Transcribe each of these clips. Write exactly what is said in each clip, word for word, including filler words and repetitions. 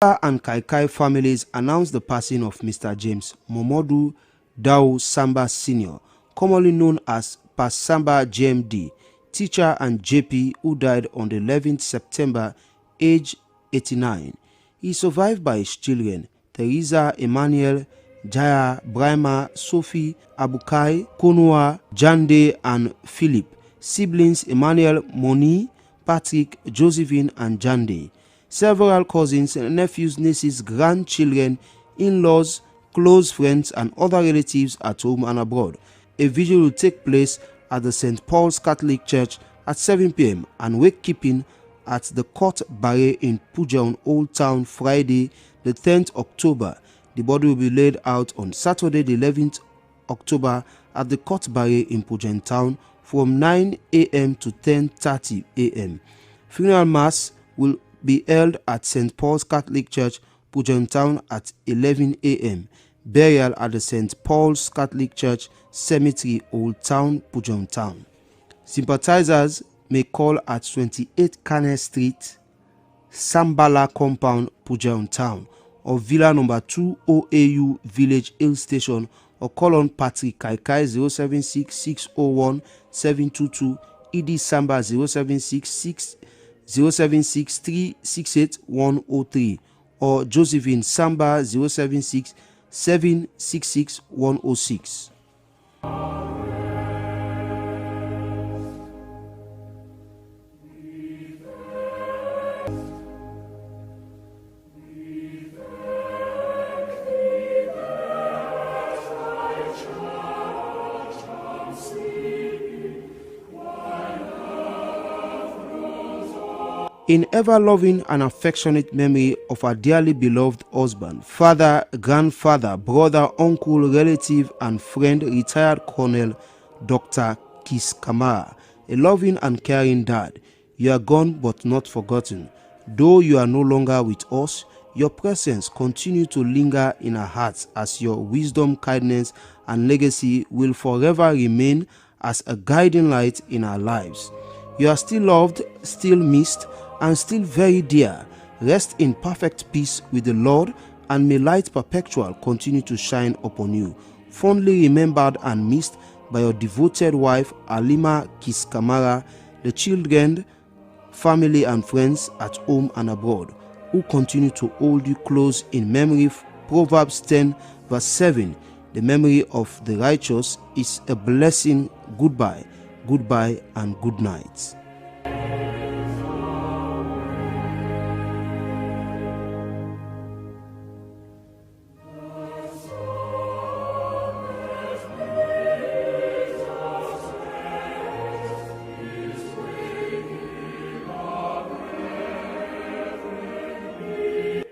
Samba and Kaikai families announce the passing of Mister James Momodu Dao Samba Senior, commonly known as Pa Samba G M D, teacher and J P, who died on the eleventh September, age eighty-nine. He is survived by his children, Teresa, Emmanuel, Jaya, Brahma, Sophie, Abukai, Konua, Jande, and Philip. Siblings, Emmanuel, Moni, Patrick, Josephine, and Jande. Several cousins, nephews, nieces, grandchildren, in-laws, close friends, and other relatives at home and abroad. A vigil will take place at the Saint Paul's Catholic Church at seven p m and wake keeping at the Court Barre in Pujaun Old Town, Friday, the tenth October. The body will be laid out on Saturday, the eleventh October, at the Court Barre in Pujaun Town from nine a m to ten thirty a m. Funeral mass will be held at Saint Paul's Catholic Church, Pujaun Town, at eleven a m. Burial at the Saint Paul's Catholic Church Cemetery, Old Town, Pujaun Town. Sympathizers may call at twenty-eight Kane Street, Sambala Compound, Pujaun Town, or Villa number two, O A U Village Hill Station, or call on Patrick Kaikai zero seven six six oh one seven two two, Idi Samba zero seven six six, zero seven six three six eight one oh three, or Josephine Samba zero seven six seven six six one oh six. In ever-loving and affectionate memory of our dearly beloved husband, father, grandfather, brother, uncle, relative, and friend, retired Colonel Doctor Kis Kamara, a loving and caring dad, you are gone but not forgotten. Though you are no longer with us, your presence continue to linger in our hearts as your wisdom, kindness, and legacy will forever remain as a guiding light in our lives. You are still loved, still missed, and still very dear. Rest in perfect peace with the Lord, and may light perpetual continue to shine upon you. Fondly remembered and missed by your devoted wife, Alima Kiskamara, the children, family, and friends at home and abroad, who continue to hold you close in memory. Proverbs ten, verse seven: "The memory of the righteous is a blessing." Goodbye, goodbye, and good night.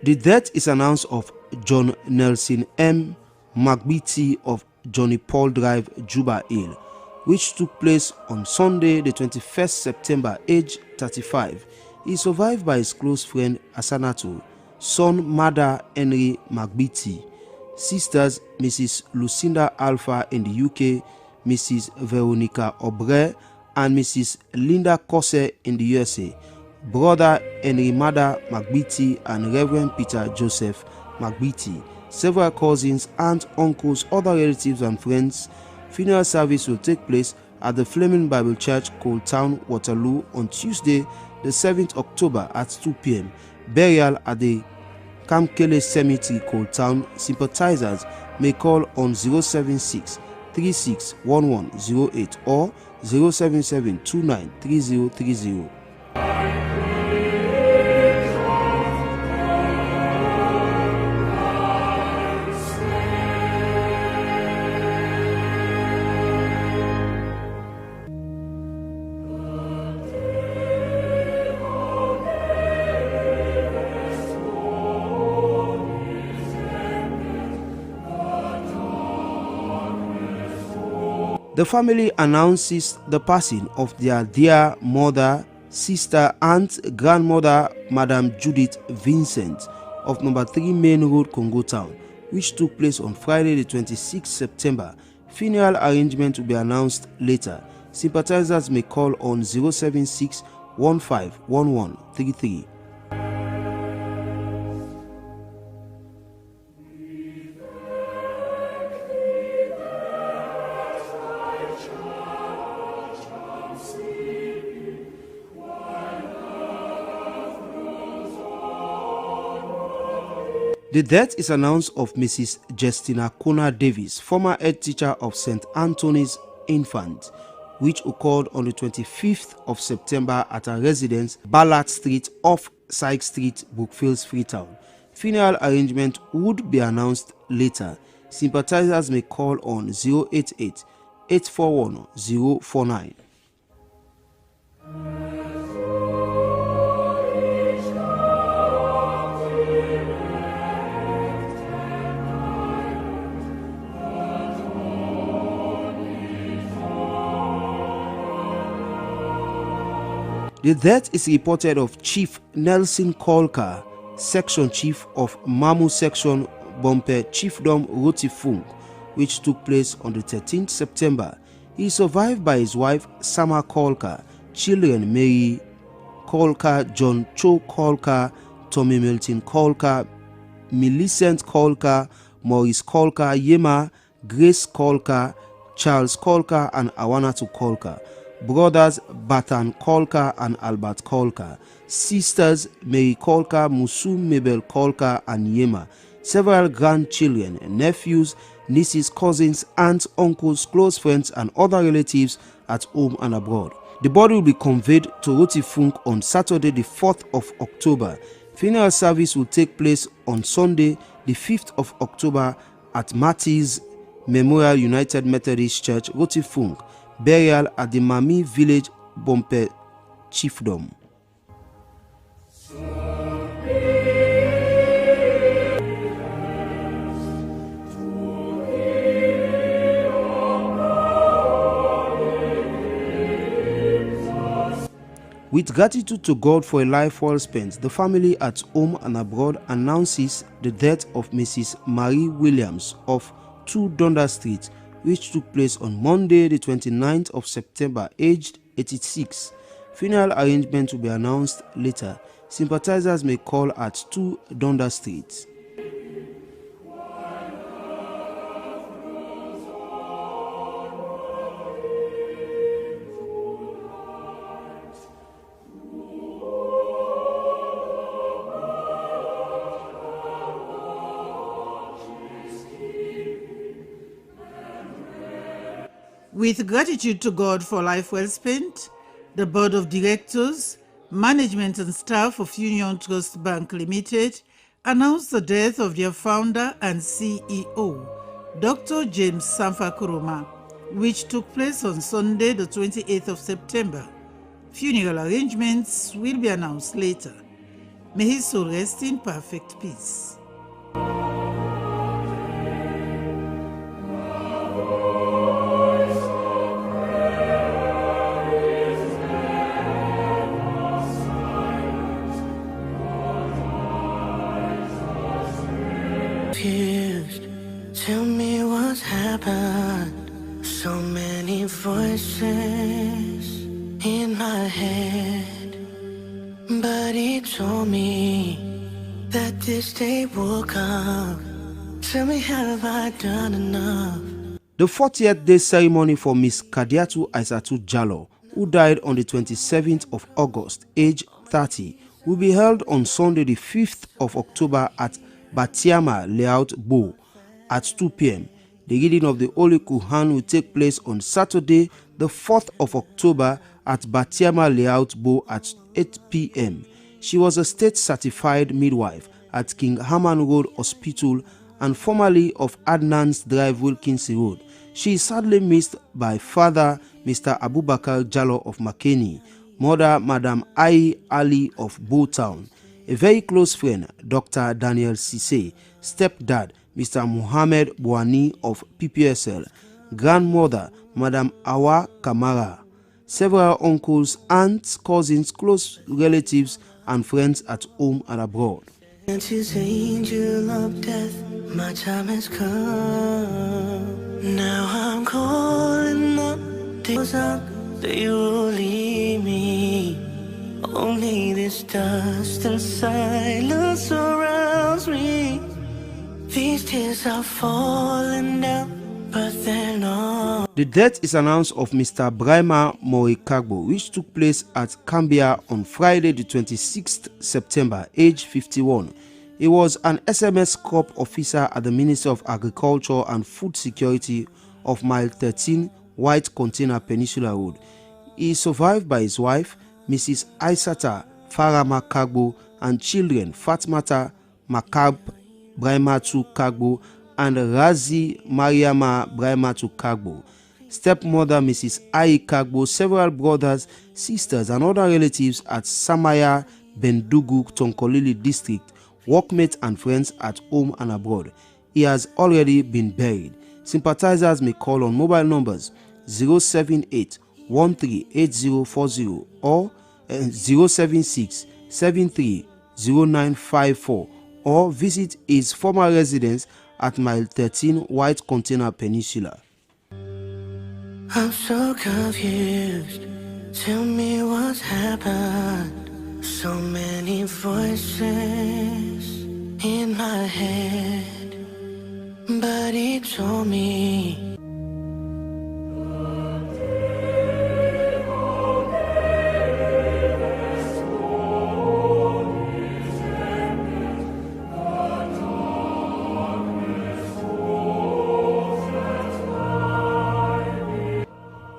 The death is announced of John Nelson M. Magbiti of Johnny Paul Drive, Juba Hill, which took place on Sunday, the twenty-first September, age thirty-five. He is survived by his close friend Asanato, son Mada Henry Magbiti, sisters Missus Lucinda Alpha in the U K, Missus Veronica Obre, and Missus Linda Kose in the U S A, Brother Henry Mada Magbiti and Reverend Peter Joseph Magbiti, several cousins, aunts, uncles, other relatives, and friends. Funeral service will take place at the Flaming Bible Church, Cold Town, Waterloo, on Tuesday, the seventh October, at two p m. Burial at the Kamkele Cemetery, Cold Town. Sympathizers may call on zero seven six three six one one zero eight or zero seven seven two nine three zero three zero. The family announces the passing of their dear mother, sister, aunt, grandmother, Madam Judith Vincent of number three Main Road, Congo Town, which took place on Friday, the twenty-sixth September. Funeral arrangement will be announced later. Sympathizers may call on zero seven six one five one one three three. The death is announced of Missus Justina Kona Davis, former head teacher of Saint Anthony's Infant, which occurred on the twenty-fifth of September at her residence, Ballard Street, off Sykes Street, Brookfields, Freetown. Funeral arrangement would be announced later. Sympathizers may call on zero eight eight, eight four one, zero four nine. The death is reported of Chief Nelson Kolka, section chief of Mamu section, Bompe Chiefdom, Rotifunk, which took place on the thirteenth September. He is survived by his wife, Sama Kolka, children, Mary Kolka, John Cho Kolka, Tommy Milton Kolka, Millicent Kolka, Maurice Kolka, Yema, Grace Kolka, Charles Kolka, and Awanatu Kolka, brothers Batan Kolka and Albert Kolka, sisters Mary Kolka, Musu, Mabel Kolka, and Yema, several grandchildren, nephews, nieces, cousins, aunts, uncles, close friends, and other relatives at home and abroad. The body will be conveyed to Rotifunk on Saturday, the fourth of October. Funeral service will take place on Sunday, the fifth of October, at Martyrs Memorial United Methodist Church, Rotifunk. Burial at the Mami Village, Bompe Chiefdom. With gratitude to God for a life well spent, the family at home and abroad announces the death of Missus Marie Williams of two Dundas Street, which took place on Monday, the twenty-ninth of September, aged eighty-six. Funeral arrangement will be announced later. Sympathizers may call at two Dundas Street. With gratitude to God for life well spent, the Board of Directors, management and staff of Union Trust Bank Limited announced the death of their founder and C E O, Doctor James Sanfa Kuruma, which took place on Sunday, the twenty-eighth of September. Funeral arrangements will be announced later. May his soul rest in perfect peace. Confused, tell me what's happened. So many voices in my head, but he told me that this day will come. Tell me, have I done enough? The fortieth day ceremony for Miss Kadiatu Aisatu Jalloh, who died on the twenty-seventh of August, age thirty, will be held on Sunday, the fifth of October, at Batiama Layout, Bo, at two p m. The reading of the Holy Quran will take place on Saturday, the fourth of October, at Batiama Layout, Bo, at eight p m. She was a state certified midwife at King Haman Road Hospital and formerly of Adnan's Drive, Wilkinson Road. She is sadly missed by father, Mister Abubakar Jalloh of Makeni, mother, Madam Ai Ali of Bo Town, a very close friend, Doctor Daniel Sise, stepdad, Mister Mohammed Buani of P P S L, grandmother, Madam Awa Kamara, several uncles, aunts, cousins, close relatives, and friends at home and abroad. And his angel of death, my time has come. Now I'm calling on the days up, they will leave me. Only this dust and silence surrounds me. These tears are falling down, but they're not. The death is announced of Mister Brahima Morikagbo, which took place at Cambia on Friday, the twenty-sixth September, age fifty-one. He was an S M S crop officer at the Ministry of Agriculture and Food Security of Mile thirteen, White Container Peninsula Road. He is survived by his wife, Missus Aisata Farama Kagbo, and children, Fatmata Makab Braimatu Kagbo and Razi Mariama Braimatu Kagbo, stepmother Missus Ayi Kagbo, several brothers, sisters, and other relatives at Samaya, Bendugu, Tonkolili District, workmates and friends at home and abroad. He has already been buried. Sympathizers may call on mobile numbers zero seven eight one three eight zero four zero or, eh, zero seven six seven three zero nine five four, or visit his former residence at Mile thirteen, White Container Peninsula. I'm so confused. Tell me what's happened. So many voices in my head, but it's all me.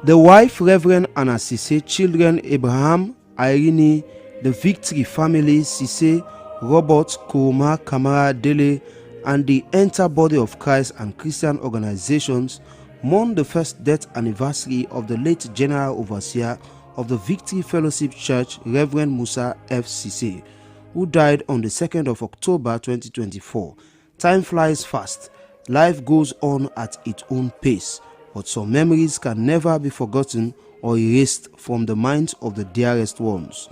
The wife, Reverend Anna Sise, children, Abraham, Irene, the Victory family, Sise, Robert, Kuruma, Kamara, Dele, and the entire body of Christ and Christian organizations mourn the first death anniversary of the late General Overseer of the Victory Fellowship Church, Reverend Musa F Sise, who died on the second of October twenty twenty-four. Time flies fast. Life goes on at its own pace, but some memories can never be forgotten or erased from the minds of the dearest ones.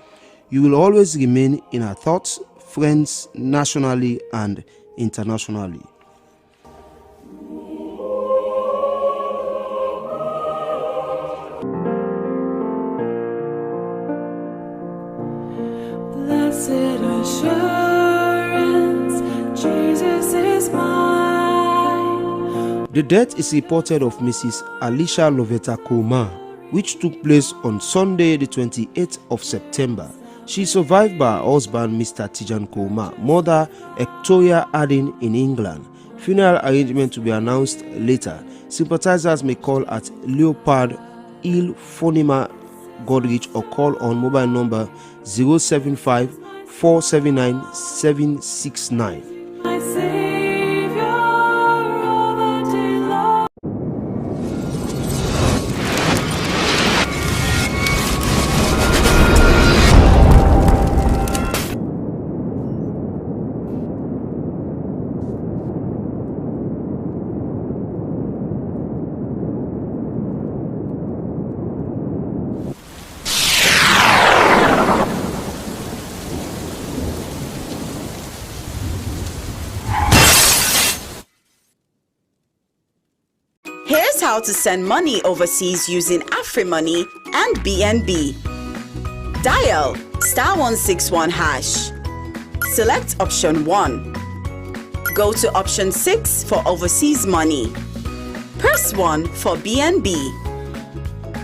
You will always remain in our thoughts, friends, nationally and internationally. Blessed assurance, Jesus is mine. The death is reported of Missus Alicia Lovetta Coleman, which took place on Sunday, the twenty-eighth of September. She is survived by her husband, Mister Tijan Coleman, mother, Victoria Harding, in England. Funeral arrangement to be announced later. Sympathizers may call at Leopard Hill Phonema Godrich or call on mobile number zero seven five four seven nine seven six nine. My Savior, all the day long. Here's how to send money overseas using AfriMoney and B N B. Dial star one six one hash. Select option one. Go to option six for overseas money. Press one for B N B.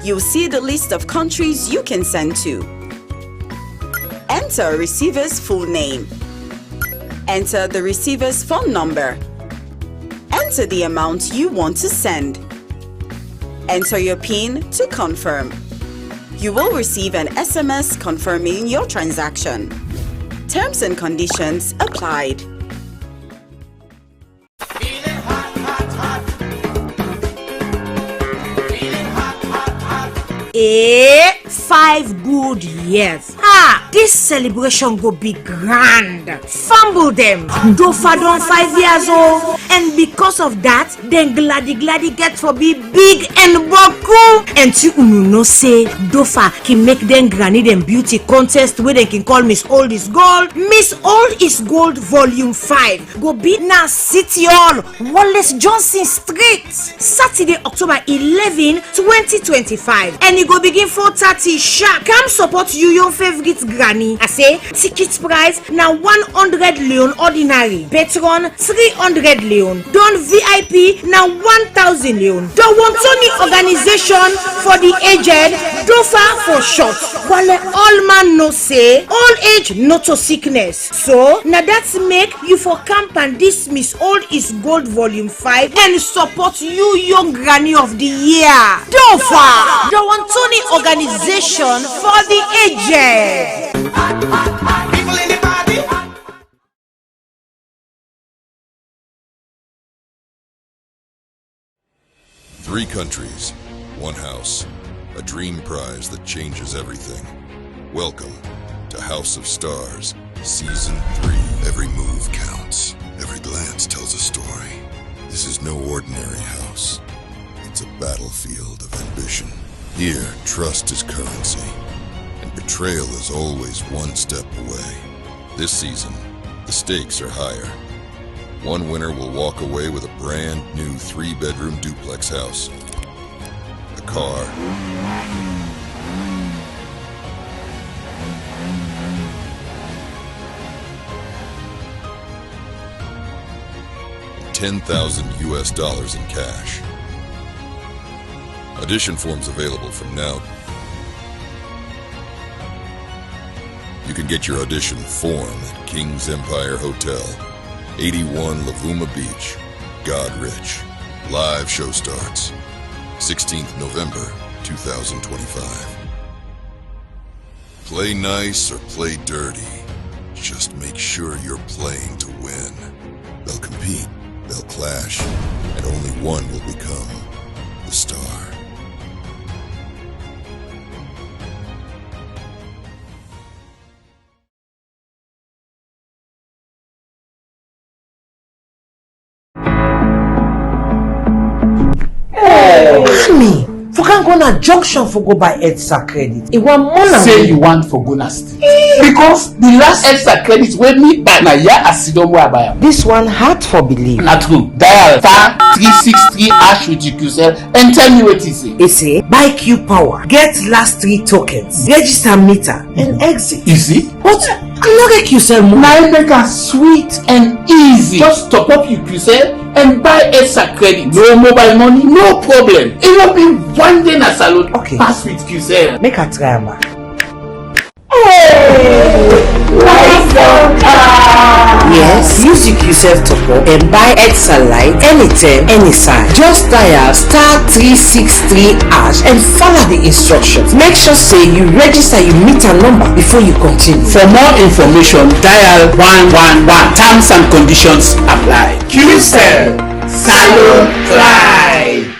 You'll see the list of countries you can send to. Enter receiver's full name. Enter the receiver's phone number. Enter the amount you want to send. Enter your pin to confirm. You will receive an S M S confirming your transaction. Terms and conditions applied. Eh, five good years. Ha! This celebration go be grand. Fumble dem. DOFA don five years old, and because of that, dem gladi gladi get for be big and boku. And ti unu know say DOFA kin make dem granny dem beauty contest wey dem kin call Miss Old is Gold. Miss Old is Gold Volume five go be na City Hall, Wallace Johnson Street, Saturday, October eleven, twenty twenty-five, and e go begin four thirty sharp. Come support you, your favorite granny. I say ticket price na one hundred leon ordinary, patron three hundred leon. Don V I P na one thousand yon. The Wontoni Organization for the Aged, DOFA for short. Wale all man know say old age no to sickness. So, na that make you for camp and dismiss old is gold volume five and support you young granny of the year. DOFA, the Wontoni Organization for the Aged. Three countries, one house, a dream prize that changes everything. Welcome to House of Stars, Season three. Every move counts, every glance tells a story. This is no ordinary house. It's a battlefield of ambition. Here, trust is currency, and betrayal is always one step away. This season, the stakes are higher. One winner will walk away with a brand new three bedroom duplex house, a car, ten thousand U S dollars in cash. Audition forms available from now. You can get your audition form at King's Empire Hotel, eighty-one Luvuma Beach, Goderich. Live show starts sixteenth November two thousand twenty-five. Play nice or play dirty, just make sure you're playing to win. They'll compete, they'll clash, and only one will become the star. Honey, for can go na junction for go buy Edsa credit. I wan mona. Say you want for go na street. Because the last Edsa credit wey me buy na ya I sidon wey I buy am. This one hard for believe. Na true. Dial star three six three hash with you Qcell and tell me wetin say. E say buy Q power, get last three tokens, register meter and exit. Easy. But I no get Qcell mobile. Na im make am sweet and easy. Just top up your Qcell and buy extra credit. No mobile money, no problem. E no be one day na salon. Okay. Pass with Qcell. Make I try am back. Hey! Light don come! Yes, use your Qcell top up and buy extra light anytime, any size. Just dial star three six three hash and follow the instructions. Make sure say you register your meter number before you continue. For more information, dial one one one. Terms and conditions apply. Qcell, salon pride.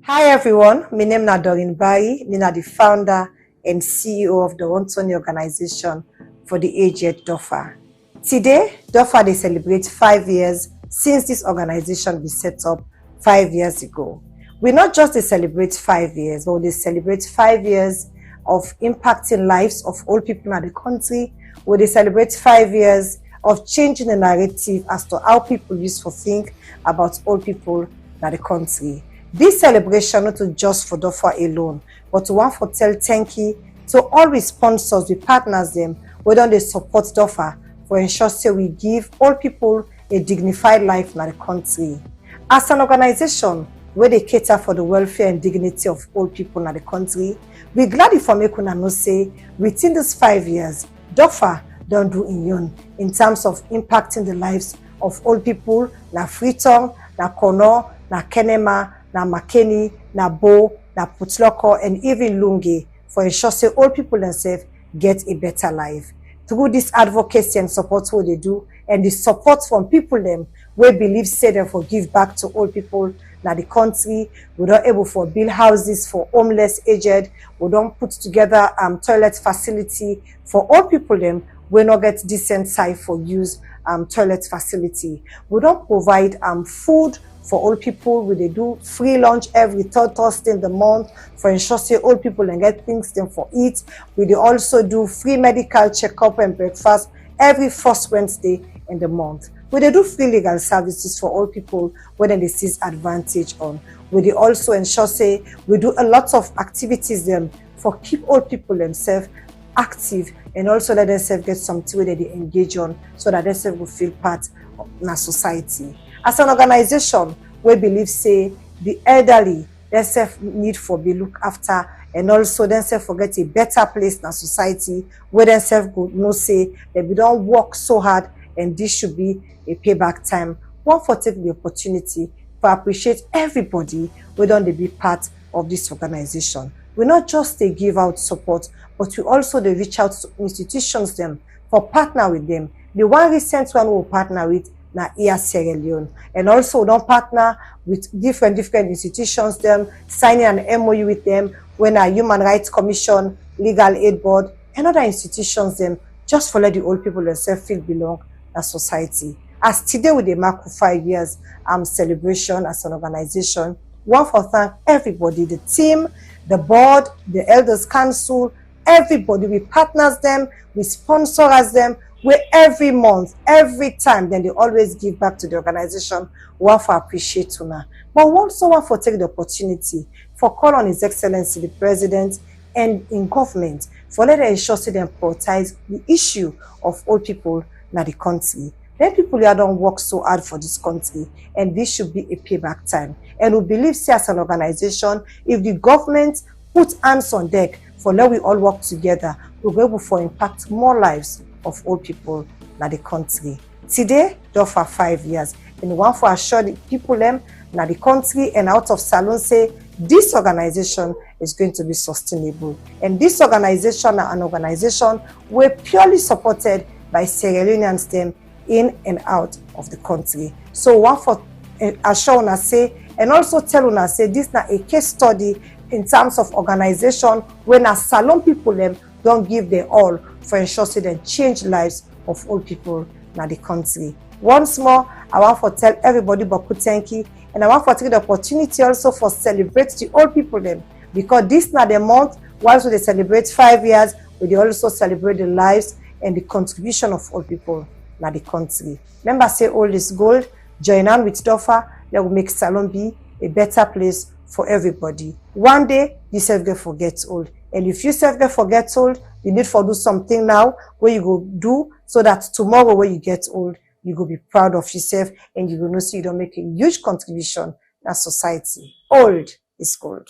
Hi everyone, my name na Doreen Barry, mi na the founder and C E O of the Wontoni Organization for the Aged, DOFA. Today, DOFA dey celebrate five years since this organization be set up five years ago. We not just dey celebrate five years, but we dey celebrate five years of impacting lives of old people in the country. We dey celebrate five years of changing the narrative as to how people used to think about old people in the country. This celebration not to just for DOFA alone, but to want for tell thank you to all we sponsors, we partners dem wey don dey support DOFA for ensure say we give old people a dignified life na the country. As an organization wey dey cater for the welfare and dignity of old people na the country, we glad for make una know say within these five years, DOFA don do im own in terms of impacting the lives of old people na Freetown, na Kono, na Kenema, na Makeni, na Bo, na Potloko and even Lunge for ensure say old people themselves get a better life. Through this advocacy and support wey dey do and the support from people dem wey believe say dem for give back to old people na the country, we don able for build houses for homeless aged, we don put together um, toilet facility for old people dem wey no get decent side for use um, toilet facility. We don provide um, food for old people. We dey do free lunch every third Thursday in the month for ensure say old people dem get things dem for eat. We dey also do free medical checkup and breakfast every first Wednesday in the month. We dey do free legal services for old people wey dem dey seize advantage on. We dey also ensure say we do a lot of activities dem for keep old people themselves active and also let themselves get something wey dem dey engage on so that themselves go feel part of na society. As an organization wey believe say the elderly themselves need for be look after and also themselves for get a better place na society wey themselves go know say dem bin don work so hard and this should be a payback time. Wan for take the opportunity for appreciate everybody wey don dey be part of this organization. We not just dey give out support, but we also dey reach out to institutions dem for partner with them. The one recent one we partner with na Air Sierra Leone, and also we don partner with different different institutions dem, signing an M O U with them, wey na Human Rights Commission, Legal Aid Board, and other institutions dem, just for let the old people themselves feel belong na society. As today we dey mark five years um, celebration as an organization, we wan for thank everybody, the team, the board, the elders council, everybody, we partners dem, we sponsors dem, wey every month, every time dem dey always give back to the organization. We wan for appreciate una, but we also wan for take the opportunity for call on His Excellency the President and im government for let dem ensure say dem prioritize the issue of old people na the country. Dem people ya don work so hard for this country, and this should be a payback time. And we believe say as an organization, if the government put hands on deck for let we all work together, we go able for impact more lives of old people na the country. Today don for five years, and we wan for assure the people dem na the country and out of Salone say this organization is going to be sustainable. And this organization na an organization wey purely supported by Sierra Leoneans dem in and out of the country. So we wan for eh, assure una say and also tell una say this na a case study in terms of organization wey na Salone people dem don give dem all for ensure say dem change lives of old people na the country. Once more, I wan for tell everybody boku thank you, and I wan for take the opportunity also for celebrate the old people dem, because this na the month whilst we dey celebrate five years, we dey also celebrate the lives and the contribution of old people na the country. Remember say old is gold. Join hand with Dofa, let we make Salone be a better place for everybody. One day, you sef get for get old. And if you sef get for get old, you need for do something now wey you go do so that tomorrow when you get old, you go be proud of yourself and you go know say you don make a huge contribution na society. Old is gold.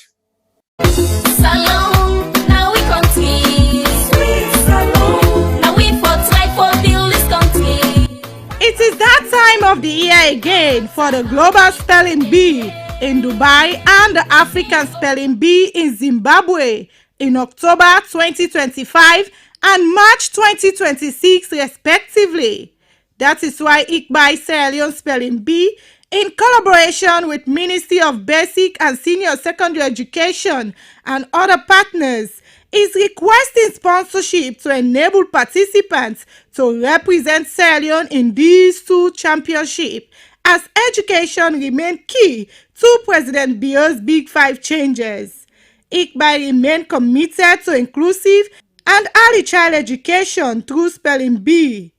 Salone, na we country. Sweet Salone. Na we for try for build this country. It is that time of the year again for the Global Spelling Bee in Dubai and the African Spelling Bee in Zimbabwe in October twenty twenty-five and March twenty twenty-six, respectively. That is why Iqbai Sierra Leone Spelling Bee, in collaboration with Ministry of Basic and Senior Secondary Education and other partners, is requesting sponsorship to enable participants to represent Sierra Leone in these two championships, as education remain key to President Biya's Big Five changes. Iqbai remain committed to inclusive and early child education through Spelling Bee.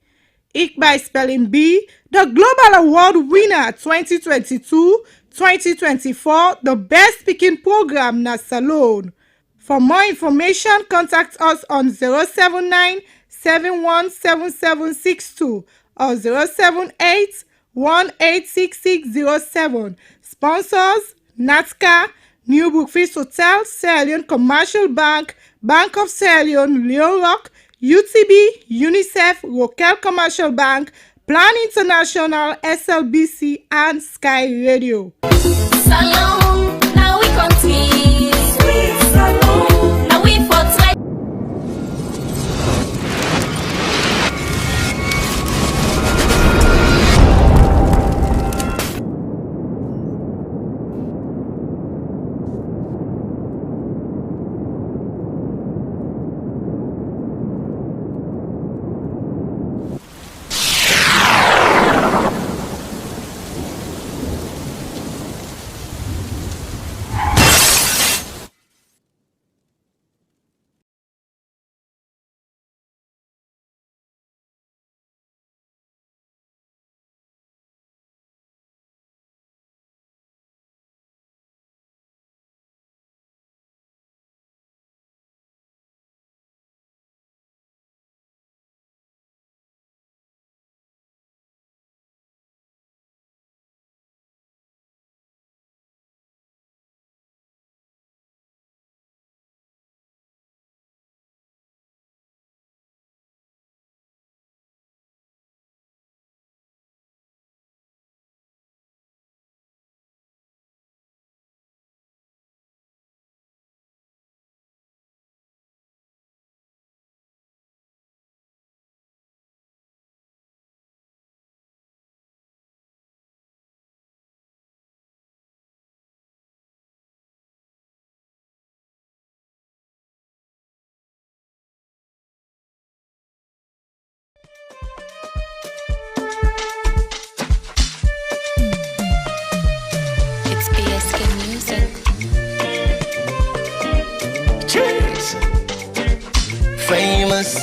Iqbai Spelling Bee, the Global Award winner twenty twenty-two, twenty twenty-four, the best pikin program na Salone. For more information, contact us on zero seven nine seven one seven seven six two or zero seven eight one eight six six zero seven. Sponsors: Natca, New Brookfield Hotel, Sierra Leone Commercial Bank, Bank of Sierra Leone, Leone Rock, U T B, UNICEF, Rokel Commercial Bank, Plan International, S L B C, and Sky Radio. Salone, na we country. Sweet Salone, na we for try. Famous.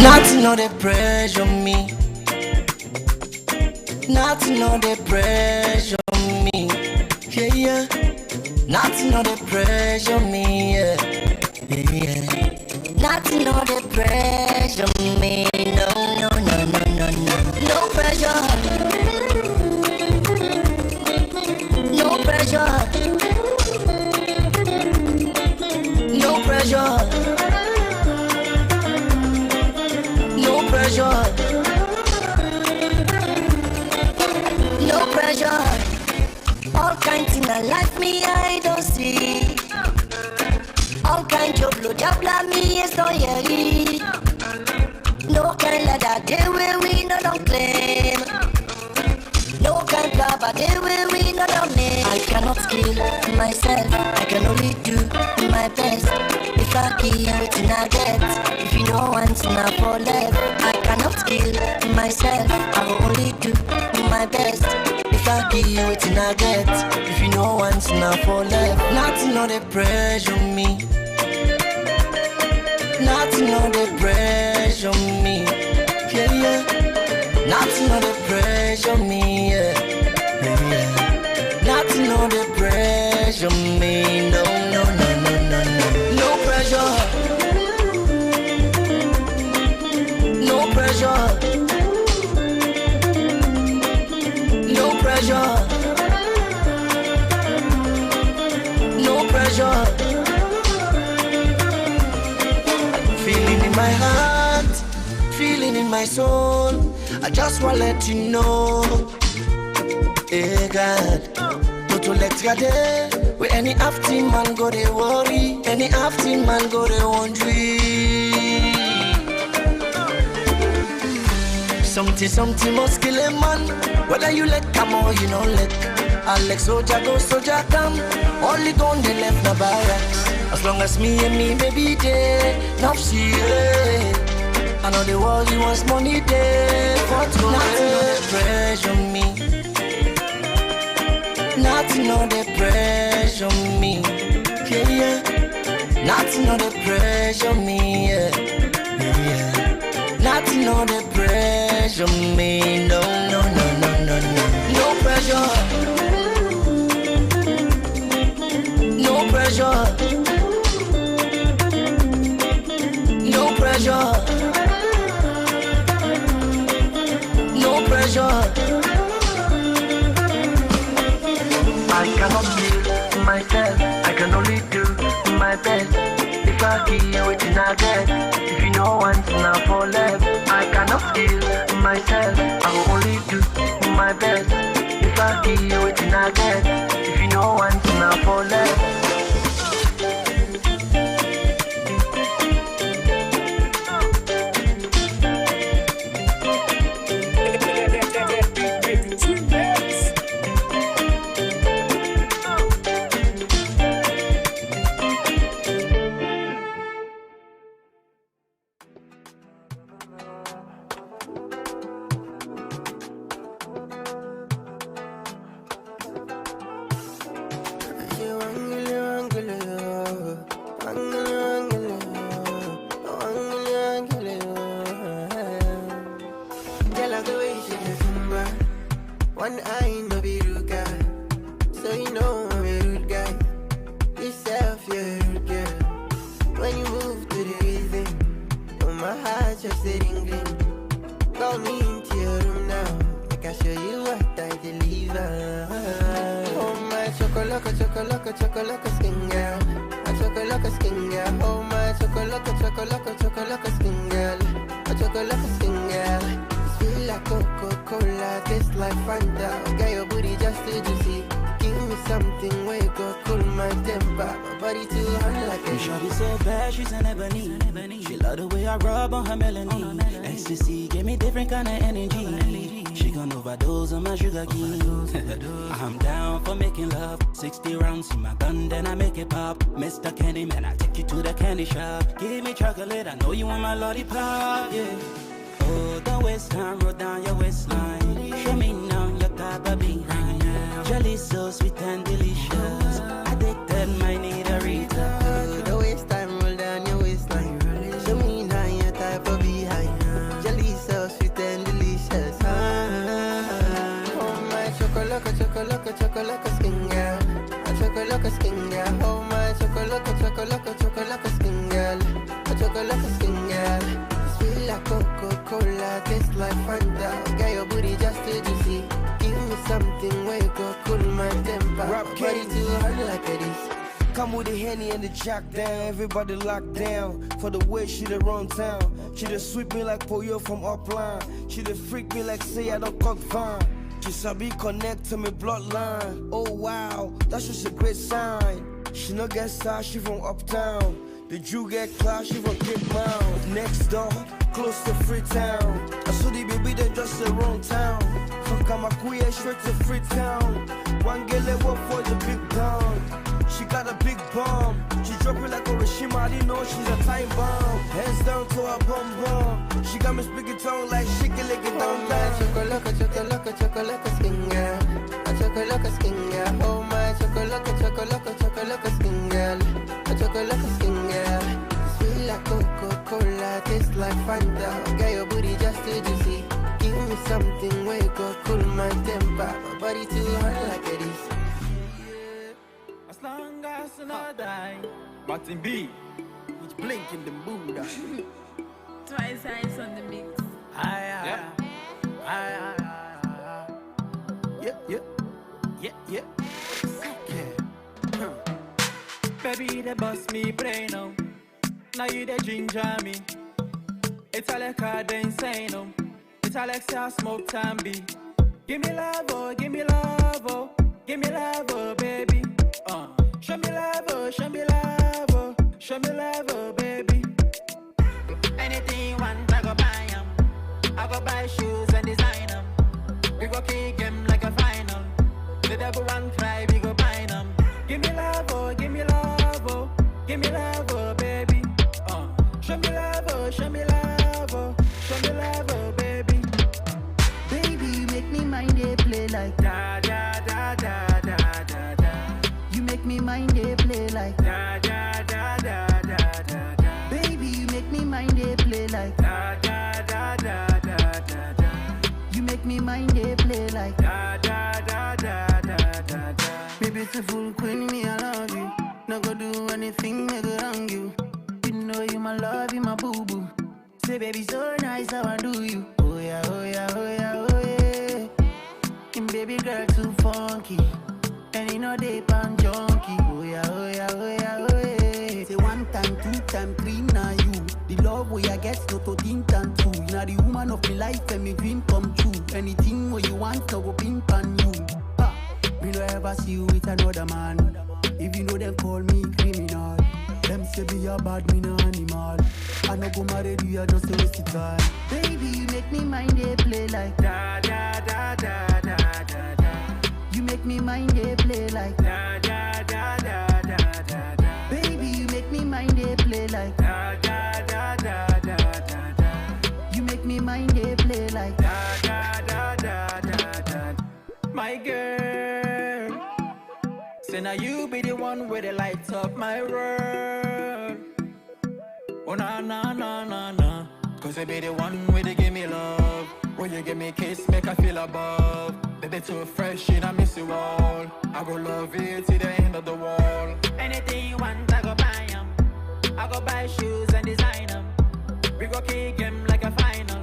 Nothing no dey pressure me. Nothing no dey pressure me. Yeah, yeah. Nothing no dey pressure me. Yeah. Yeah, yeah. Nothing no dey pressure me. No, no, no, no, no, no. No pressure. No pressure. No pressure. No pressure. No pressure. All kind thing na life me I don see. All kind job lo jabla me is don yeri. No kind ladder dey wey we no don claim. No kind baba dey wey we no don make. I cannot kill myself. I can only do my best. If I give wetin I get, if you no want na for left. I cannot kill myself. I will only do my best. If I give wetin I get, if you no want na for left. Nothing no dey pressure me. Nothing no dey pressure me. Yeah, yeah. Nothing no dey pressure me. Yeah. Yeah, yeah. Nothing no dey pressure me. No, no, no, no, no, no. No pressure. No pressure. No pressure. No pressure. Feeling in my heart, feeling in my soul. I just wanna let you know. Hey God, no to let you dey. Where any aftin man go dey worry, any aftin man go dey wonder. Something, something must kill a man, whether you like am or you no like. Alex soldier go, soldier come, only gun dey left na barracks. As long as me and me baby dey, nuff see, yeah. I know the world you want money dey for to. Nothing no dey pressure me. Nothing no dey pressure me. Yeah, yeah. Nothing no dey pressure me. Yeah. Yeah, yeah. Nothing no dey pressure me. No, no, no, no, no, no. No pressure. No pressure. No pressure. No pressure. I cannot kill myself. I can only do my best. If I give you wetin I get, if you no want na for left. I cannot kill myself. I will only do my best. If I give you wetin I get, if you no want na for left. Girl, I go way she dey zumba. One eye no be rude guy, so you know I'm a rude guy. Yourself, you're a rude girl. When you move to the rhythm, oh, my heart just a ring ring. Call me into your room now, make I show you what I deliver. Oh my chocolate, chocolate, chocolate skin girl, a chocolate skin girl. Oh my chocolate, chocolate, chocolate skin girl, a chocolate skin girl. It sweet like Coca-Cola, taste like Fanta. Girl, your booty just too juicy. Give me something wey go cool my temper. My body too hot like a. Shawty so bad, she's an ebony. She love the way I rub on her melanin. Ecstasy give me different kind of energy. She gonna overdose on my sugar cane. I'm down for making love. sixty rounds in my gun, then I make it pop. Mister Candyman, I take you to the candy shop. Give me chocolate, I know you want my lollipop, yeah. Oh, don't waste time, roll down your waistline. Show me now your type of behind. Jelly so sweet and delicious. Addicted, might need a reason. Oh, don't waste time, roll down your waistline. Show me now your type of behind. Jelly so sweet and delicious. Ah. Oh my chocolate, chocolate, chocolate skin girl. A chocolate skin girl. Oh my chocolate, chocolate, chocolate skin girl. A chocolate skin girl. Sweet like Coca-Cola, taste like Fanta. Girl, your booty just too juicy. Give me something wey go cool my temper. Rap body too hot like this. Come with the Henny and the Jack down, everybody locked down. For the way she dey run town, she dey sweep me like Poyo from Upland. She dey freak me like say I don cock van. She sabi connect to me bloodline. Oh wow, that's just a great sign. She no get style, she from uptown. The Jew get class, she from Cape Mount. Next door, close to Freetown. I saw the baby, then just a wrong town. From Kamakuye straight to Freetown. One girl that work for the big town. She got a big bum. She drop it like Hiroshima, I didn't know she's a time bomb. Hands down to her bum bum. She got me speaking tongue like shiggy like a Oh my chocolate, chocolate, chocolate skin girl. A chocolate skin girl. Oh my chocolate, chocolate, chocolate skin girl. A chocolate skin girl. Sweet like Coca-Cola, taste like Fanta. Girl, your booty just too juicy. Give me something wey go cool my temper. My body too hot like this. As long as I no die. Martin B, it's blinking the Buddha. Twice eyes on the mix. Aye, aye, aye, aye, aye, aye. Yeah, yeah, yeah, yeah. Yeah. Huh. Baby, you dey bust me brain, oh. Now you dey ginger me. It's all I call the insane, oh. It's Alexia smoke tambi. Give me love, oh, give me love, oh, give me love, oh, baby. Uh, show me love, oh, show me love, oh, show me love, oh, baby. Anything you want, I go buy 'em. I go buy shoes and design 'em. We go kick 'em like a final. The devil want try, we go bind 'em. Give me love, oh, give me love, oh, give me love, oh, baby. Uh, show me love, oh, show me love, oh, show me love, oh, baby. Baby, you make me mind dey play like da da da da da da da. You make me mind dey play like da da da da da da da. Baby, you make me mind dey play like da da da da da da da. You make me mind dey play like da da da da da da da. My beautiful queen, me I love you. No go do anything make go wrong you. You know you my love, you my boo boo. Say baby so nice, how I do you? Oh yeah, oh yeah, oh yeah, oh yeah. And baby girl too funky, and you know they pan junkie. Oh yeah, oh yeah, oh yeah, oh yeah. Say one time, two time, three na you. The love wey I get no to think and two. You na the woman of my life and my dream come true. Anything wey you want, I go pin pan you. Ha! Me no ever see you with another man. If you know them call me criminal. Them say be a bad, me no animal. I no go marry you, I just say waste the time. Baby, you make me mind dey play like da da da da da da da. You make me mind dey play like da da da da da da da. Baby, you make me mind dey play like da da da da da da da. You make me mind dey play like da da da da da da. My girl, say now you be the one with the light up my world. Oh na na na na na. 'Cause you be the one where they give me love. When you give me kiss, make I feel above. Baby too fresh, you know miss you all. I go love you till the end of the world. Anything you want, I go buy 'em. I go buy shoes and design 'em. We go kick 'em like a final.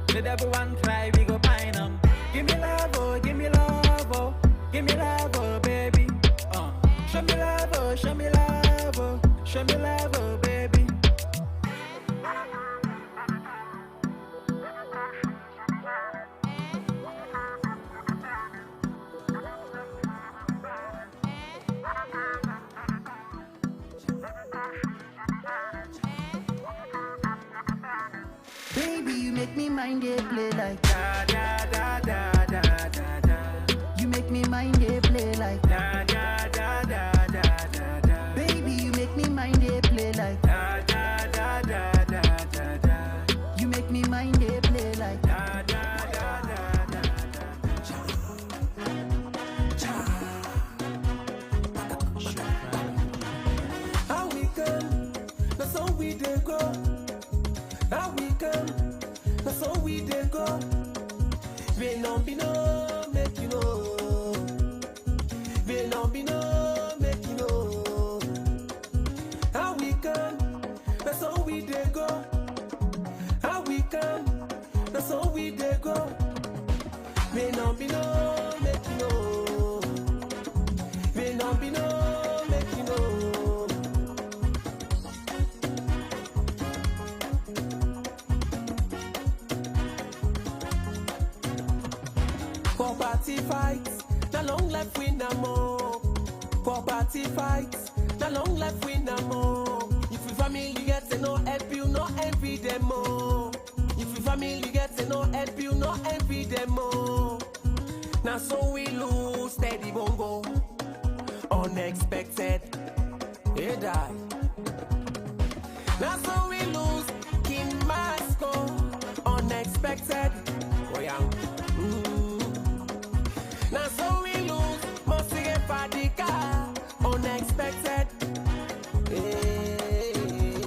The devil want try, we go bind 'em. Give me love, oh, give me love, oh, give me love, oh, baby. Uh, show me love, oh, show me love, oh, show me love, oh, baby. Baby, you make me mind dey play like da da da da da da da. You make me mind dey play like da da da da da da da da. Baby, you make me mind dey play like da da da da da da da. You make me mind dey play like da da da da da da da. How we come, na so we dey go. How we come, na so we dey go. We no be no make you know. We no be no make you know. How we come, na so we dey go. How we come, na so we dey go. We no be no make you know. We no be no make you know. Poverty fight, na long life win am o. Poverty fight, na long life win am o. If your family get, dem no help you, no envy dem o. If your family get, dem no help you, no envy dem o. Na so we lose steady bongo. Unexpected. Hey, die. Na so we lose King Masco, unexpected. Oh, yeah. Mm. Na so we lose Mosige Fadika, unexpected. Hey.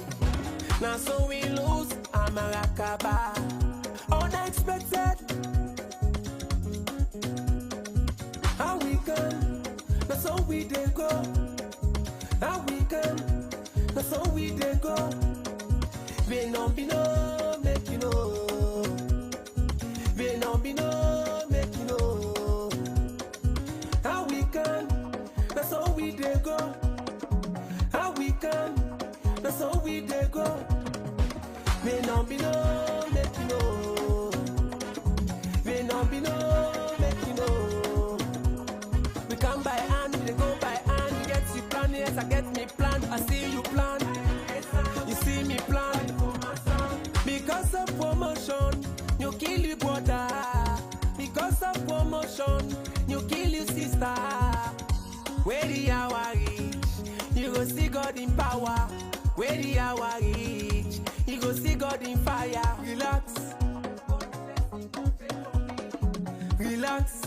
Na so we lose Amarakaba, unexpected. How we come, na so we dey go. How we come, na so we dey go. We no be no make you know. We no be no make you know. How we come, na so we dey go. How we come, na so we dey go. We no be no make you know. We no be no make you know. We come by hand, we dey go by hand. You get your plan, yes, I get me plan. I see you plan, you see me plan. Because of promotion, you kill your brother. Because of promotion, you kill your sister. Where the hour reach, you go see God in power. Where the hour reach, you go see God in fire. Relax. Relax.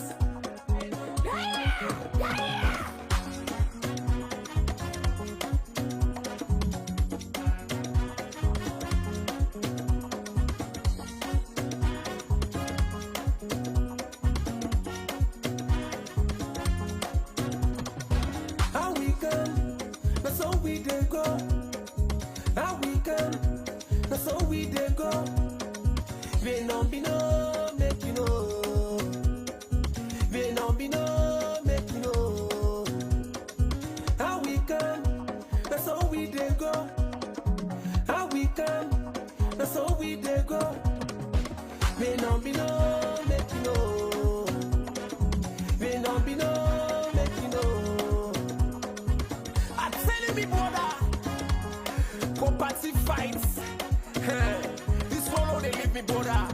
How we come, na so we dey go. How we come, na so we dey go. We no be no make you know. We no be no make you know. How we come, na so we dey go. How we come, na so we dey go. We no be no make you know. We no be no make you know. I tell you, me brother, poverty fight. This one no dey leave me, brother.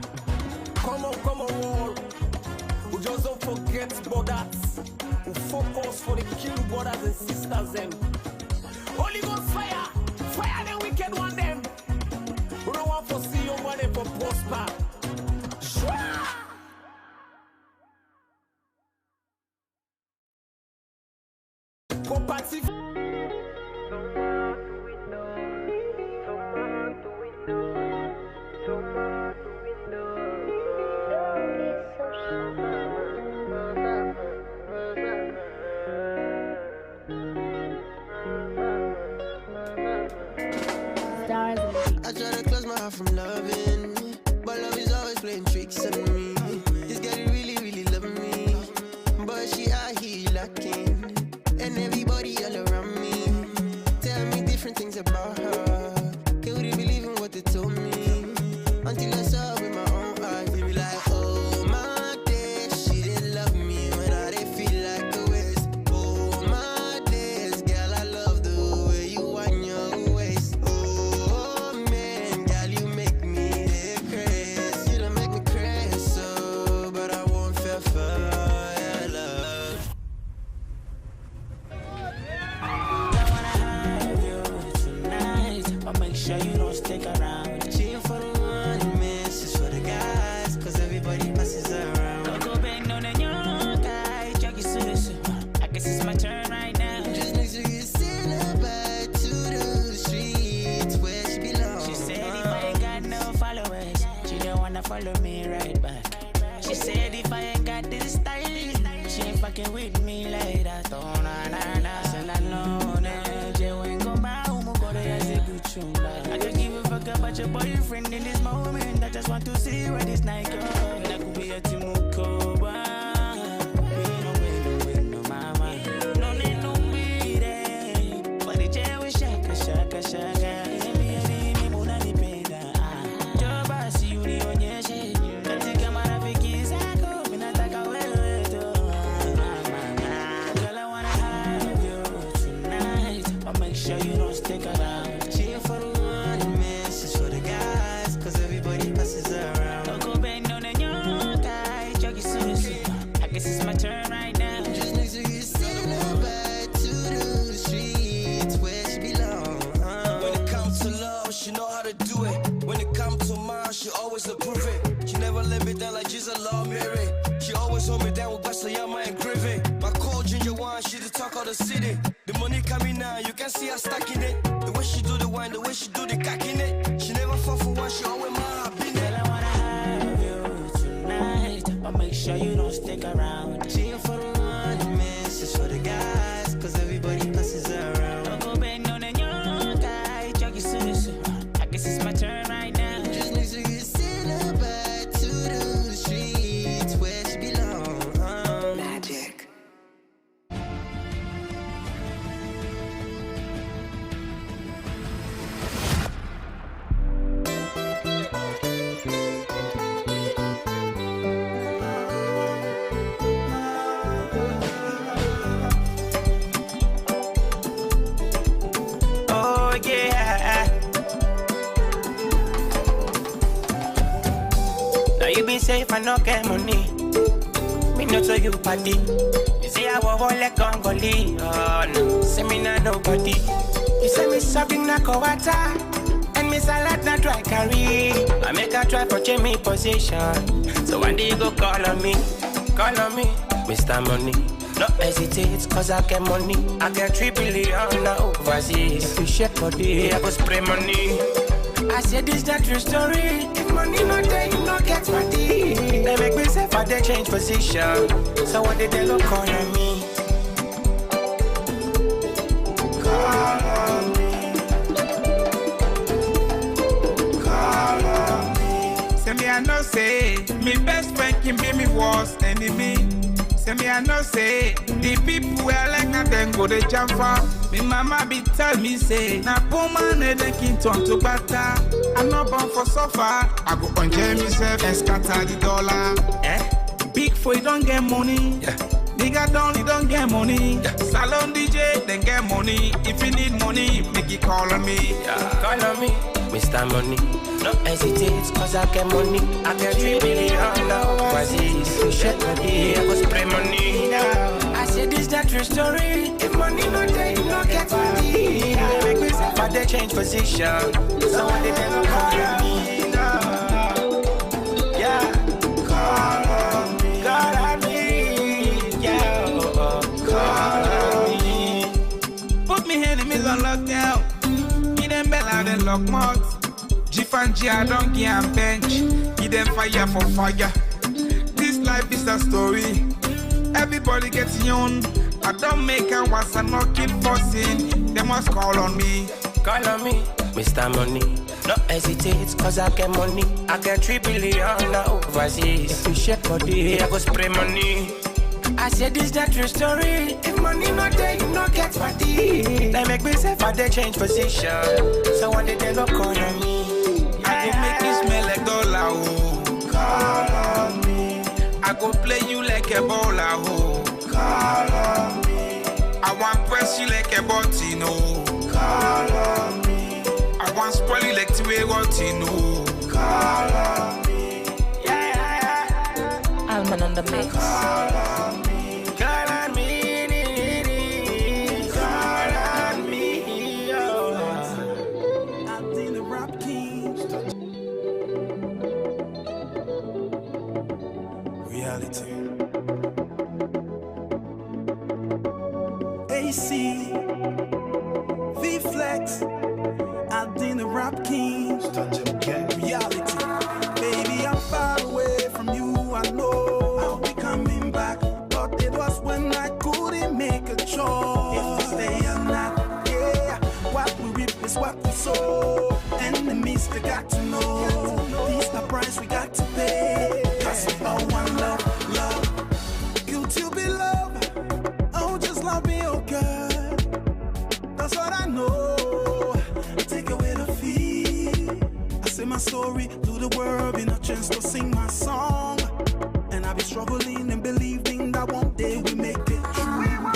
Come on, come on, world. We just don't forget borders. We focus for the kill brothers and sisters dem. Holy Ghost fire, fire the wicked one dem. We no want for see your money for prosper. Shwa! Go party. Stars. I try to close my heart from loving, but love is always playing tricks on me. This girl really, really love me, but she out here lacking, and everybody all around me tell me different things about her. Can't really believe in what they told me until I saw with my own eyes. They be like, oh my days, she didn't love me when I did feel like a waste. Oh my days, girl, I love the way you wind your waist. Oh man, girl, you make me dey craze. Boyfriend in this moment, I just want to see where this night goes. Like we are Timukoba. We no, we no, we no, mama. No need no beat, eh. But the jail we shaka, shaka, shaka. Baby, baby, mi muna ni peda. Ah. Joba si uni onyeshe. Katika marafiki zako, mi nataka wewe tu. Ah, mama. Girl, I wanna have you tonight, but make sure you don't stick around. Chill for the one, miss is for the guys, 'cause everybody passes around. Don't go bend on the young guy, check your suit. I guess it's my turn right now. Just make sure you say goodbye to the streets where she belong. When it comes to love, she know how to do it. When it comes to mine, she always approve it. She never let me down like she's a love Mary. She always hold me down with Barcelona and Gravy. My cold ginger wine, she the talk of the city. The money coming now, you can see her stacking it. The way she do the wine, the way she do the cacking it. She never fall for one, she always mind her business. Girl, I wanna have you tonight, but make sure you don't stick around. Chill for the one, miss is for the guys, 'cause everybody passes around. Don't go bend on the young guy, check your suit. I guess it's my turn right now. Just make sure you say goodbye to the streets where she belong. Magic. Oh yeah. Now you be safe and no get money. Me not so you party. You see I will hold like Congolese. Oh no, say me not nobody. You say me something na kowata, and me salad na dry curry. I make a try for change me position. So one day you go call on me, call on me, Mister Money. No hesitate, 'cause I get money. I get three billion now overseas. If you shake body, I go spray money. I say this na true story. If money no dey, you no get party. They make me say for the change position. So what did they look call on me? Call on me. Call on me. Say me I know say me best friend can be me worst enemy. Say me I know say the people where I like na dem go dey jam for. Me mama be tell me say na poor man head dem kin turn to gbata. I no born for suffer. I go enjoy myself and scatter the dollar. Eh? Big Foy don get money. Yeah. Nigga don, he don get money. Yeah. Salon D J dem get money. If you need money, make you call on me. Yeah. Call on me, Mister Money. No hesitate, 'cause I get money. I get three billion now overseas. If you shake body, I go spray money. I say this na true story. If money no dey, you no get money. They make me suffer, they change position. So what did they look call on me? Yeah. Call on me. Call on me. Yeah. Call on me. Put me enemies on lockdown. Give them bell and then lock mouth. Jif and Jia don give am bench, give dem fire for fire. This life is a story, everybody get im own. I don make am once, I no keep forcing. Dem must call on me. Call on me, Mister Money. No hesitate, 'cause I get money. I get three billion now overseas. If you shake body, I go spray money. I say this na true story. If money no dey, you no get party. They make me say for the change position. So one day they go call on me. I go make you smell like dollar, oh. Call on me. I go play you like a bowler, oh. Call on me. I wan press you like a button, oh. Call on me. I wan spoil you like two-way rotten, oh. Call on me. Alman on the mix. Call on me, call on me, oh. Acting the rap king. Reality. A C, V Flex, I did the rap king. Reality. Baby, I'm far away from you, I know. I'll be coming back, but it was when I couldn't make a choice. If we stay or not, yeah. What we reap is what we sow. And Enemies, they got to know. This the price we got to pay. 'Cause we all one love, love. Could you be love? Oh, just love me, oh God. That's what I know. Take away the fear. I say my story to the world, be no chance to sing my song. And I be struggling and believing that one day we make it through.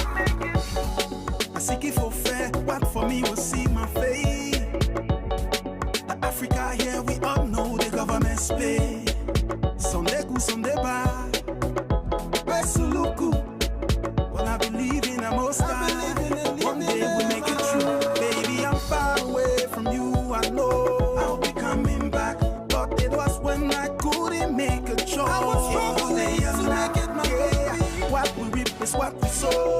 I seek it for fair, what for me will see my fate. The Africa here, we all know the government spay. Some dey good, some dey bad. Pesuluku, but I believe in the Most High. One day we make it through. Baby, I'm far away from you, I know. I'll be coming back, but it was when I couldn't make a choice. I was struggling to make it, my baby. What we reap is what we sow.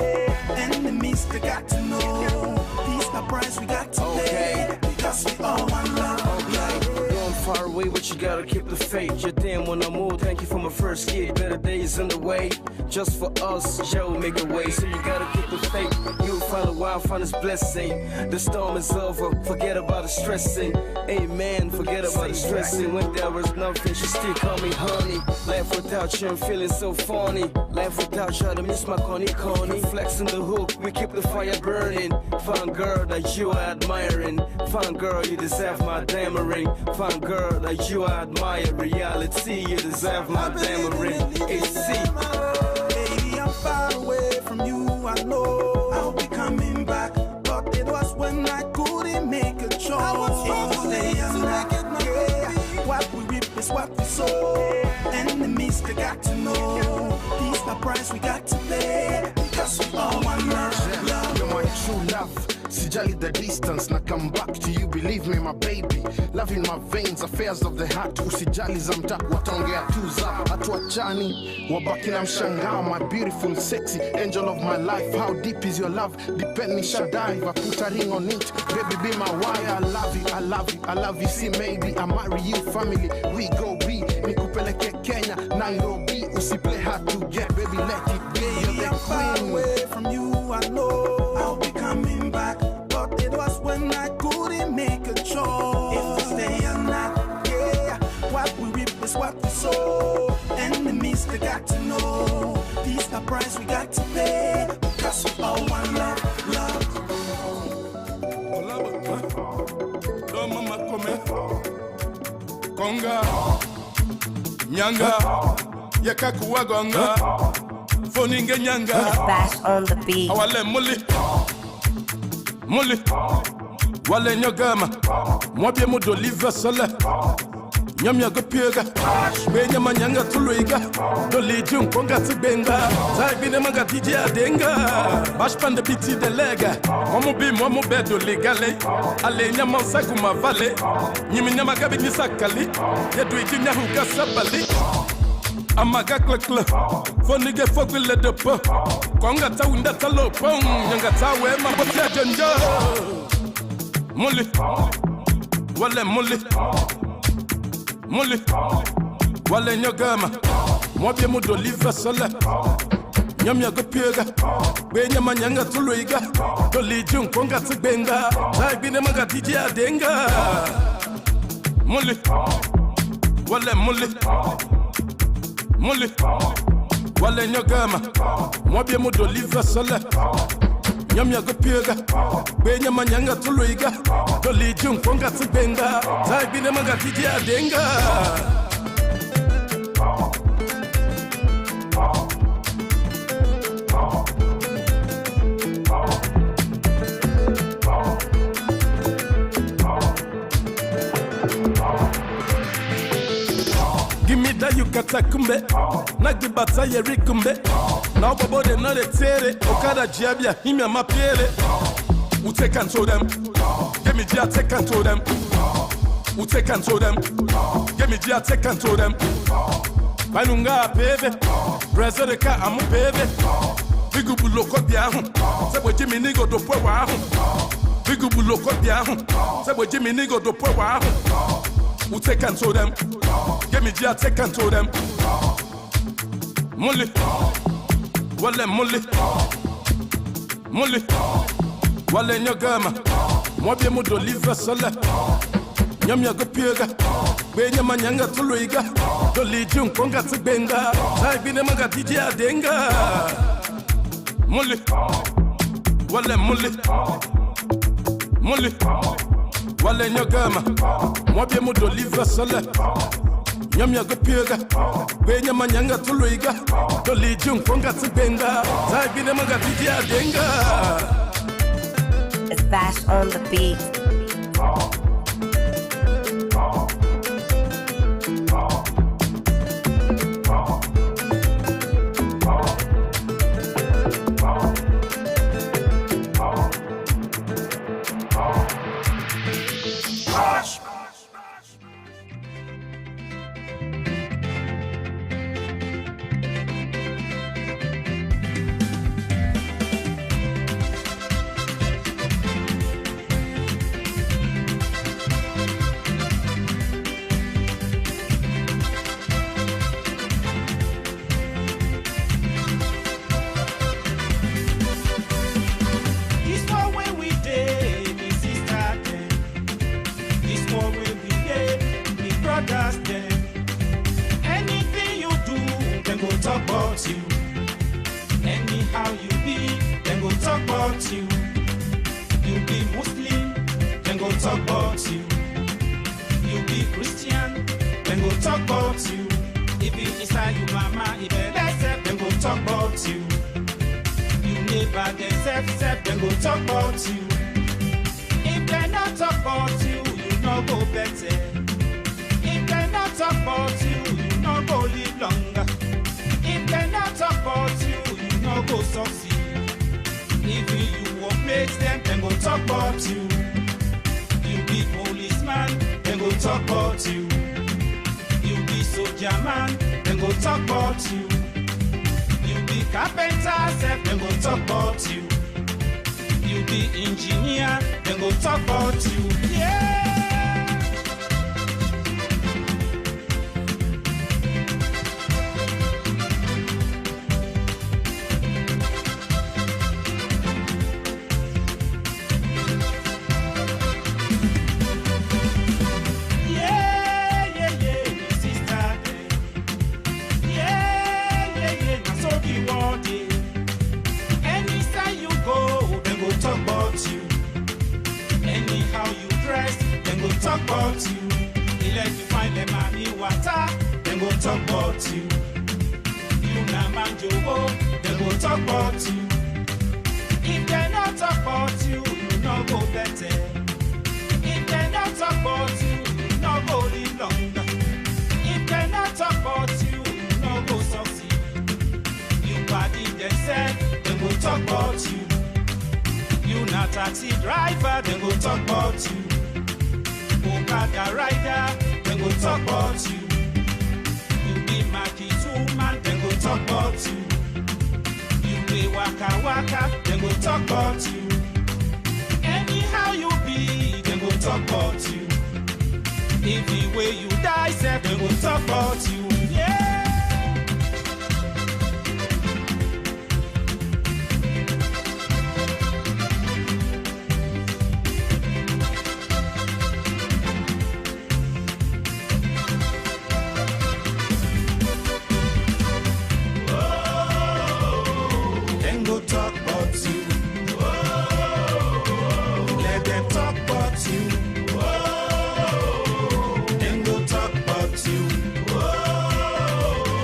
Enemies, they got to know. This the price we got to pay. Okay. Because we all one love. Okay. Going far away, but you gotta keep the faith. Je t'aime, mon amour, thank you for my first kid. Better days on the way. Just for us, Jah will make a way. So you gotta keep the faith. You'll find a while, find his blessing. The storm is over, forget about the stressing. Amen, forget about the stressing. When there was nothing, she still call me honey. Life without you, I'm feeling so funny. Life without you, I miss my corny corny. Flexing the hook, we keep the fire burning. Fine girl that you are admiring. Fine girl, you deserve my diamond ring. Fine girl that you are admiring. Reality, you deserve my diamond ring. A C. Baby, I'm far away from you, I know. I'll be coming back, but it was when I couldn't make a choice. I was struggling to make it, my baby. What we reap is what we sow. Enemies, they got to know. This the price we got to pay. Because we all one love, love. You're my true love. Sijali the distance, na come back to you, believe me, my baby. Love in my veins, affairs of the heart. Usijali za mtaa, wataongea tu za, hatuachani. Wabaki na mshangao, my beautiful, sexy angel of my life. How deep is your love? Depend, nisha dive, I put a ring on it. Baby, be my wife. I love you, I love you, I love you. See, maybe I marry you, family we go be. Nikupeleke Kenya, Nairobi, usi play hard to get. Baby, let it be. You're the queen. Away from you, I know I'll be coming back, but it was when I couldn't make a choice. If to stay or not, yeah. What we reap is what we sow. Enemies, they got to know. This the price we got to pay. Because we all one love, love. Don mama come. Conga. Nyanga. Yeka kuwa gonga. Foninge nyanga. Bash on the beat. Awale muli. Muli. Wale nyogama. Mwabie mu doliva sole. Nyam ya go piega. Be nyama nyanga tuluiga. Doli jun konga tigbenga. Zai bine maga D J adenga. Bash pande biti de lega. Mwamu bi mwamu be doli gale. Ale nyama saguma vale. Nyimi nyama gabi ni sakali. Ye dui jun ya huka sabali. Amaga klekle. Fo nige fo gile de po. Konga ta wunda ta lo pong. Nyanga ta we ma botia jonjo. Muli. Wale muli. Muli. Wale nyogama. Mwabie mu doliva sole. Nyam ya go piega. Be nyama nyanga tuluiga. Doli jun konga tigbenga. Zai bine maga D J adenga. Muli. Wale muli. Muli. Wale nyogama. Mwabie mu doliva sole. Nyam ya go piega. Be nyama nyanga tuluiga. Doli jun konga tigbenga. Zai bine maga D J adenga. Give me that you got a kumbe. Na give bata yeri kumbe. Now bobo de no de tere. Okada jabia, him ya ma pele. Who take and show them? Give me G, I take and show them. Who take and show them? Give me G, I take and show them. Banunga peve. Brazil ka amu peve. Bigu buloko biahu. Sebo Jimmy nigo do pwe wahu. Bigu buloko biahu. Sebo Jimmy nigo do pwe wahu. Who take and show them? Give me G, I take and show them. Muli. Wale muli. Muli. Wale nyogama. Mwabie mu doliva sole. Nyam ya go piega. Gbe nyama nyanga tuluiga. Doli jun konga tigbenga. Sai bine maga D J Adenga. Muli. Wale muli. Muli. Wale nyogama. Mwabie mu doli vasala. Nyam ya go piega. Gbe nyama nyanga tuluiga. Doli jun konga tigbenga. Sai bine maga D J Adenga. It's Bash on the beat. Dis world wey we dey, mi sista dem. Dis world wey we dey, mi brodas dem. Anytin yu du, dem go tok bɔt yu. Anyhow yu bi, dem go tok bɔt yu. Yu bi Muslim, dem go tok bɔt yu. Yu bi Christian, dem go tok bɔt yu. Even inside yu mama in belle sef, dem go tok bɔt yu. Yu neighbor dem sef, sef, dem go tok bɔt yu. If dem nɔ tok bɔt yu, yu nɔ go bɛtɛ. If dem nɔ tok bɔt yu, yu nɔ go live lɔnga. If dem nɔ tok bɔt yu, yu nɔ go succeed. Even yu workmate dem, dem go tok bɔt yu. Yu bi policeman, dem go tok bɔt yu. Yu bi soja man, dem go tok bɔt yu. Yu bi kapenta sef, dem go tok bɔt yu. Yu bi engineer, dem go tok bɔt yu. Yeah! Yeah, yeah, yeah, sista dem. Yeah, yeah, yeah, na so di world dey. Any side yu go, dem go tok bɔt yu. Anyhow yu dress, dem go tok bɔt yu. Ileki fine, lemani wata, dem go tok bɔt yu. Yu na manjowo, dem go tok bɔt yu. If dem nɔ tok bɔt yu, yu nɔ go bɛtɛ. If dem nɔ tok bɔt yu, yu nɔ go live lɔnga. If dem nɔ tok bɔt yu, yu nɔ go succeed. Yu padi dem sef, dem go tok bɔt yu. Yu na taxi driver, dem go tok bɔt yu. Okada rider, dem go tok bɔt yu. Yu be market woman, dem go tok bɔt yu. Yu dey waka waka, dem go tok bɔt yu. Anyhow yu bi, dem go tok bɔt yu. Even we yu die sef, dem go tok bɔt yu. Yeah. Dem go tok bɔt yu. Lɛ dem tok bɔt yu. Dem go tok bɔt yu.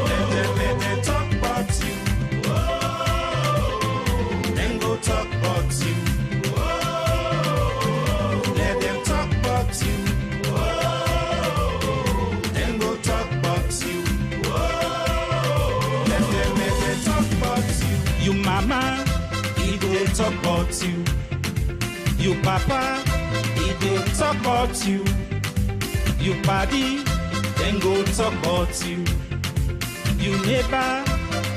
Lɛ dem, lɛ dem tok bɔt yu. Dem go tok bɔt yu. Lɛ dem tok bɔt yu. Dem go tok bɔt yu. Lɛ dem, lɛ dem tok bɔt yu. Yu mama, e go tok bɔt yu. Yu papa, e go tok bɔt yu. Yu padi, dem go tok bɔt yu. Yu neighbor,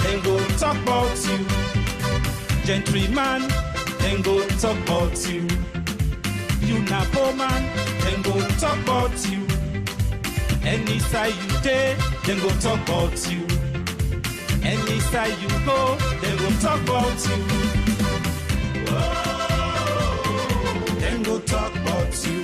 dem go tok bɔt yu. Gentleman, dem go tok bɔt yu. Yu na poor man, dem go tok bɔt yu. Any side yu dey, dem go tok bɔt yu. Any side yu go, dem go tok bɔt yu. Dem go tok bɔt yu.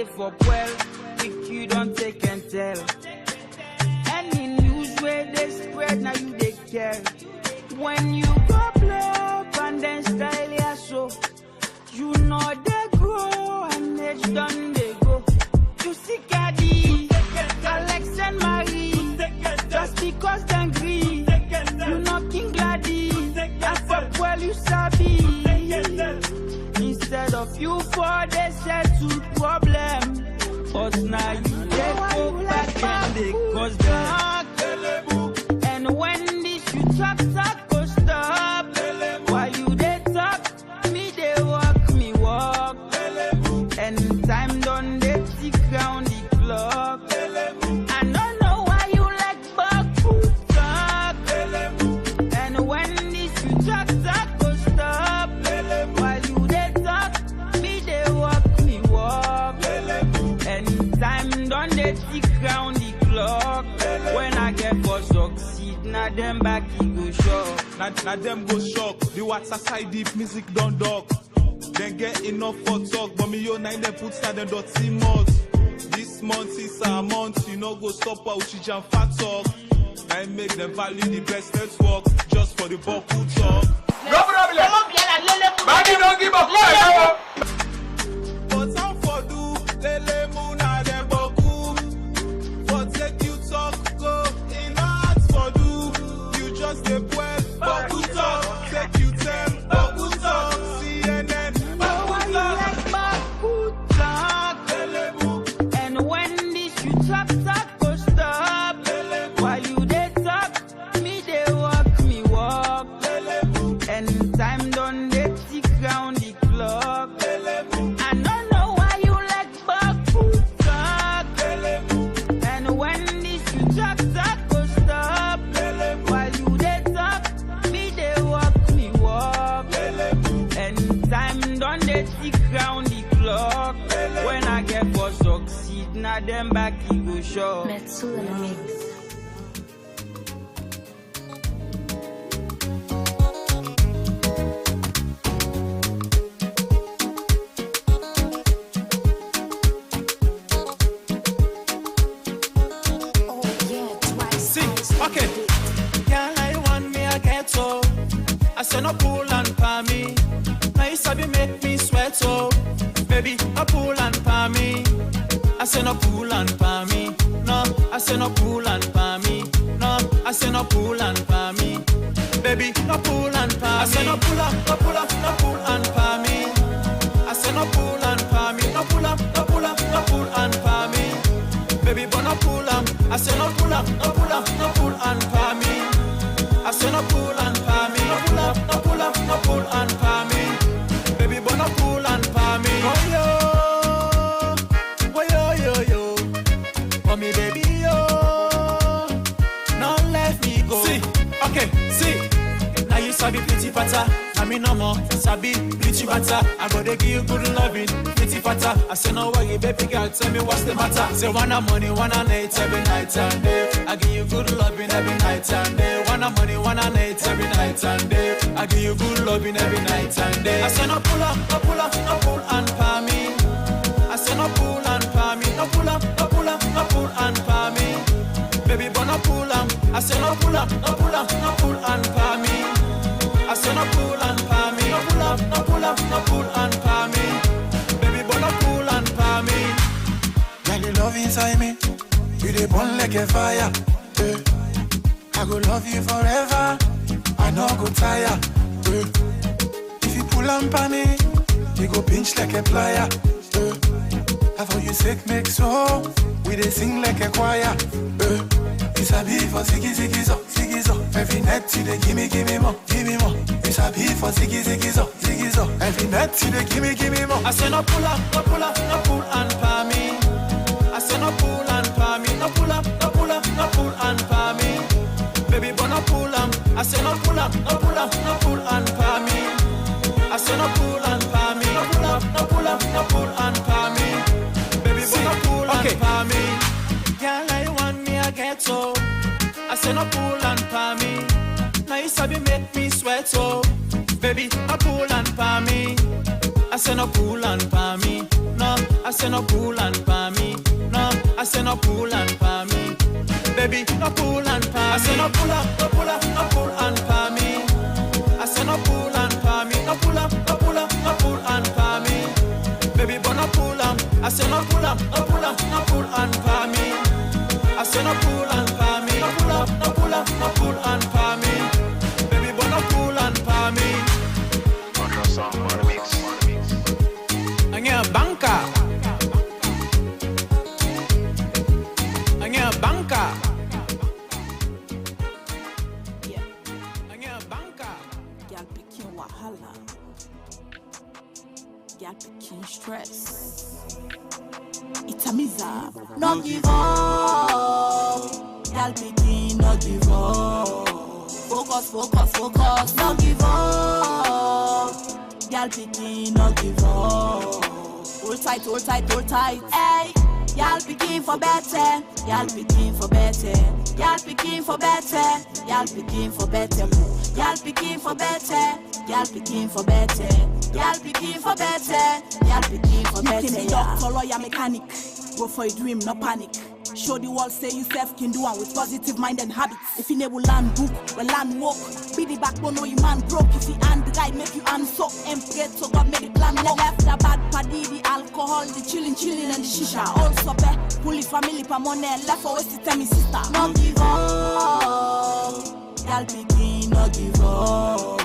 For well, if you don't take and tell. Any news where they spread, now you they care. When you go blow up and then style ya so, you know they grow and age done they go. You see Caddy, Alex and Marie, just because they green, you know King Gladys, I fuck well you sabi. Instead of you for the settle problem, but now you they go back and they cause them. And when this you talk, talk go stop. While you they talk, me they walk, me walk. And time done they tick round the clock. I don't know why you like Baku talk. And when this you talk, talk go stop. While you they talk, me they walk, me walk. And time done they tick round the clock. When I get for succeed, now them back e go show. Na, na dem go shock. The water side deep, music don duck. Dem get enough for talk, but me yo, na im dem put na dem dirty mouth. This month is our month, you no go stop our Uchija and fat talk. Na im make dem value the best network, just for the Boku talk. No problem. Body don't give up. But how for do lele muna dem Boku? For take you talk go in art for do. You just dey well Boku talk, take you tell Boku talk, C N N Boku talk. Boku talk. Lele mu. And when this you talk, talk go stop. Lele mu. While you dey talk, me dey walk, me walk. Lele mu. And time done dey tick round the clock. Lele mu. I don't know why you like Baku talk. And when this you talk, talk go stop. While you dey talk, me dey walk, me walk. And time done dey tick round the clock. When I get for succeed, na dem back e go show. Metsu in the mix. Oh, yeah, twice. See, okay. Girl, I want me a ghetto. I say no pull and pa me. Now you sabi make me sweat, oh. Baby, no pull and pa me. I say no pull and pa me. No, I say no pull and pa me. No, I say no pull and pa me. Baby, no pull and pa me. I say no pull up, no pull up, no pull and pa me. I say no pull and pa me. No pull up, no pull up, no pull and pa me. Baby, but no pull am. I say no pull am, no pull am, no pull and pa me. I say no pull and pa me. No pull am, no pull am, no pull and pa me. Baby, but no pull and pa me. Oh yo, oh yo yo yo. For me, baby, yo, no let me go. See, okay, see. Now you sabi pity pata. I mean, no more sabi pity pata. I go dey give you good loving, pity pata. I say no worry, baby girl, tell me what's the matter. Say wanna money, wanna night, every night and day. I give you good loving every night and day. Wanna money, wanna night, every night and day. I give you good loving every night and day. I say no pull up, no pull up, no pull and pa me. I say no pull and pa me, no pull up, no pull up, no pull and pa me. Baby, but no pull am. I say no pull up, no pull up, no pull and pa me. I say no pull and pa me, no pull up, no pull up, no pull and pa me. Baby, but no pull and pa me. Girl, you love inside me. You dey burn like a fire. Eh. I go love you forever. I no go tire. Eh. If you pull am pa me, you go pinch like a plier. Eh. I for you sake make so we dey sing like a choir. Eh. You sabi for ziggy ziggy zo, ziggy zo. Every night you dey gimme, gimme more, gimme more. You sabi for ziggy ziggy zo, ziggy zo. Every night you dey gimme, gimme more. I say no pull up, no pull up, no pull and pa me. I say no pull and pa me, no pull up, no pull up, no pull and pa me. Baby, but no pull am. I say no pull up, no pull up, no pull and pa me. I say no pull and pa me, no pull up, no pull up, no pull and pa me. Baby, but no pull and pa me. Girl, I want me a ghetto. I say no pull and pa me. Now you sabi make me sweat, oh. Baby, no pull and pa me. I say no pull and pa me. No, I say no pull and pa me. No, I say no pull and pa me. Baby, no pull and pa me. I say no pull up, no pull up, no pull and pa me. I say no pull and pa me. No pull up, no pull up, no pull and pa me. Baby, but no pull am. I say no pull up, no pull up, no pull and pa me. I say no pull and pa me. No pull up, no pull up, no pull and pa me. Baby, but no pull and pa me. Ultrasound mix. Anya banka. Anya banka. Yeah. Anya banka. Gyal pikin wahala. Gyal pikin stress. Itamiza. No give up. Gyal pikin, no give up. Focus, focus, focus. No give up. Gyal pikin, no give up. Hold tight, hold tight, hold tight. Hey, gyal pikin for better. Gyal pikin for better. Gyal pikin for better. Gyal pikin for better. Gyal pikin for better. Gyal pikin for better. Gyal pikin for better. Gyal pikin for better. You can be doctor, lawyer, mechanic. Go for a dream, no panic. Show the world say you sef can do am with positive mind and habits. If you never learn book, well learn work. Be the backbone, no you man broke. If you hand dry, make you hand soak. And pray to God, make the plan work. Left the bad paddy, the alcohol, the chilling, chilling and the shisha. Also be fully family pa money left for waste time, sister. No give up. Gyal pikin, no give up.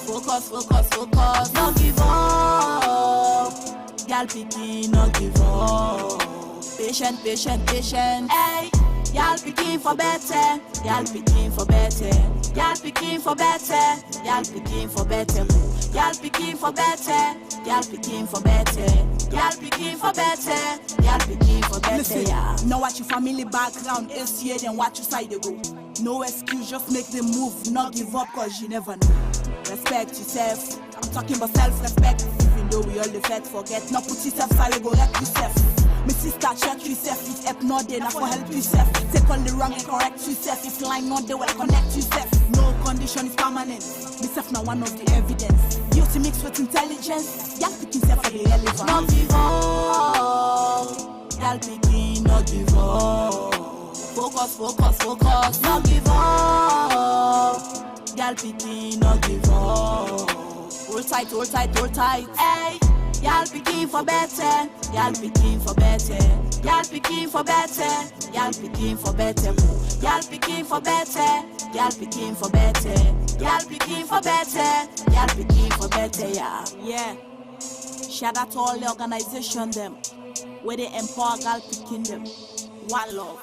Focus, focus, focus. No give up. Gyal pikin, no give up. Patient, patient, patient. Hey, gyal pikin for better. Gyal pikin for better. Gyal pikin for better. Gyal pikin for better. Gyal pikin for better. Gyal pikin for better. Gyal pikin for better. Gyal pikin for better. Listen, yeah. No watch your family background, S C A, then watch your side they go. No excuse, just make the move. Not give up, cause you never know. Respect yourself. I'm talking about self-respect. Even though we all dey fight, forget. Not put yourself side, go wreck yourself. My sister, check yourself. If help not there, not for help yourself. Take on the wrong and correct yourself. If line not there, well connect yourself. No condition is permanent. Myself now one of the evidence. Beauty mixed with intelligence. Young pikin self for the relevant. Not give up. Gyal pikin, no give up. Focus, focus, focus. No give up. Gyal pikin, no give up. Hold tight, hold tight, hold tight. Hey, gyal pikin for better. Gyal pikin for better. Gyal pikin for better. Gyal pikin for better. Gyal pikin for better. Gyal pikin for better. Gyal pikin for better. Gyal pikin for better, yeah. Yeah. Shout out to all the organization dem wey dey empower gyal pikin dem. One love.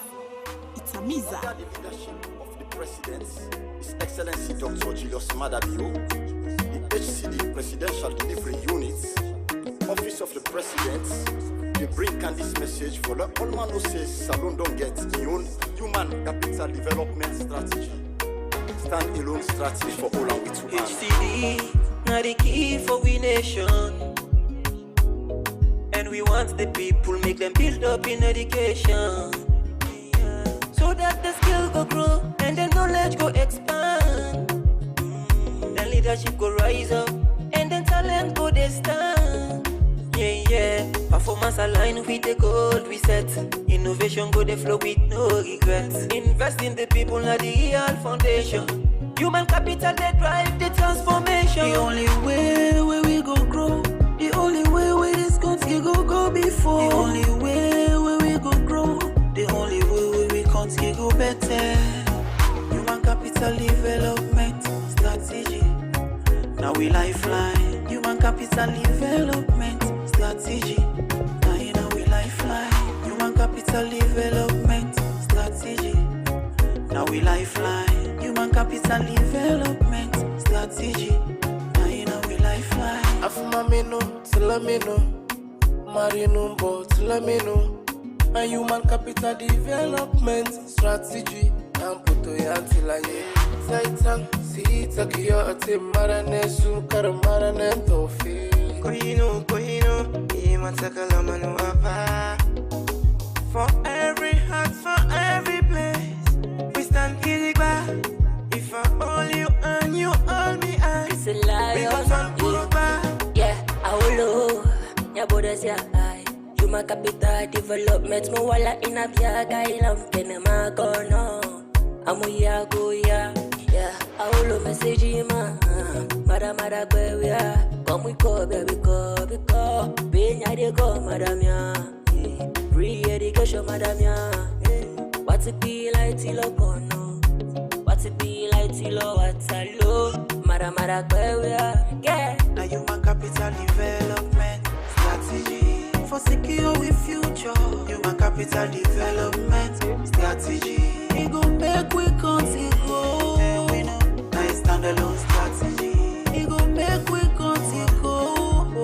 Itamiza. Under the leadership of the President, His Excellency Doctor Julius Maada Bio, the H C D Presidential Delivery Unit, Office of the President, dey bring come this message for let all man know say Salone don get im own human capital development strategy. Stand alone strategy for all and with one. H C D na the key for we nation. And we want the people make them build up in education. So that the skill go grow and the knowledge go expand. Then leadership go rise up and then talent go dey stand. Yeah, yeah. Performance align with the goal we set. Innovation go dey flow with no regrets. Invest in the people na the real foundation. Human capital dey drive the transformation. The only way wey we go grow, the only way wey this country go go before, the only way wey we go grow, the only way wey we country go better. Human capital development strategy. Now we lifeline. Human capital development strategy. Now you know we lifeline. Human capital development strategy. Now we lifeline. Human capital development strategy. Now you know we lifeline. Afumamino, Salamino, Marinumbo, Salamino. A human capital development strategy. Amputo ya tilaye. Zaitan, si itakiyo ate marane su kar marane tofi. Kohino, kohino, iman sakala manu apa. For every heart, for every place, we stand gidigba. If I hold you and you hold me, I, it's a lie, we go turn Kuruba. Yeah, I hold you. Your borders, yeah, I. You My capital development, mo wala ina biaga ilam kene magono. Amu ya go ya, ya. Aulo message ma, mada mada kwe we are. Come we go, baby, go, we go. Benya de go, madam ya. Eh, free education, madam ya. Eh, what it be like till kono? What it be like till Waterloo? Mada mada kwe we are. Yeah. Now human capital development strategy for secure we future. Human capital development strategy. E go make we country grow. Na a standalone strategy. E go make we country grow.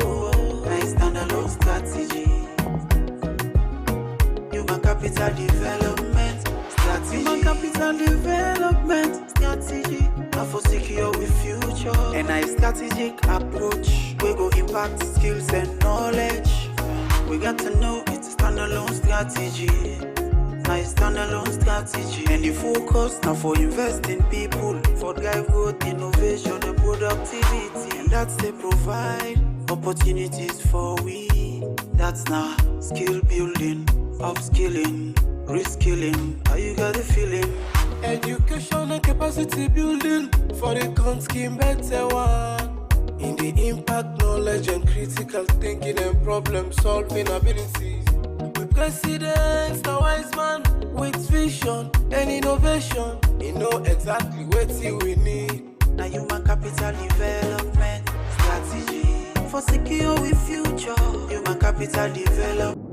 Na a standalone strategy. Human capital development strategy. Human capital development strategy. Na for secure we future. And a strategic approach we go impact skills and knowledge. We got to know it's a standalone strategy. Na a standalone strategy. And the focus na for invest in people, for drive growth, innovation, and productivity. And that's to provide opportunities for we. That's na skill building, upskilling, reskilling. How you got the feeling? Education and capacity building for the country better one. In the impact, knowledge, and critical thinking and problem solving abilities. We president a wise man with vision and innovation. He know exactly wetin we need. Na human capital development strategy for secure we future. Human capital development.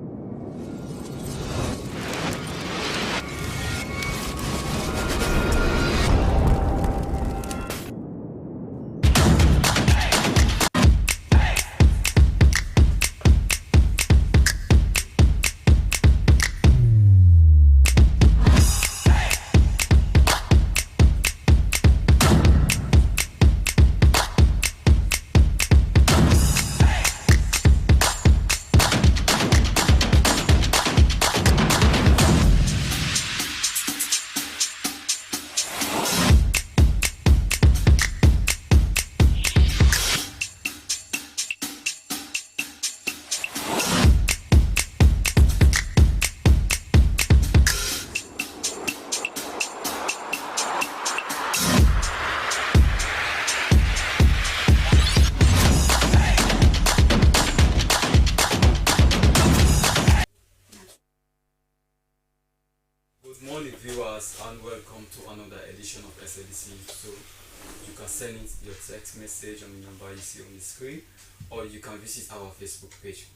Good morning, viewers, and welcome to another edition of S A B C News Show. You can send in your text message on the number you see on the screen, or you can visit our Facebook page.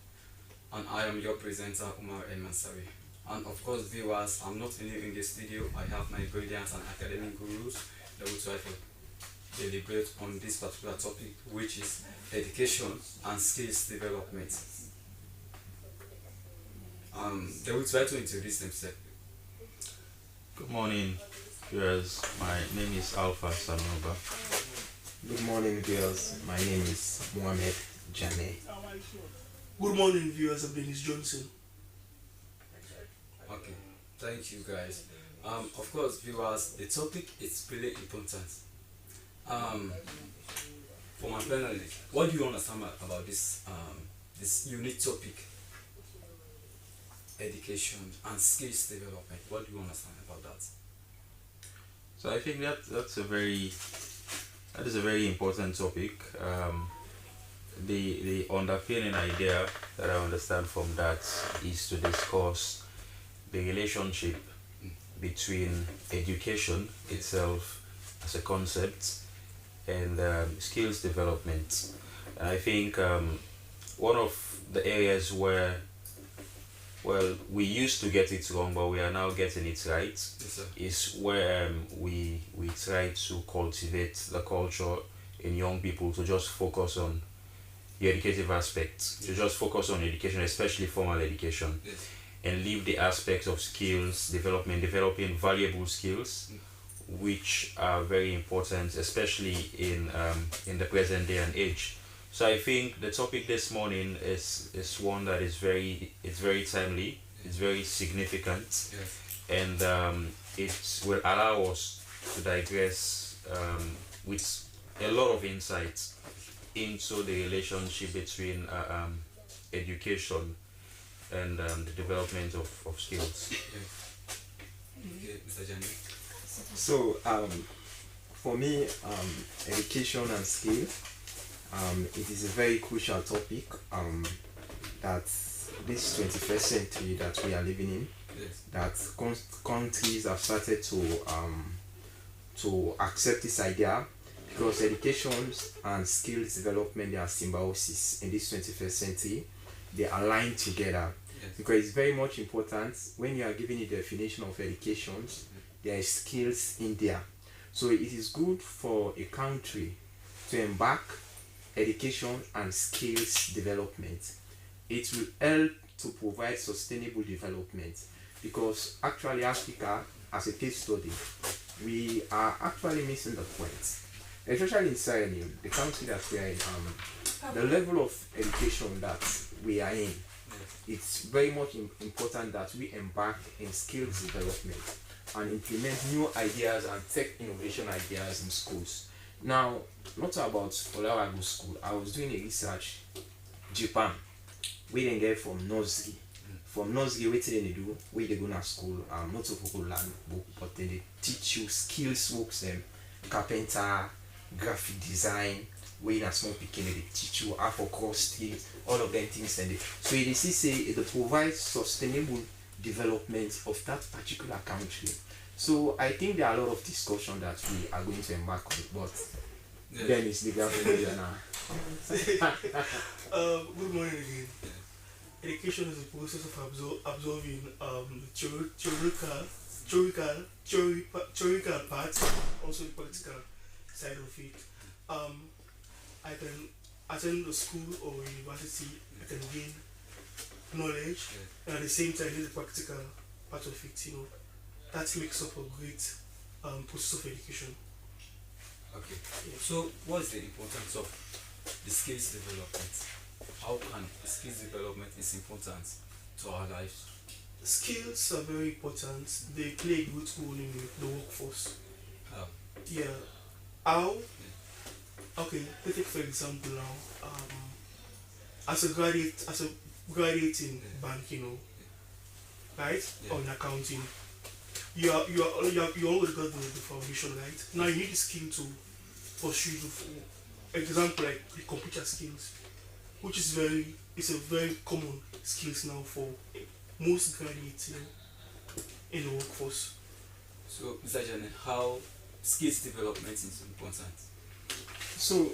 And I am your presenter, Umar El Mansari. And of course, viewers, I'm not alone in the studio. I have my brilliant and academic gurus that will try to deliberate on this particular topic, which is education and skills development. Um, they will try to introduce themselves. Good morning, viewers. My name is Alpha Sanoba. Good morning, viewers. My name is Mohamed Jane. Good morning, viewers. I'm Dennis Johnson. Okay, thank you, guys. Um, of course, viewers, the topic is really important. Um, for my panelists, what do you understand about, about this, um, this unique topic, education and skills development? What do you understand about that? So I think that that's a very that is a very important topic. Um, the the underpinning idea that I understand from that is to discuss the relationship between education itself as a concept and um, skills development. And I think um, one of the areas where, well, we used to get it wrong, but we are now getting it right, yes, sir, is where um, we we try to cultivate the culture in young people to just focus on the educative aspect, to just focus on education, especially formal education, yes, and leave the aspect of skills development, developing valuable skills, mm, which are very important, especially in um, in the present day and age. So I think the topic this morning is is one that is very it's very timely, it's very significant, yes, and um, it will allow us to digress um, with a lot of insight into the relationship between uh, um, education and um, the development of, of skills. Okay, Mister Jani. So um, for me, um, education and skill, um, it is a very crucial topic um, that this twenty-first century that we are living in, Yes. that con- countries have started to um, to accept this idea because education and skills development, they are symbiosis in this twenty-first century. They align together Yes. because it's very much important when you are giving a definition of education, there is skills in there. So it is good for a country to embark education and skills development. It will help to provide sustainable development because actually Africa, as a case study, we are actually missing the point, especially in Sierra Leone, the country that we are in. Um, the level of education that we are in, it's very much im- important that we embark in skills development and implement new ideas and tech innovation ideas in schools. Now, not about Olawago School, I was doing a research, Japan, wey dem get from nursery. From nursery, wetin dem dey do? Wey dem go na school, um, not to go learn book, but dem dey teach you skills works dem, carpenter, graphic design, wey na small pikin dem dey teach you how for cross street, all of dem things dem dey. So you dey see say e dey provide sustainable development of that particular country. So I think there are a lot of discussion that we are going to embark on, but Yes. Dennis, the graphic designer. Um, good morning again. Education is a process of absor- absorbing um, the theor- theoretical, theoretical, theory, pa- theoretical part, also the practical side of it. Um, I can attend a school or university, I can gain knowledge, and at the same time, the practical part of it, you know, that makes up a great um, process of education. Okay. So, what's the importance of the skills development? How can the skills development is important to our lives? Skills are very important. They play a great role in the, the workforce. How? Yeah. How? Okay, let's take for example now. Um, as a graduate, as a graduate in banking, you know, right, Yeah. or in accounting, you are you are you are you already got the, the foundation, right? Now you need the skill to pursue the for example like the computer skills, which is very it's a very common skills now for most graduates, you know, in the workforce. So, Mister Jani, how skills development is important? So,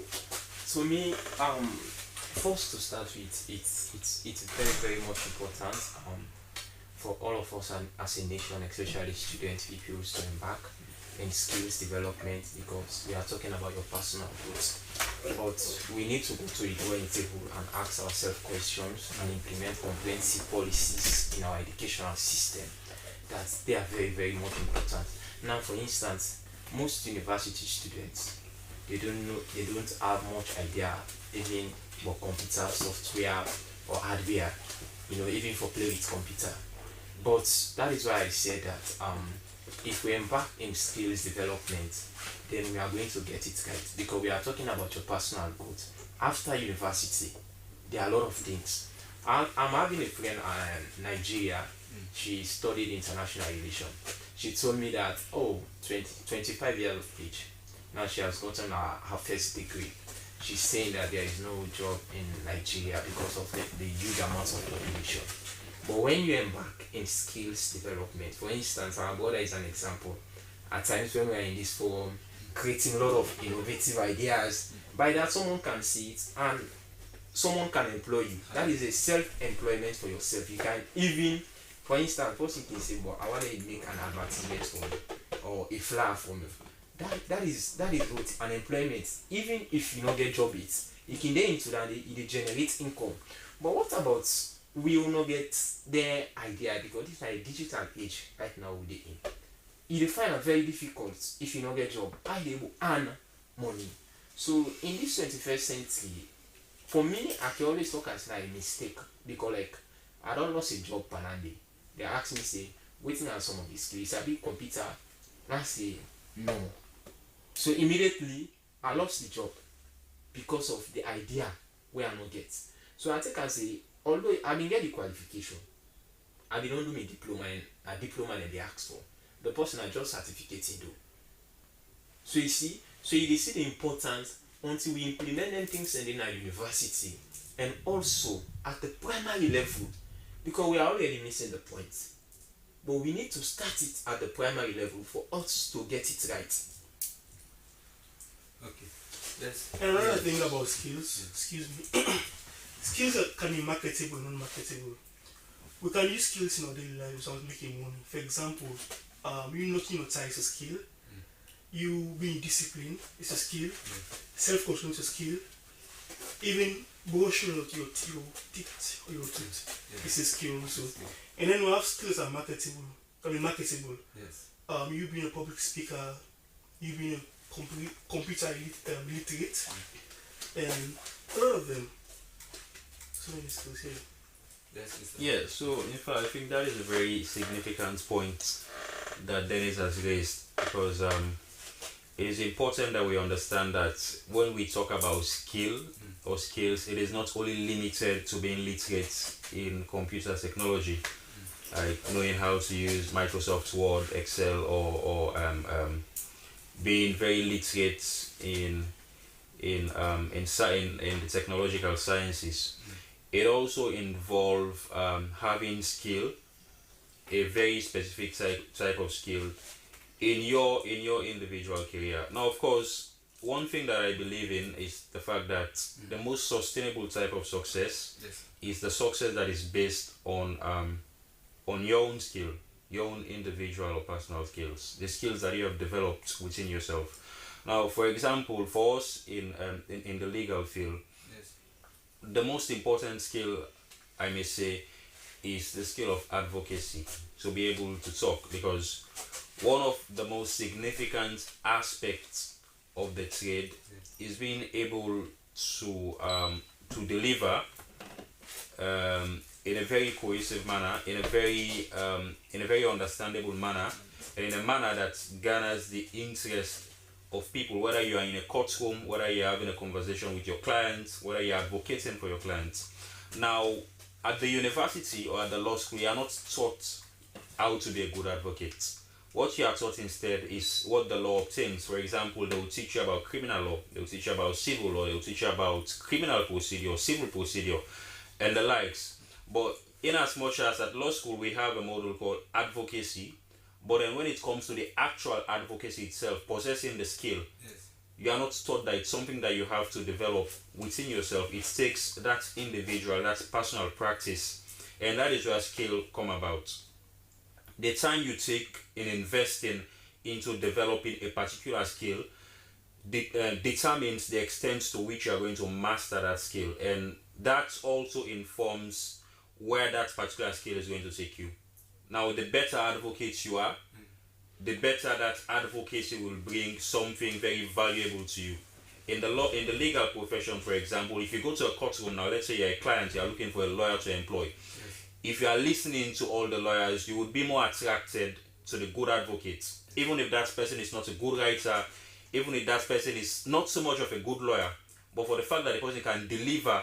to me, um, first to start with, it's it's it's very very much important um, for all of us and as a nation, especially students, pupils, to embark in skills development because we are talking about your personal growth. But we need to go to the drawing table and ask ourselves questions and implement comprehensive policies in our educational system. That they are very very much important. Now, for instance, most university students, they don't know, they don't have much idea even about computer software or hardware, you know, even for play with computer. But that is why I said that um, if we embark in skills development, then we are going to get it right because we are talking about your personal growth. After university, there are a lot of things. I'm, I'm having a friend in Nigeria. She studied international relation. She told me that, oh, twenty, twenty-five years of age. Now she has gotten her, her first degree. She's saying that there is no job in Nigeria because of the, the huge amount of population. But when you embark in skills development, for instance, our brother is an example. At times when we are in this forum, creating a lot of innovative ideas, by that someone can see it and someone can employ you. That is a self-employment for yourself. You can even, for instance, person can say, but I want to make an advertisement for you or a flyer for me. That, that is that is what an employment. Even if you no get job, it you can dey into that, e dey generate income. But what about we who no get the idea, because this na a digital age right now we dey in. E dey find am very difficult if you no get job. How you dey go earn money? So in this twenty-first century, for me, I can always talk as na a mistake because, like, I don lost a job panande. They ask me say, wetin are some of the skills? You sabi computer? I say, no. So immediately I lost the job because of the idea wey I no get. So I take am say Although I bin get di qualification, I bin don do mi diploma, and na diploma dem dey ask for. The person na just certificate im do. So you see, so you dey see the importance until we implement dem things dem dey na university and also at the primary level, because we are already missing the point. But we need to start it at the primary level for us to get it right. Okay. Yes. And another thing about skills, excuse me, skills that can be marketable, non-marketable. We can use skills in our daily life without making money. For example, um, you knotting your tie is a skill. You being disciplined is a skill. Self-control is a skill. Even brushing out your, t- your teeth or your tooth is a skill also. And then we have skills that are marketable, can be marketable. Yes. Um, you being a public speaker, you being a compu- computer lit- um, literate, and a lot of them. So many skills here. Yes, Mister. Yeah, so in fact, I think that is a very significant point that Dennis has raised, because um, it is important that we understand that when we talk about skill or skills, it is not only limited to being literate in computer technology, like knowing how to use Microsoft Word, Excel, or, or um, um, being very literate in in um, in, sci- in in the technological sciences. It also involves um, having skill, a very specific type, type of skill in your in your individual career. Now, of course, one thing that I believe in is the fact that the most sustainable type of success Yes. is the success that is based on um, on your own skill, your own individual or personal skills, the skills that you have developed within yourself. Now, for example, for us in um, in, in the legal field, Yes. the most important skill, I may say, is the skill of advocacy, to be able to talk, because one of the most significant aspects of the trade is being able to um, to deliver um, in a very cohesive manner, in a very um, in a very understandable manner, and in a manner that garners the interest of people, whether you are in a courtroom, whether you are having a conversation with your clients, whether you are advocating for your clients. Now, at the university or at the law school, you are not taught how to be a good advocate. What you are taught instead is what the law obtains. For example, they will teach you about criminal law, they will teach you about civil law, they will teach you about criminal procedure, civil procedure, and the likes. But in as much as at law school we have a module called advocacy, but then when it comes to the actual advocacy itself, possessing the skill, Yes. you are not taught that it's something that you have to develop within yourself. It takes that individual, that personal practice, and that is where skill come about. The time you take in investing into developing a particular skill de- uh, determines the extent to which you are going to master that skill, and that also informs where that particular skill is going to take you. Now, the better advocate you are, the better that advocacy will bring something very valuable to you. In the law, in the legal profession, for example, if you go to a courtroom now, let's say you're a client, you're looking for a lawyer to employ. If you are listening to all the lawyers, you would be more attracted to the good advocate. Even if that person is not a good writer, even if that person is not so much of a good lawyer, but for the fact that the person can deliver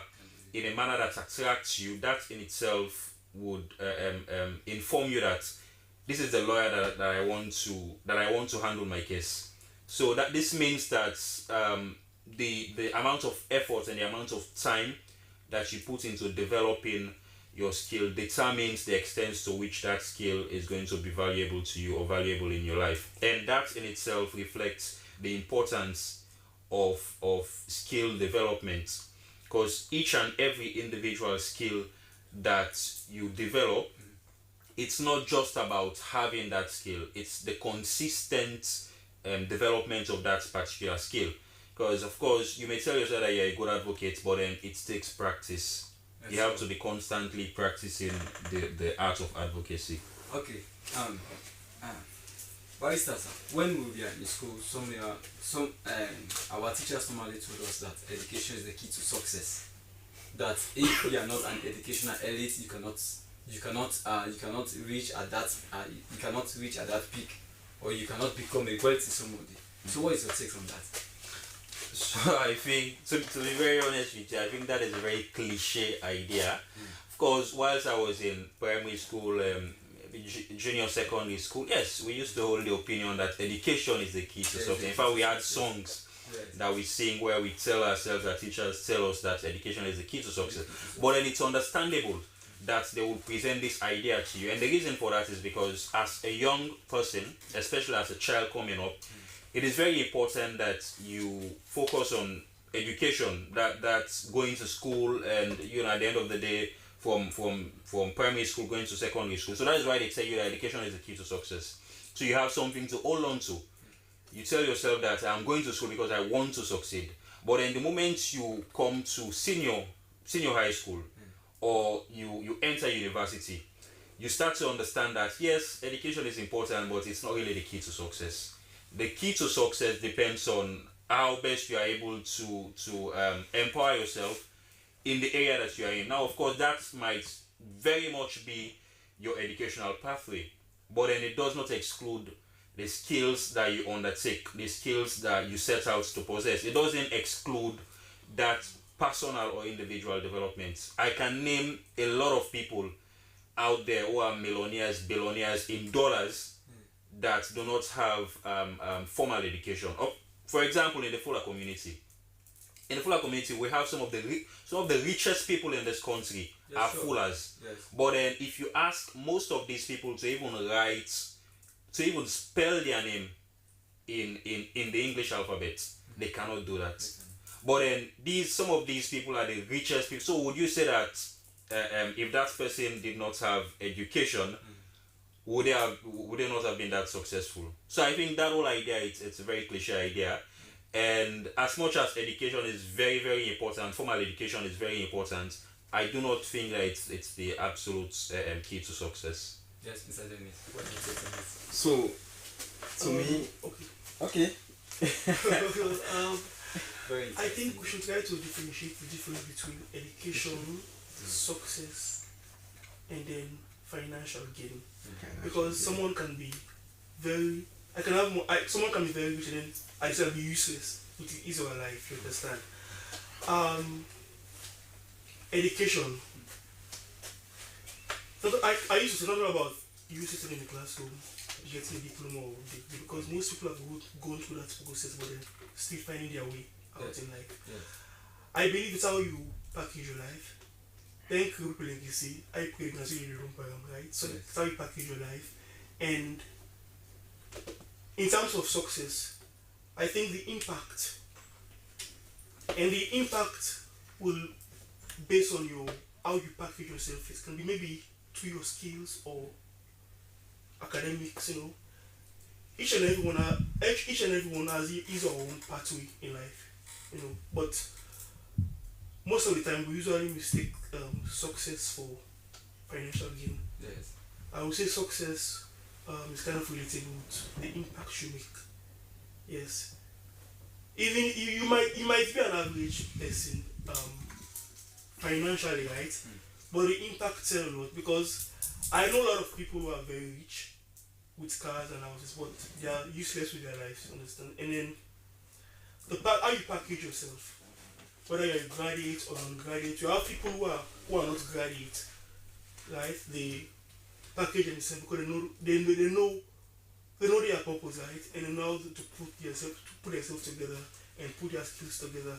in a manner that attracts you, that in itself would uh, um, um, inform you that this is the lawyer that, that I want to that I want to handle my case. So that this means that um, the the amount of effort and the amount of time that you put into developing your skill determines the extent to which that skill is going to be valuable to you or valuable in your life. And that in itself reflects the importance of, of skill development, because each and every individual skill that you develop, it's not just about having that skill, it's the consistent um, development of that particular skill. Because, of course, you may tell yourself that you're a good advocate, but then it takes practice. You have to be constantly practicing the, the art of advocacy. Okay. Um. Uh, Barrister, sir, when we were in school, some uh, some um, our teachers normally told us that education is the key to success. That if you are not an educational elite, you cannot you cannot uh, you cannot reach at that uh, you cannot reach at that peak, or you cannot become a wealthy somebody. So what is your take on that? So I think, to, to be very honest with you, I think that is a very cliche idea. Of Because whilst I was in primary school, um, ju- junior secondary school, yes, we used to hold the opinion that education is the key to Yes, success. In fact, we had songs that we sing where we tell ourselves that teachers tell us that education is the key to success. But then it's understandable that they will present this idea to you. And the reason for that is because as a young person, especially as a child coming up, it is very important that you focus on education, that that's going to school, and you know, at the end of the day, from from from primary school going to secondary school. So that is why they tell you that education is the key to success. So you have something to hold on to. You tell yourself that I'm going to school because I want to succeed. But then the moment you come to senior senior high school, or you you enter university, you start to understand that yes, education is important, but it's not really the key to success. The key to success depends on how best you are able to to um, empower yourself in the area that you are in. Now, of course, that might very much be your educational pathway, but then it does not exclude the skills that you undertake, the skills that you set out to possess. It doesn't exclude that personal or individual development. I can name a lot of people out there who are millionaires, billionaires in dollars that do not have um, um, formal education. Oh, for example, in the Fula community, in the Fula community, we have some of the ri- some of the richest people in this country Yes, are sir. Fulas. Yes. But then, if you ask most of these people to even write, to even spell their name in in in the English alphabet, they cannot do that. But then, these some of these people are the richest people. So, would you say that uh, um, if that person did not have education, would they have would they not have been that successful? So I think that whole idea, it's, it's a very cliche idea. And as much as education is very, very important, formal education is very important, I do not think that it's it's the absolute uh, um, key to success. Yes, Mister Dennis, what do you say to this? So, to me, okay. Okay. um, Very I think we should try to differentiate the difference between education, success, and then financial gain. Because someone can be very, I can have more, I, someone can be very rich and then I still be useless with his or her life, you understand? Um, education. Not, I, I used to say not all about you sitting in the classroom, getting a diploma or degree, because most people have go, gone through that process, but they're still finding their way out Yes. in life. Yes. I believe it's how you package your life. Thank you, people like you see. I pray you can see your own program, right? So Yes. it's how you package your life. And in terms of success, I think the impact and the impact will based on your how you package yourself. It can be maybe through your skills or academics, you know. Each and everyone, ha- each, each and everyone has hi- his or her own pathway in life, you know. But most of the time, we usually mistake um, success for financial gain. Yes. I would say success um, is kind of relatable to the impact you make. Yes. Even you, you might you might be an average person um, financially, right? But the impact tell a lot because I know a lot of people who are very rich with cars and houses, but they are useless with their lives. Understand? And then the pa- how you package yourself, whether you're a graduate or non-graduate, you have people who are who are not graduate, right? They package themselves because they know they know, they know they know their purpose, right? And they know how to put themselves to put themselves together and put their skills together.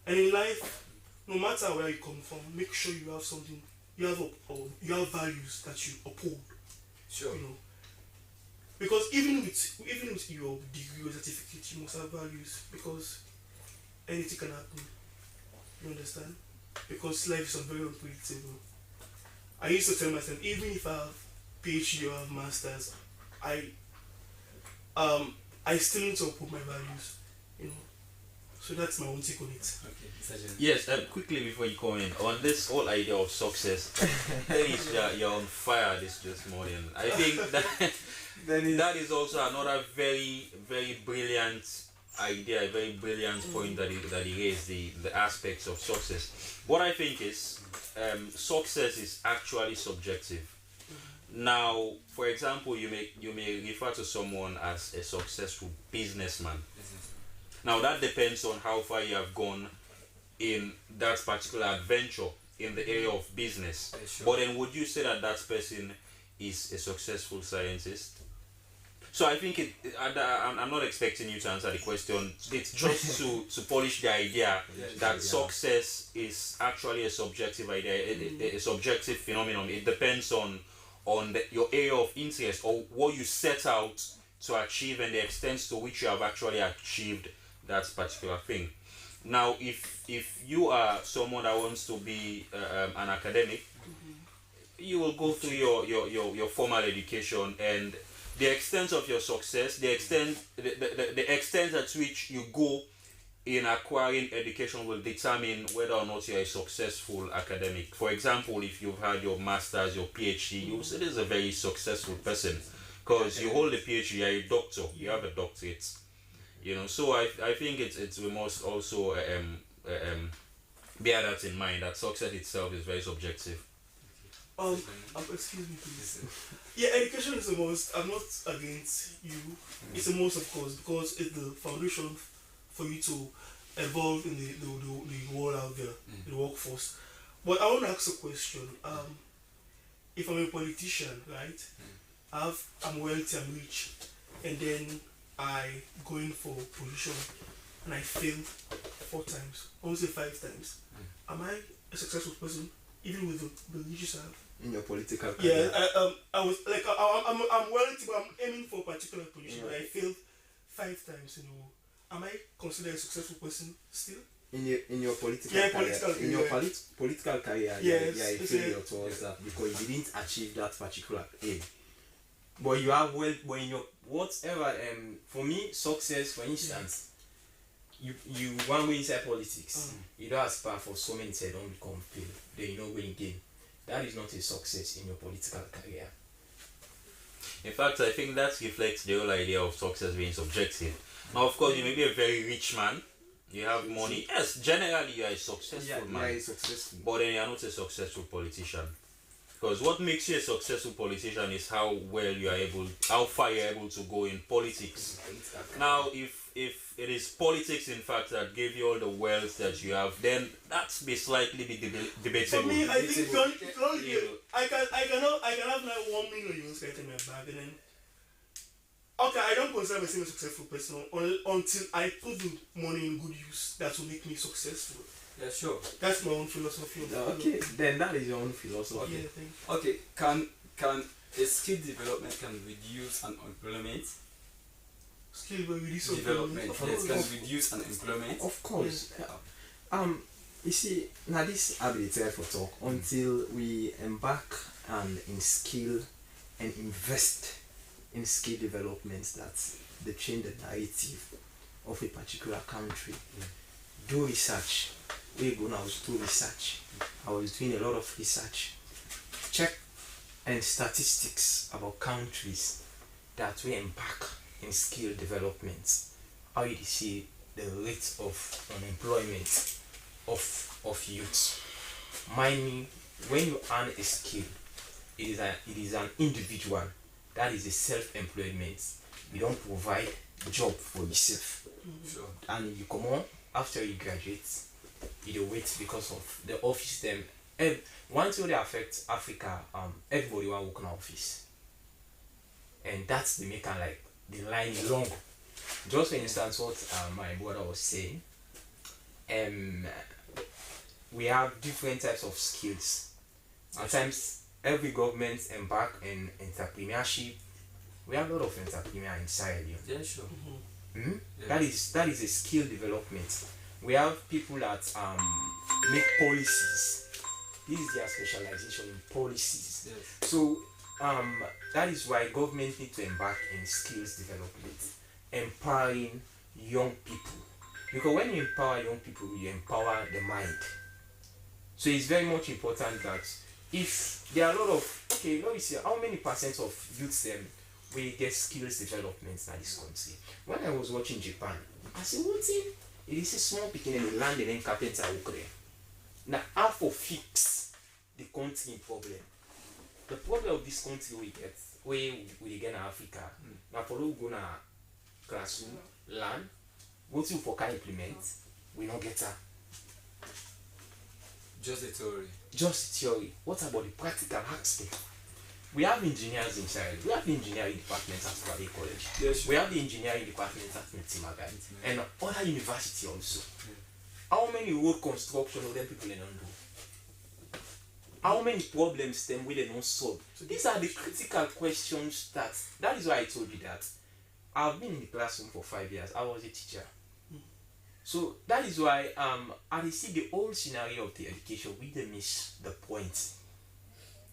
And in life, no matter where you come from, make sure you have something you have up, or you have values that you uphold. Sure. You know, because even with even with your degree or certificate, you must have values because anything can happen. You understand? Because life is very unpredictable. I used to tell myself, even if I have PhD or I have masters, I um I still need to uphold my values. You know, so that's my own take on it. Okay, Mister Jen. Yes, um, quickly before you come in on this whole idea of success, Dennis, you're, you're on fire this this morning. I think that Dennis. That is also another very very brilliant idea, a very brilliant point that he, that he raised, the, the aspects of success. What I think is, um, success is actually subjective. Now, for example, you may you may refer to someone as a successful businessman. Now, that depends on how far you have gone in that particular adventure. in the area of business. But then, would you say that that person is a successful scientist? So I think it. I, I- I'm not expecting you to answer the question. It's just to to polish the idea that success is actually a subjective idea, a, a- a subjective phenomenon. It depends on on the, your area of interest or what you set out to achieve and the extent to which you have actually achieved that particular thing. Now, if if you are someone that wants to be uh, um, an academic, you will go through your, your, your, your formal education and the extent of your success, the extent the, the, the extent at which you go in acquiring education will determine whether or not you're a successful academic. For example, if you've had your master's, your P H D, you will say this is a very successful person because you hold a P H D, you're a doctor, you have a doctorate. You know, so I, I think it's, it's we must also um, um, bear that in mind, that success itself is very subjective. Um, um, excuse me, please. Yeah, education is a must. I'm not against you. It's a must, of course, because it's the foundation for you to evolve in the, the, the, the world out there, the workforce. But I want to ask a question. Um, if I'm a politician, right? I have, I'm wealthy, I'm rich, and then I go in for position and I failed four times, I won't say five times. Am I a successful person, even with the, the riches I have? In your political career. Yeah, I, um, I was like, I, I'm, I'm, I'm wealthy, but I'm aiming for a particular position. Yeah. I failed five times in a row. Am I considered a successful person still? In your in your political Yeah, career, political in your career. Polit- political career, Yes, you are a it's a- failure towards that because you didn't achieve that particular aim. But you have well, but in your whatever um for me success for instance, you you wan go inside politics, you don aspire for so many things don become fail, then you no go again. That is not a success in your political career. In fact, I think that reflects the whole idea of success being subjective. Now, of course, you may be a very rich man, you have money. Yes, generally, you are a successful Yeah, you man, are a successful. But then you are not a successful politician. Because what makes you a successful politician is how well you are able, how far you are able to go in politics. Now, if if it is politics, in fact, that gave you all the wealth that you have, then that's be slightly be deb- debatable. For me, I think Debatable. don't, don't, You- I can I cannot I can have now one million euros right in my bag and then okay, I don't consider myself a successful person un, until I put the money in good use that will make me successful. Yeah, sure. That's my own philosophy of Okay, then that is your own philosophy. Yeah, thank you. Okay, can can a skill development can reduce unemployment? Skill will reduce Development, unemployment. yes, Of can course. Reduce unemployment. Of course. Um, you see, now this I will try for talk until we embark and in skill and invest in skill development that they change the narrative of a particular country. Do research. We go now do research. I was doing a lot of research. Check and statistics about countries that we embark in skill development. How you see the rate of unemployment of of youth. Mind me, when you earn a skill, it is a it is an individual. That is a self-employment. You don't provide job for yourself. Sure. And you come on after you graduate, you dey wait because of the office them. Ev- one thing wey dey affect Africa, um, everybody wan work na office, and that's the make am like the line long. Just for instance, what uh, my brother was saying, um, we have different types of skills. At times, every government embark in entrepreneurship. We have a lot of entrepreneur inside you. Yeah, sure. Hmm? Yeah. That is that is a skill development. We have people that um, make policies. This is their specialization in policies. Yes. So um, that is why government need to embark in skills development, empowering young people. Because when you empower young people, you empower the mind. So it's very much important that if there are a lot of okay, let me see how many percent of youths um, we get skills development in this country. When I was watching Japan, I said, "What thing? It is a small picking and land and then carpenter work there." Now, how for fix the country problem? The problem of this country we get, where we dey get na Africa, na for we go na classroom, learn, wetin we for can implement, we no get am. Just the theory. Just the theory. What about the practical aspect? We have engineers inside. We have engineering departments at Kwale College. Yes. We have the engineering departments at Ntima Guy and other university also. How many road construction of them people in Ondo? How many problems them will they not solve? So these are the critical questions that that is why I told you that I've been in the classroom for five years. I was a teacher. So that is why um I dey see the whole scenario of the education. We dey miss the point.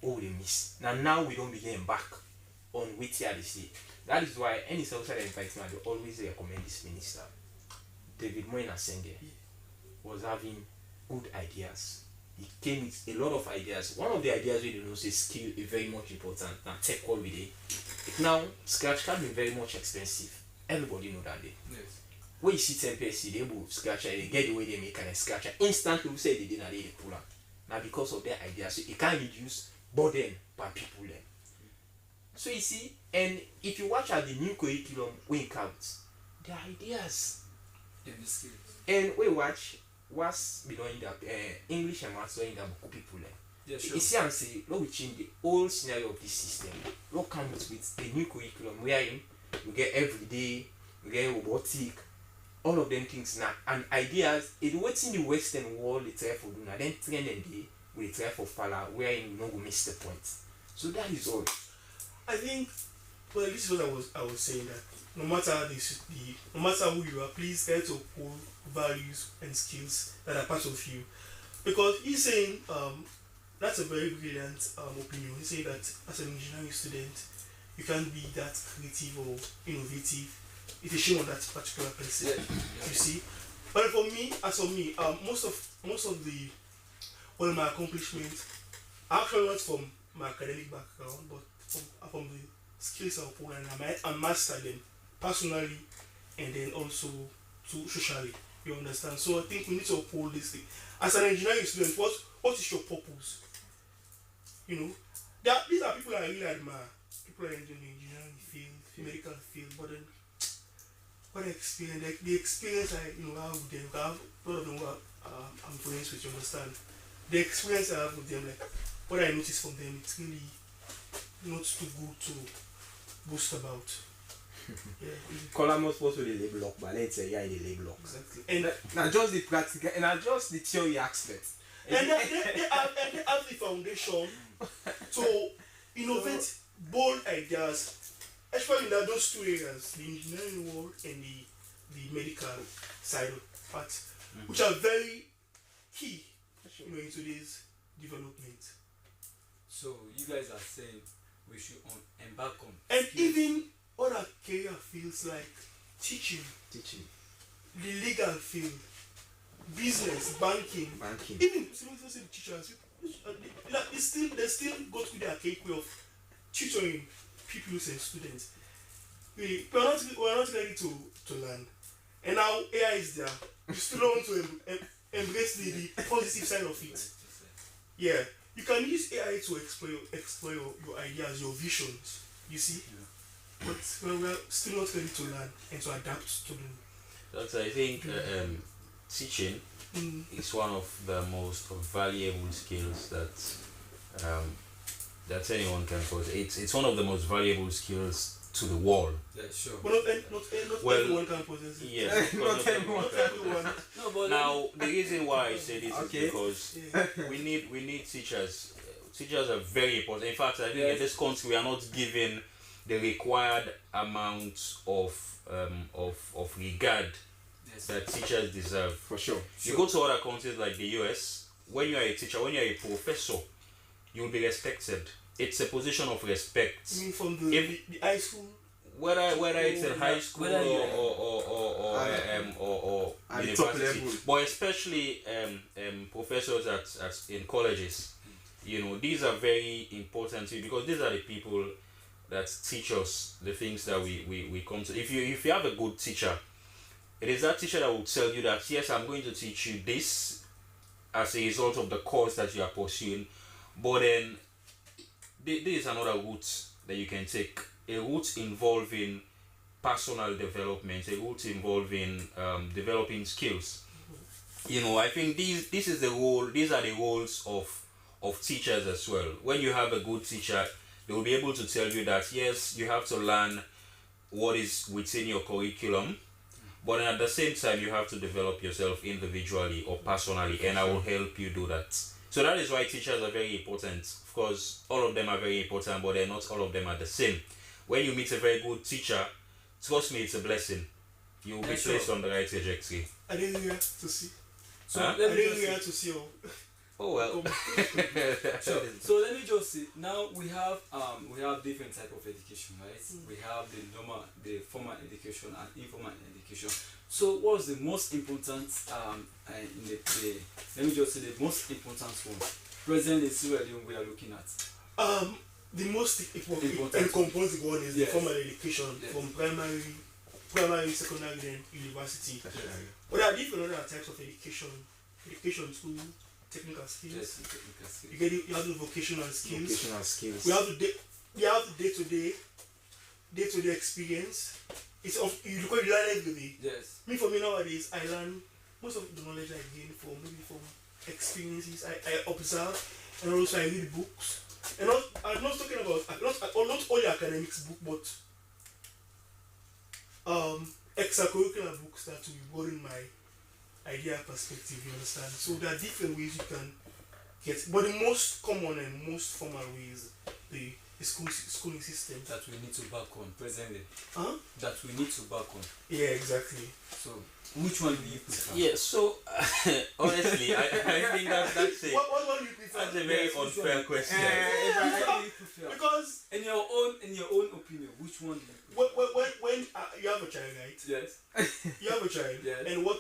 Oh, we dey miss. Now now we don't begin back on wetin I dey see. That is why any social invite me, I dey always recommend this minister, David Moyena Senge, was having good ideas. He came with a lot of ideas. One of the ideas we don't know say skill is very much important. Now tech all we dey. Now scratch card been very much expensive. Everybody know that day. Yes. When you see ten person, they move scratcher, they get the way they make and scratcher. Instantly, we say they did not they pull up. Now because of their ideas, so it can't reduce burden by people then. So you see, and if you watch at the new curriculum wing out, the ideas And the skills. And we watch was belong in the uh, English and maths in the book people. Eh. Yeah, sure. You see, I'm saying, no, we change the whole scenario of this system. No come with a new curriculum wherein we get everyday, we get robotic, all of them things now. And ideas, it what's in the Western world, it's helpful do now. Then train and day, we try for follow wherein we no go miss the point. So that is all. I think, well, this is what I was I was saying, that no matter the, the no matter who you are, please try to uphold values and skills that are part of you, because he's saying um, that's a very brilliant um, opinion. He said that as an engineering student, you can't be that creative or innovative. It's a shame on that particular person. You see, but for me, as for me, um, most of most of the well, my accomplishment, actually not from my academic background, but from, from the skills I uphold and I, I master them personally, and then also to socially. You understand? So I think we need to uphold this thing. As an engineering student, what what is your purpose? You know, there, these are people I really admire. People are in the engineering field, medical field, but then what I experience, like the experience I you know have with them, I have a lot of them who are, um, I'm friends with, you understand. The experience I have with them, like what I notice from them, it's really not too good to boast about. Yeah, Colamos was with the label lock, but let's say yeah, the label lock. Exactly. And Now just the practical, and now just the theory aspect. And they, they, they, have, and they have the foundation to innovate bold ideas, especially in that, those two areas, the engineering world and the the medical side of part, which are very key, you know, in today's development. So you guys are saying we should on, embark on. And even other career fields like teaching, Teaching, the legal field, business, banking, banking. Even civil society teachers, which, uh, they, like, they still they still go through the archaic way of tutoring pupils and students. We we are not we are not ready to to learn, and now A I is there. We still want to em, em, embrace the, the positive side of it. Yeah, you can use A I to explore your, explore your, your ideas, your visions. You see, but well, we are still not ready to learn and to adapt to the Doctor, I think uh, um, teaching Mm. is one of the most valuable skills that um, that anyone can possess. It's it's one of the most valuable skills to the world. Yeah, sure. But not, not, not Well, everyone can possess it. Yes, Not everyone. Not everyone. No, but Now the reason why I say this Okay. is because we need we need teachers. Uh, teachers are very important. In fact, I think Yes. in this country we are not given the required amount of um, of of regard Yes. that teachers deserve. For sure. You go to other countries like the U S. When you are a teacher, when you are a professor, you will be respected. It's a position of respect. I mean, from the, If- the high school. Whether whether it's in high school or Whether you- or or or, or, Ah, um, or, or at the top university, level. But especially um, um, professors at, at in colleges, you know, these are very important too, because these are the people that teach us the things that we, we, we come to. If you if you have a good teacher, it is that teacher that will tell you that yes, I'm going to teach you this as a result of the course that you are pursuing, but then thi- this is another route that you can take, a route involving personal development, a route involving um, developing skills. You know, I think these this is the role. These are the roles of of teachers as well. When you have a good teacher, they will be able to tell you that yes, you have to learn what is within your curriculum, but at the same time, you have to develop yourself individually or personally, and I will help you do that. So that is why teachers are very important. Of course, all of them are very important, but they're not all of them are the same. When you meet a very good teacher, trust me, it's a blessing. You will be Yes, placed sir. on the right trajectory. I didn't hear to see. So Huh? let I me didn't just hear say, to see you. Oh well. Sure. So let me just say, now we have um we have different type of education, right? We have the normal, the formal education and informal education. So what's the most important um uh, in the, the let me just say the most important one presently in Sierra Leone we are looking at? Um, the most important, Important. and composing one is Yes. the formal education Yes. from primary, primary, secondary, then university. Tertiary. But there are different other types of education. Education school, technical skills. Yes, in technical You skills. get it, you have the vocational skills. Vocational skills. We have the day, we have the day to day, day to day experience. It's of you look you learn every day. Yes. Me for me nowadays, I learn most of the knowledge I gain from maybe from experiences I, I observe, and also I read books. And not, I'm not talking about I'm not, I'm not only academics book, but um extracurricular books that will broaden my idea perspective. You understand? So there are different ways you can get, but the most common and most formal way is the, the school sy- schooling system. That we need to back on presently. Huh? That we need to back on. Yeah, exactly. So, which one do you prefer? Yeah, so honestly, I, I think that that's a, What, what, what do you prefer? that's a very Yes, which unfair one? question. Eh, if I Which one do you prefer? Because In your own, in your own opinion, which one do you prefer? When, when, when, when uh, you have a child, right? Yes. You have a child, Yes. and what,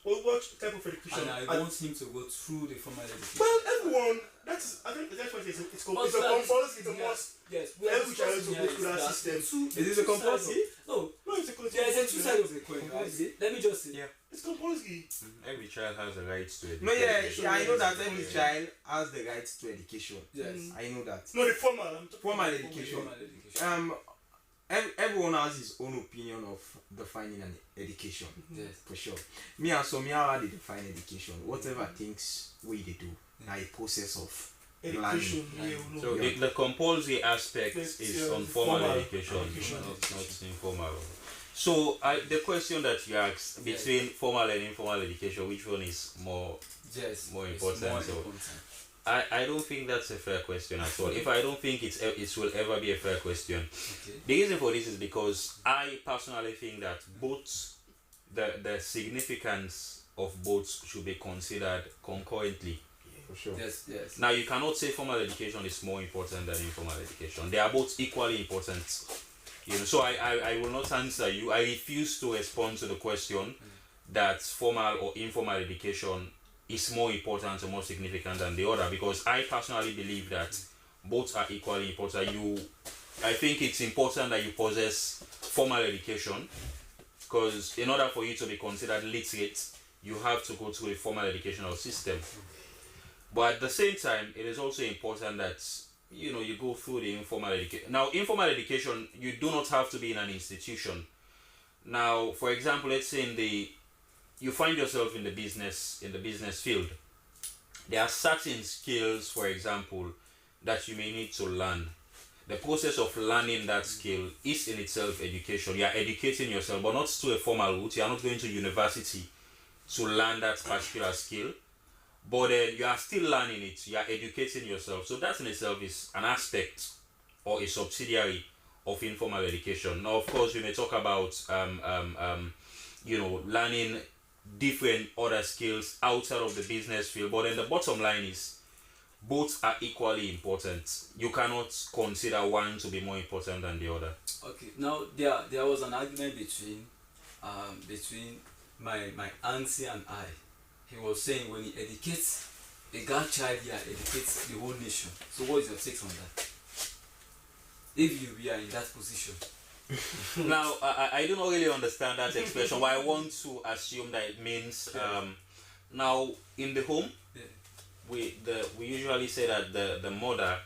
what, what type of education? And I At- want him to go through the formal education. Well, everyone. That's I think that's what it is. It's, com- But it's a that is- compulsory. It's a yeah, must. Yes, we are Every child discussing to here go is through that that system. two- Is it a two sides compulsory? of- No, No, it's a compulsory. there is a two sides of the coin, right? Compulsory. Let me just say. Yeah. It's compulsory. Every child has a right to education. No, yeah, yeah, I know that every Yes. child has the right to education. Yes. Mm. I know that. No, the formal. I'm talking Formal about the education. Formal education. Um, ev- everyone has his own opinion of defining an education. Yes. For sure. Me and Somi, how I dey define education. Whatever things we dey do, na a process of Education, planning. yeah, we know. So Yeah. the, the compulsory aspect Yes, is yeah, on formal formal education, education. not, not informal. So I, the question that you asked Yes. between formal and informal education, which one is more Yes, more it's important, more so important. I, I don't think that's a fair question at all. If I don't think it's e- it will ever be a fair question, Okay. the reason for this is because I personally think that both the the significance of both should be considered concurrently. For sure. Yes, yes. Now you cannot say formal education is more important than informal education. They are both equally important. You know, so I, I, I will not answer you. I refuse to respond to the question that formal or informal education is more important or more significant than the other, because I personally believe that both are equally important. You, I think it's important that you possess formal education, because in order for you to be considered literate, you have to go through a formal educational system. But at the same time, it is also important that you know you go through the informal education. Now, informal education, you do not have to be in an institution. Now, for example, let's say in the you find yourself in the business in the business field. There are certain skills, for example, that you may need to learn. The process of learning that skill is in itself education. You are educating yourself, but not through a formal route. You are not going to university to learn that particular skill, but then you are still learning it. You are educating yourself. So that in itself is an aspect or a subsidiary of informal education. Now, of course, we may talk about um, um, um, you know, learning different other skills outside of the business field, but then the bottom line is both are equally important. You cannot consider one to be more important than the other. Okay, now there there was an argument between um, between my my auntie and I. He was saying when he educates a girl child, he educates the whole nation. So what is your take on that? If you were in that position, Now, I, I- I do not really understand that expression, but I want to assume that it means um, now in the home, Yeah. we the we usually say that the the mother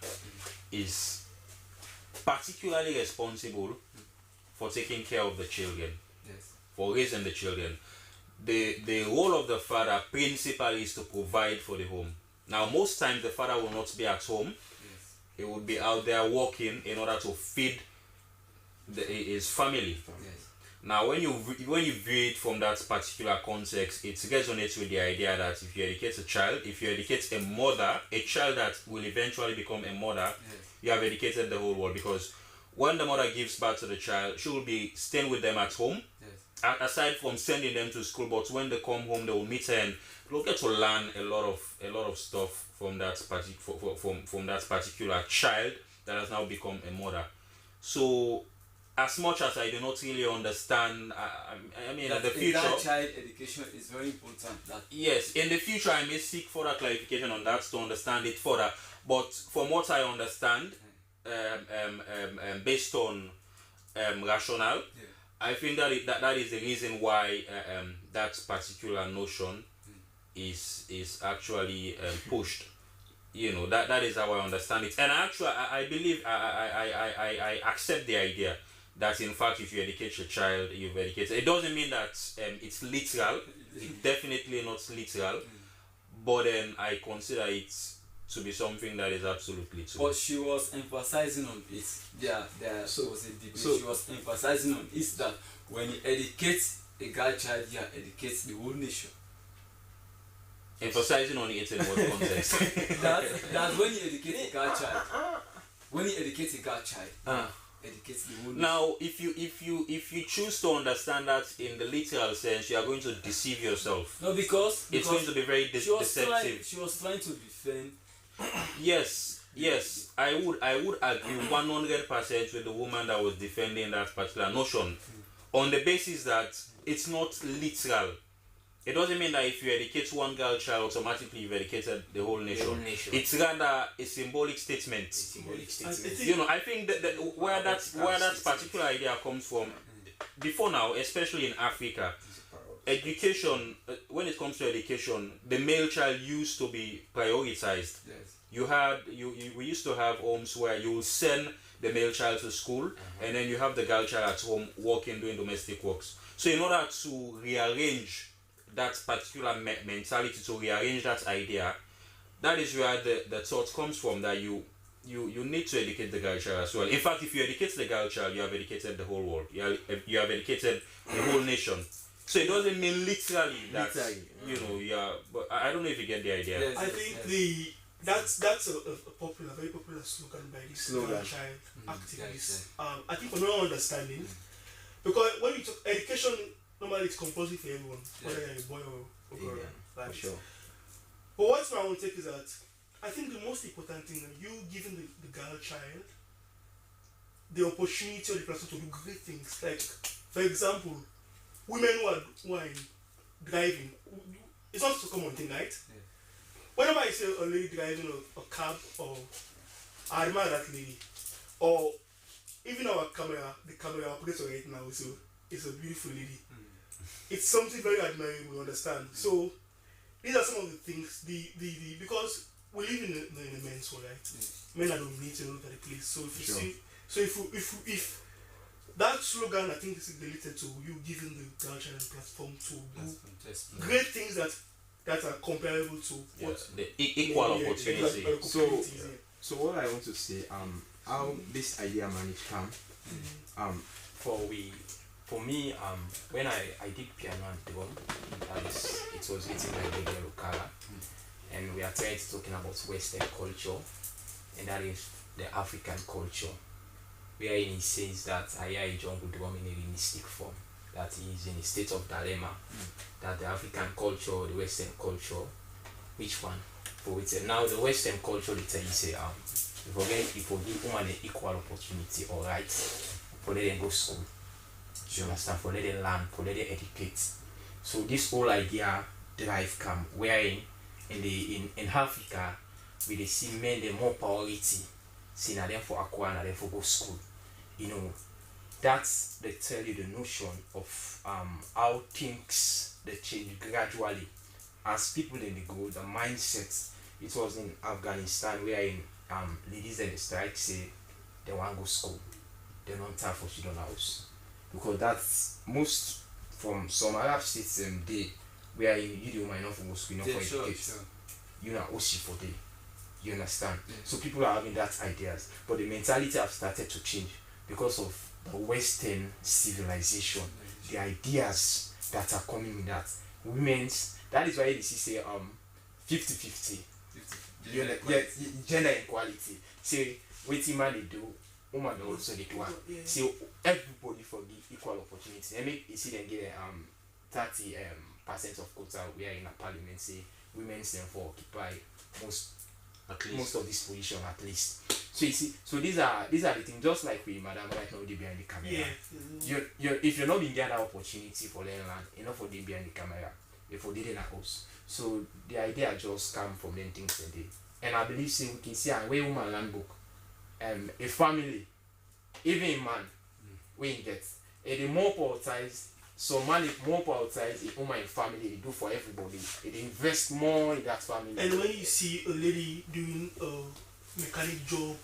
is particularly responsible for taking care of the children, yes. for raising the children. The the role of the father principally is to provide for the home. Now, most times the father will not be at home. He would be out there working in order to feed the, his family. Now, when you re- when you view it from that particular context, it resonates with the idea that if you educate a child, if you educate a mother, a child that will eventually become a mother, you have educated the whole world, because when the mother gives birth to the child, she will be staying with them at home. A- aside from sending them to school, but when they come home, they will meet her and they'll get to learn a lot of a lot of stuff from that partic- for, for, from from that particular child that has now become a mother. So, as much as I do not really understand, I, I I mean, in That the a future, girl child education is very important. That yes, in the future I may seek further clarification on that to understand it further. But from what I understand, um, um, um, um, based on um, rationale, Yeah. I think that, it, that that is the reason why uh, um, that particular notion is is actually um, pushed. You know, that that is how I understand it, and I actually I, I believe I, I I I I I accept the idea that, in fact, if you educate your child, you've educated. It doesn't mean that um, it's literal. It's definitely not literal, but then I consider it to be something that is absolutely true. But she was emphasizing on it. There, there So- was a debate. so- She was emphasizing on it that when you educate a girl child, you educate the whole nation. Emphasizing on it in what context? That's that's when you educate a girl child. When you educate a girl child, Ah, educate the whole nation. Now, if you if you if you choose to understand that in the literal sense, you are going to deceive yourself. No, because, It's because going to be very de- she was trying, deceptive. she was trying to defend. Yes, yes, I would I would agree one hundred percent with the woman that was defending that particular notion, on the basis that it's not literal. It doesn't mean that if you educate one girl child, automatically you've educated the whole nation. whole nation. It's rather a symbolic statement. Symbolic Yes, I- I statement. think- You know, I think that, that where that where that particular idea comes from, before now, especially in Africa, education, uh, when it comes to education, the male child used to be prioritized. Yes. You had you, you we used to have homes where you will send the male child to school, and then you have the girl child at home working, doing domestic works. So in order to rearrange that particular me- mentality, to rearrange that idea, that is where the, the thought comes from that you you you need to educate the girl child as well. In fact, if you educate the girl child, you have educated the whole world. You have, you have educated the whole nation. So it doesn't mean literally that Literally. you know you are. But I I don't know if you get the idea. Yes, I yes, think yes. the that's that's a, a, a popular, very popular slogan by the Slogan. girl child Mm, activists. yeah, Um, I think for my understanding, because when you talk education, normally it's compulsory for everyone, whether you're a boy or a girl. Yeah, for Right? Sure. But what I want to take is that I think the most important thing is you giving the, the girl child the opportunity or the platform to do great things. Like, for example, women who are, who are in driving, it's not a common thing, right? Yeah. Whenever I see a lady driving a, a cab, or I admire that lady, or even our camera, the camera operator right now is a, is a beautiful lady. It's something very admirable, you understand? So these are some of the things, the, the, the because we live in a, in a men's world, right? Men are dominating all over the place. So if you Sure. see, so if you, if you, if that slogan, I think, is related to you giving the girl child a platform to do That's fantastic. great things that that are comparable to Yeah, what the e- equal yeah, opportunity. equal So- opportunities, yeah. So what I want to say, um, how this idea managed come, um, For we, for me, um, when I, I did piano and drum, that is, it was written by Gabriel Okara, and we are trying to talking about Western culture, and that is the African culture, wherein he says that Aya Ijongu drum in a rhythmistic form, that he is in a state of dilemma, that the African culture, the Western culture, which one? For we say now the Western culture, they tell you say, um, if we get, if we give woman an equal opportunity or right, for let them go school. You understand? For let them learn, for let them educate. So this whole idea drive come wherein in the in, in Africa we dey see men dem more priority. See na dem for acquire, na dem for go school. You know, that's they tell you the notion of um, how things they change gradually as people in the go, the mindset. It was in Afghanistan where in um, ladies and strike say they want go school, they don't have for children house because that's most from some Arab states dem dey, where you, you the woman, you no for go school, you no for educate. You na O C for dey. You understand? So people are having that ideas, but the mentality have started to change because of the Western civilization. The ideas that are coming with that. Women's, that is why you see say, um, fifty fifty. You know, yeah, gender equality. Say, wetin man dey do, woman dey also dey do am. Say, everybody for give equal opportunity. Dem make you see dem get, um, thirty, um, percent of quota where in a parliament say women dem for occupy most, at least, most of this position at least. So you see, so these are, these are the things, just like we, madam, right now, dey behind the camera. You, you, if you no bin get that opportunity for learn land, you no for dey behind the camera. If we did in a house. So the idea just come from dem things dem dey. And I believe say we can see am wey woman land book, um, a family, even a man, wey im get, e dey more prioritize, some man dey more prioritize im woman, im family, dey do for everybody. E dey invest more in that family. And when you see a lady doing a mechanic job,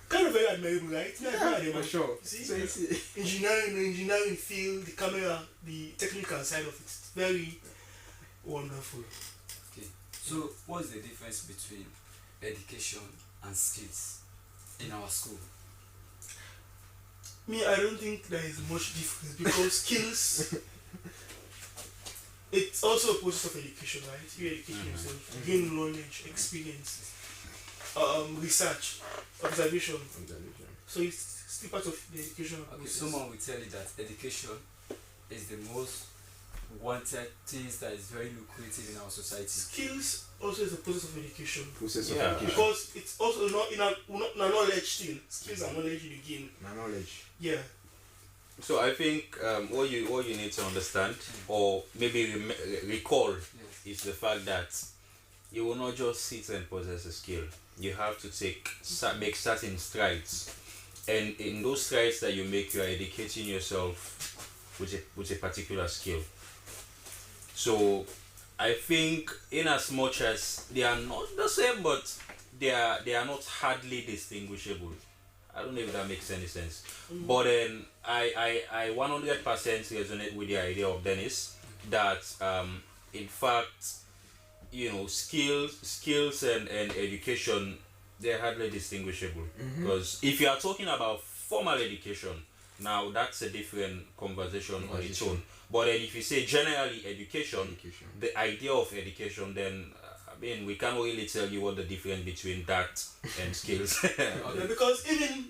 kind of very admirable, right? Yeah, for sure. You see? So you see, engineering, engineering field, the camera, the technical side of it, very wonderful. Okay. So, what's the difference between education and skills in our school? Me, I don't think there is much difference because skills, it's also a process of education, right? You educate yourself, gain knowledge, experience, um, research, observation. So it's still part of the education process. Okay, someone will tell you that education is the most wanted things that is very lucrative in our society. Skills also is a process of education. Process of education. Because it's also not in a, not, na knowledge still. Skills and knowledge you dey gain. Na knowledge. Yeah. So I think, um, what you, what you need to understand, or maybe rem- recall, is the fact that you will not just sit and possess a skill. You have to take cer- make certain strides, and in those strides that you make, you are educating yourself with a, with a particular skill. So I think, in as much as they are not the same, but they are, they are not hardly distinguishable. I don't know if that makes any sense. But then I, I, I one hundred percent resonate with the idea of Dennis that, um, in fact, you know, skills, skills and, and education, they're hardly distinguishable. Because if you are talking about formal education, now that's a different conversation on its own. But then if you say generally education, the idea of education, then, uh, I mean, we can't really tell you what the difference between that and skills. Yeah, because even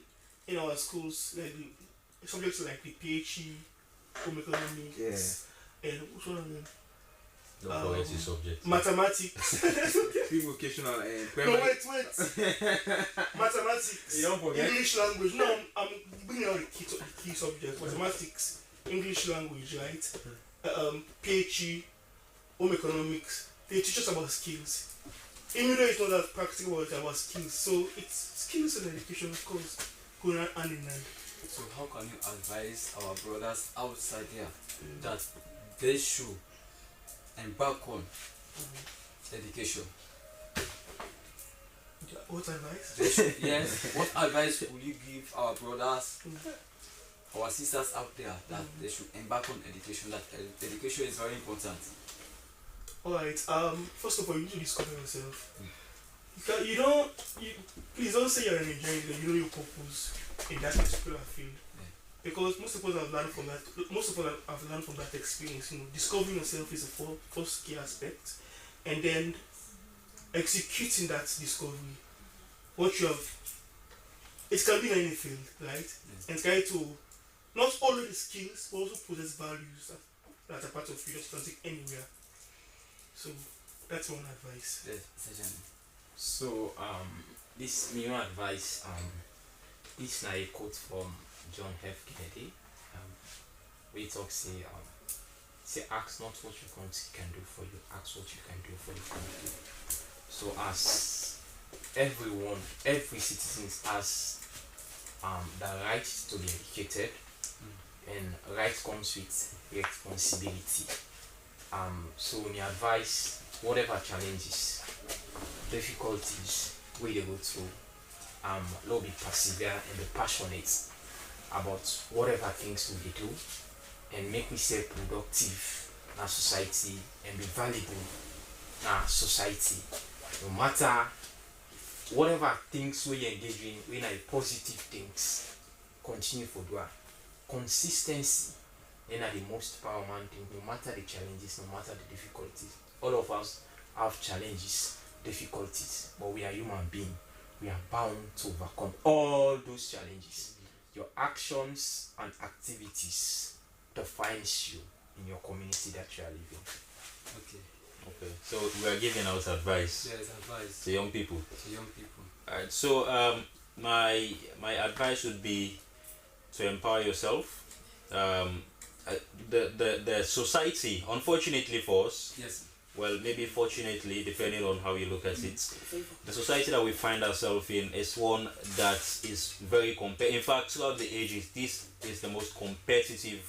in our schools, like, the subjects like the P H E, home economics, and which one of them? Don't forget the subject. Mathematics. Pre-vocational and primary. No, wait, wait. Mathematics. You don't forget. English language. No, I'm, I'm bringing out the key, the key subjects. Mathematics, English language, right? Um, P H E, home economics. They teach us about skills. Even though it's not that practical, it's about skills. So it's skills and education, of course, go hand in hand. So how can you advise our brothers outside there that they should embark on education? What advice? They should, yes. What advice would you give our brothers, our sisters out there, that they should embark on education, that ed- education is very important? All right. Um, first of all, you need to discover yourself. You can, you don't, you, please don't say you're an engineer, you don't know your purpose in that particular field. Because most of us have learned from that. Most of us have learned from that experience. You know, discovering yourself is the fir- first key aspect, and then executing that discovery. What you have, it can be in any field, right? And try to not only the skills, but also possess values that, that are part of you that you can take anywhere. So that's one advice. Yes, Mister Jani. So, um, this my own advice, um, this na a quote from John F. Kennedy, um, wey talk say, um, say, "Ask not what your country can do for you, ask what you can do for your country." So as everyone, every citizens has, um, the right to be educated, and right comes with responsibility. Um, so my advice, whatever challenges, difficulties wey you dey go through, um, no be persevere and be passionate about whatever things we dey do. and make we sef productive na society and be valuable na society. No matter whatever things wey you engage in, wey na positive things, continue for do am. Consistency na the most paramount thing, no matter the challenges, no matter the difficulties. All of us have challenges, difficulties, but we are human being. We are bound to overcome all those challenges. Your actions and activities defines you in your community that you are living. Okay. Okay, so we are giving out advice Yes, advice to young people. to young people. All right, so um, my my advice would be to empower yourself. Um, uh, the, the the society, unfortunately for us, Yes. well, maybe fortunately, depending on how you look at it, the society that we find ourselves in is one that is very competitive. In fact, throughout the ages, this is the most competitive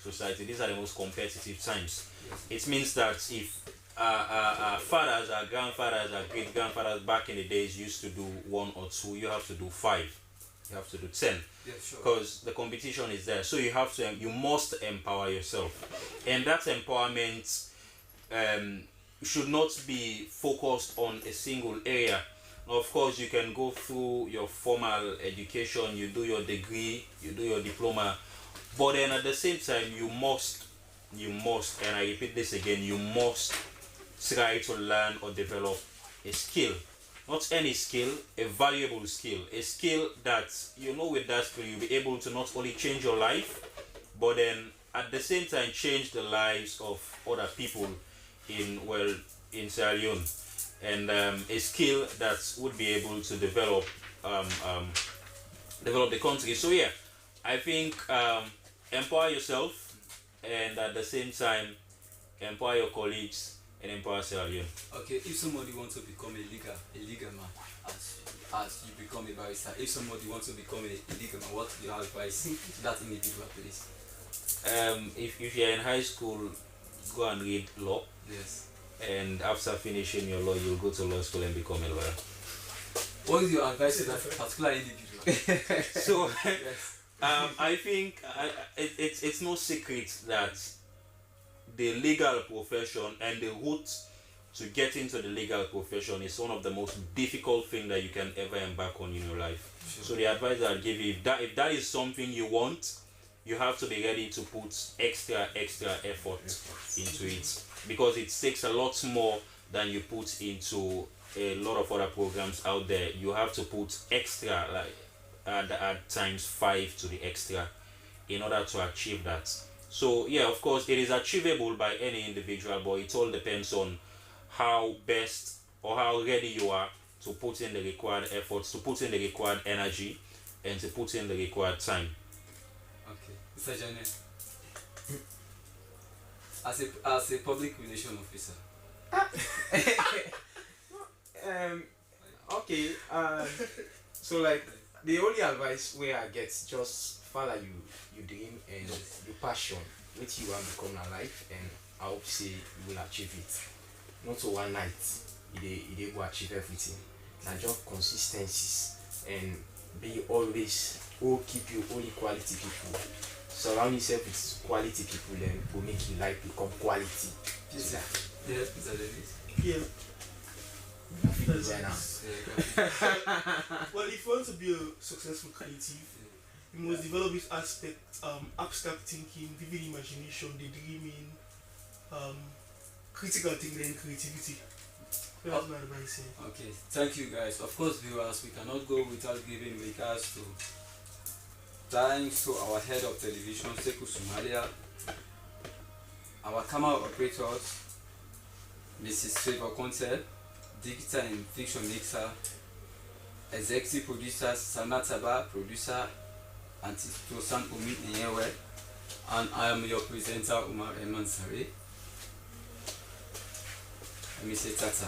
society. These are the most competitive times. It means that if uh, uh, our fathers, our grandfathers, our great grandfathers back in the days used to do one or two, you have to do five, you have to do ten, Yes, sure. because the competition is there. So you have to, you must empower yourself, and that empowerment um, should not be focused on a single area. Now, of course, you can go through your formal education, you do your degree, you do your diploma, but then at the same time, you must, you must, and I repeat this again, you must try to learn or develop a skill. Not any skill, a valuable skill, a skill that, you know, with that skill, you'll be able to not only change your life, but then at the same time change the lives of other people in, well, in Sierra Leone, and um, a skill that would be able to develop um, um, develop the country. So yeah, I think um, empower yourself, and at the same time empower your colleagues and empower Sierra Leone. Okay, if somebody wants to become a legal, a legal man, as as you become a barrister, if somebody wants to become a, a legal man, what do you advise to that individual, please? Um, if, if you're in high school, go and read law, Yes. And after finishing your law, you'll go to law school and become a lawyer. What is your advice to that particular individual? So Yes. um, I think I, it, it's it's no secret that the legal profession and the route to get into the legal profession is one of the most difficult things that you can ever embark on in your life. So the advice that I'll give you, if that if that is something you want, you have to be ready to put extra extra effort into it, because it takes a lot more than you put into a lot of other programs out there. You have to put extra, like, at, at times five to the extra, in order to achieve that. So yeah, of course, it is achievable by any individual, but it all depends on how best or how ready you are to put in the required efforts, to put in the required energy, and to put in the required time. Okay, Mister Janet. As a as a public relation officer. Um, okay. Um, so like the only advice wey I get, just follow you you dream and your passion, wetin you wan become na life, and I hope say you will achieve it. Not overnight you dey you dey go achieve everything. Na just consistencies and be always hold keep you only quality people. Surround yourself with quality people, then go make your life become quality. Yes, Mister Davis. Yeah. Graphic designer. Yeah, graphic. Well, if you want to be a successful creative, you must develop this aspect, um, abstract thinking, vivid imagination, daydreaming, um, critical thinking, and creativity. So that's my advice. Yeah. Okay, thank you guys. Of course, viewers, we cannot go without giving regards to thanks to our head of television, Seku Sumalia, our camera operators, Missus Favor Conte, digital and fiction mixer, executive producer Sana Taba, producer Auntie Tosan Omi Iyenwe, and I am your presenter, Umar Eman Sare. Let me say tata.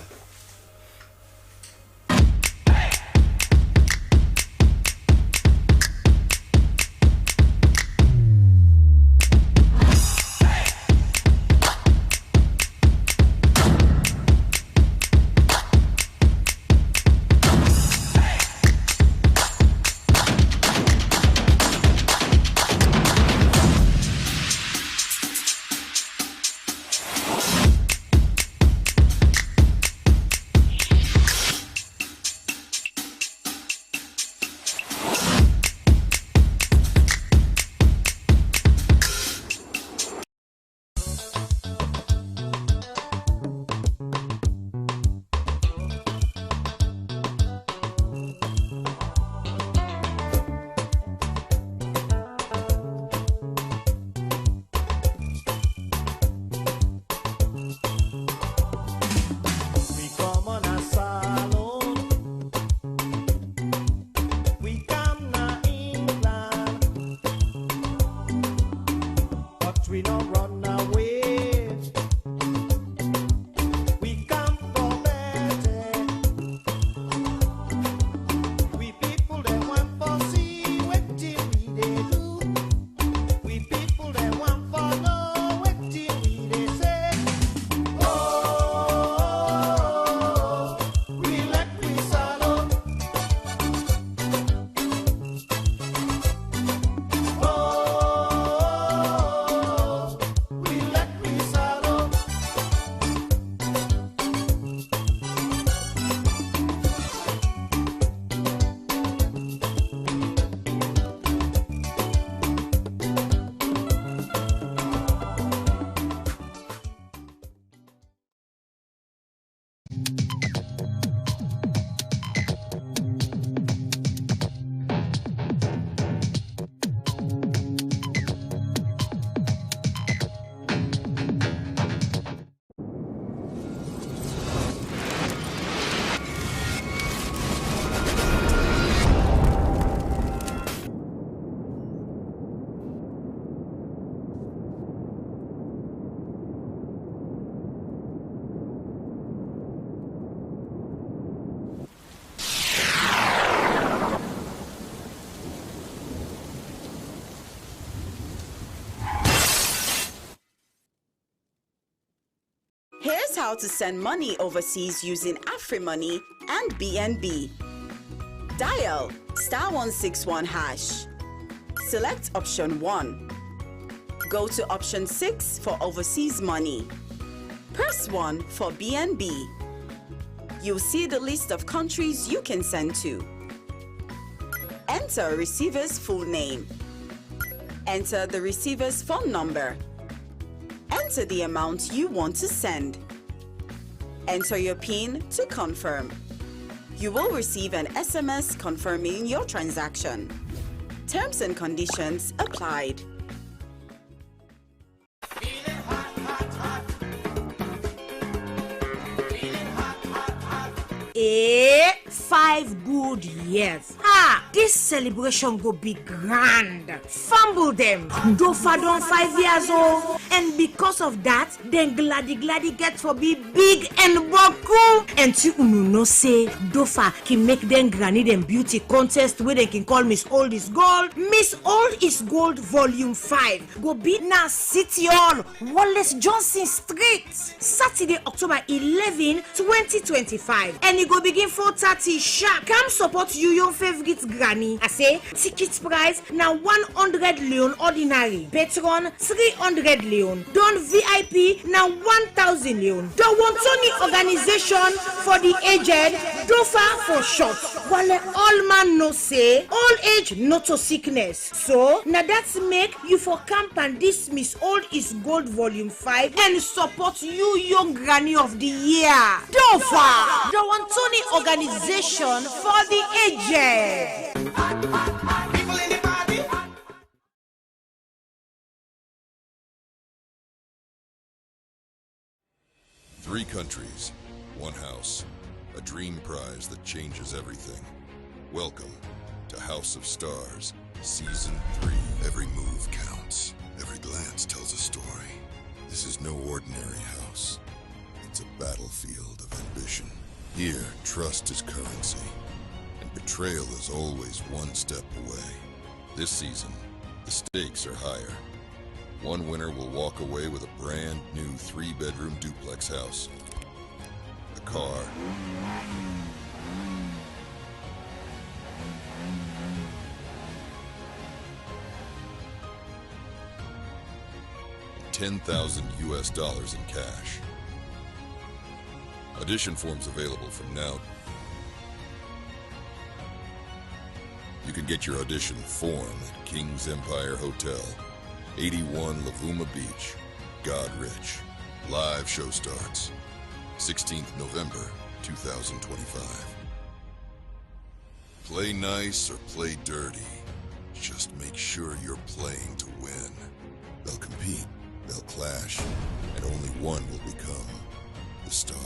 How to send money overseas using AfriMoney and B N B. Dial star one six one hash. Select option one. Go to option six for overseas money. Press one for B N B. You'll see the list of countries you can send to. Enter receiver's full name. Enter the receiver's phone number. Enter the amount you want to send. Enter your pin to confirm. You will receive an S M S confirming your transaction. Terms and conditions applied. Eh, five good years. Ha! Dis celebration go be grand. Fumble dem. Dofa don five years o, and because of that, dem gladi gladi get for be big and boku. And ti unu know say Dofa kin make dem granny dem beauty contest wey dem kin call Miss Old is Gold. Miss Old is Gold Volume five go be na City Hall, Wallace Johnson Street, Saturday, October eleven, twenty twenty-five, and e go begin four thirty sharp. Come support you, your favorite granny. I say ticket price na one hundred leon ordinary, patron three hundred leon, don V I P na one thousand leon. The Wontoni organization for the aged, Dofa for short. Wale all man know say old age no to sickness. So, na dat make you for kamp and dis Miss Old is Gold Volume five and support you young granny of the year. Dofa, the Wontoni organization for the aged. Three countries, one house, a dream prize that changes everything. Welcome to House of Stars, Season three. Every move counts, every glance tells a story. This is no ordinary house. It's a battlefield of ambition. Here, trust is currency, and betrayal is always one step away. This season, the stakes are higher. One winner will walk away with a brand new three bedroom duplex house, a car, ten thousand U S dollars in cash. Audition forms available from now. You can get your audition form at King's Empire Hotel, eighty-one Luvuma Beach, Goderich. Live show starts sixteenth November two thousand twenty-five. Play nice or play dirty, just make sure you're playing to win. They'll compete, they'll clash, and only one will become the star.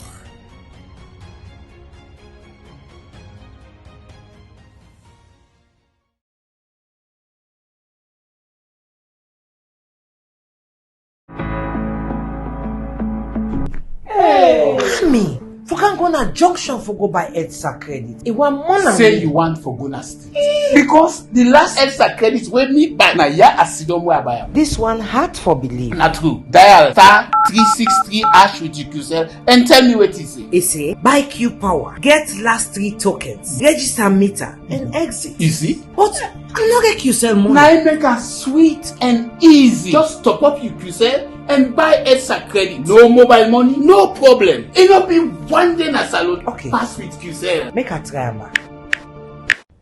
Hey! Me, for can go na junction for go buy Edsa credit. E wan mona Say me. You want for go na street. Because the last Edsa credit wey me buy na ya I sidon wey I buy am. This one hard for believe. Na true. Dial star three six three hash with your Qcell and tell me wetin say. E say, buy Q Power, get last three tokens, register meter, and exit. Easy. But I no get Qcell money. Na im make am sweet and easy. Just top up your Qcell and buy Edsa credit. No mobile money, no problem. E no be one day na salon. Okay. Pass with Qcell. Make I try am back.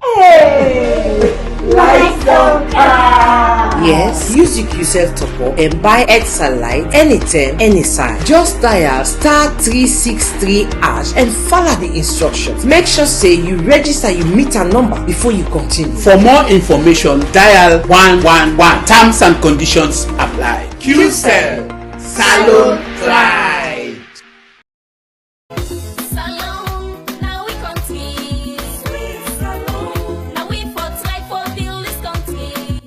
Hey! Lights don come! Yes, use your Qcell top up and buy Edsa light anytime, any side. Just dial star three six three hash and follow the instructions. Make sure say you register your meter number before you continue. For more information, dial one one one. Terms and conditions apply. Qcell, salon pride. Salon, na we country. Sweet Salon, na we for try for build this country.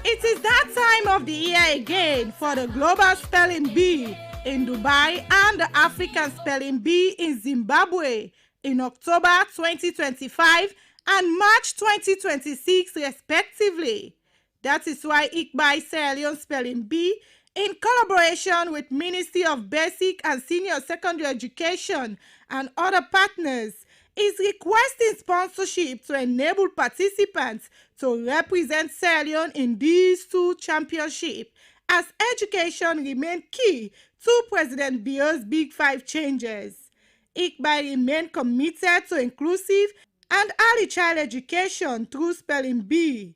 It is that time of the year again for the Global Spelling Bee in Dubai and the African Spelling Bee in Zimbabwe in October twenty twenty-five and March twenty twenty-six, respectively. That is why Iqbai Sierra Leone Spelling Bee in collaboration with Ministry of Basic and Senior Secondary Education and other partners, is requesting sponsorship to enable participants to represent Sierra Leone in these two championships, as education remain key to President Biya's Big Five changes. ICBAE remain committed to inclusive and early child education through Spelling Bee.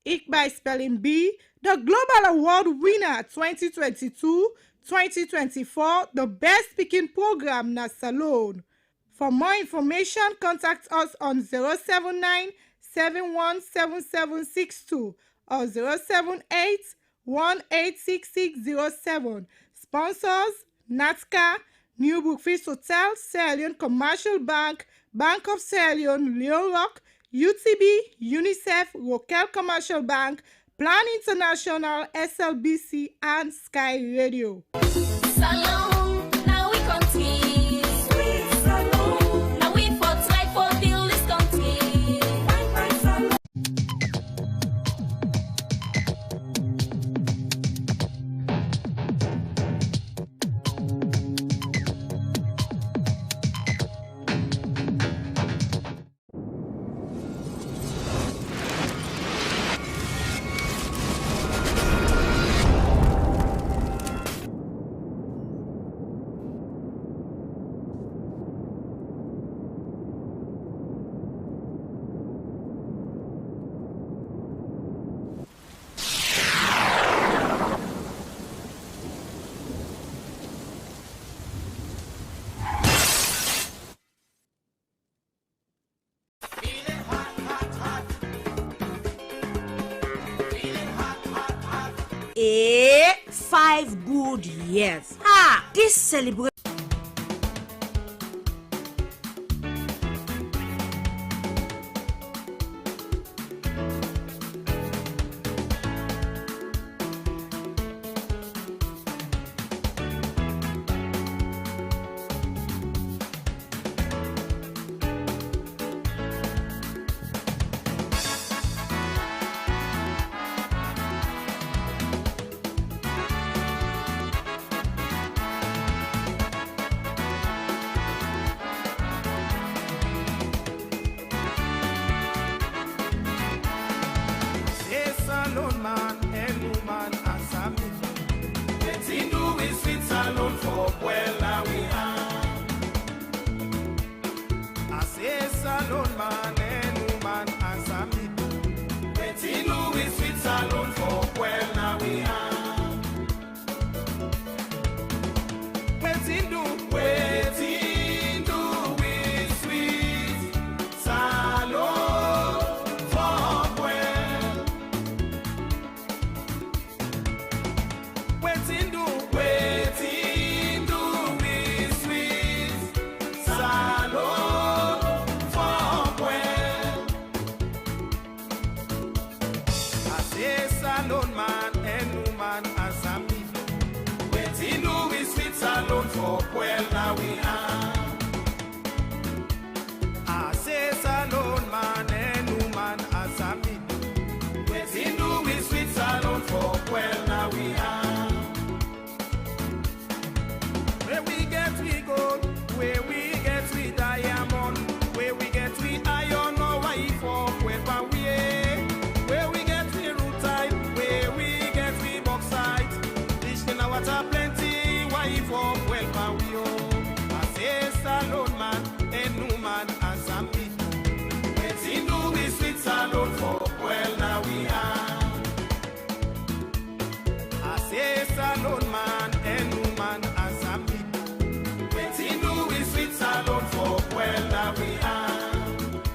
ICBAE Spelling Bee, the global award winner twenty twenty-two, twenty twenty-four, the best pikin program na Salone. For more information, contact us on zero seven nine, seven one seven seven six two or zero seven eight, one eight six six zero seven. Sponsors: NATCA, New Brookfield Hotel, Sierra Leone Commercial Bank, Bank of Sierra Leone, Leone Rock, U T B, UNICEF, Rokel Commercial Bank, Plan International, S L B C, and Sky Radio. Salone, na we country. Sweet Salone, na we for try for build this country. Fine, fine Salone. Eh, five good years. Ha! This celebration. Say Salone man and woman, answer me. Wetin do we sweet Salone for Puebla we are? I say Salone man and woman, answer me. Wetin do we sweet Salone for Puebla we are? Wetin do, wetin do we sweet Salone for Puebla? Wetin do, wetin do we sweet Salone for Puebla? I say Salone man and woman, answer me. Wetin do we sweet Salone for Puebla we are? I say Salone man and woman, answer me. Wetin do we sweet Salone for Puebla we are? Where we get we gold, where we get we diamond, where we get we iron ore, why for Puebla we, eh? Where we get we rutile, where we get we bauxite. Rich na water plenty, why for Puebla we, oh? I say Salone man and woman, answer me. Wetin do we sweet Salone for Puebla we are? I say Salone man and woman, answer me. Wetin do we sweet Salone for Puebla we are?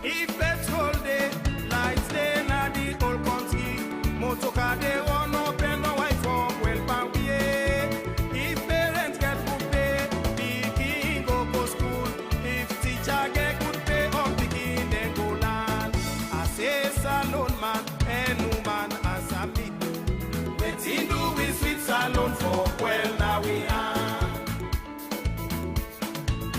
If petrol dey, light dey na the whole country. Motor car dey run up and down, why for Puebla we, eh? If parents get food pay, pikin go go school. If teacher get good pay, all pikin dem go learn. I say Salone man and woman, answer me. Wetin do we sweet Salone for Puebla we are?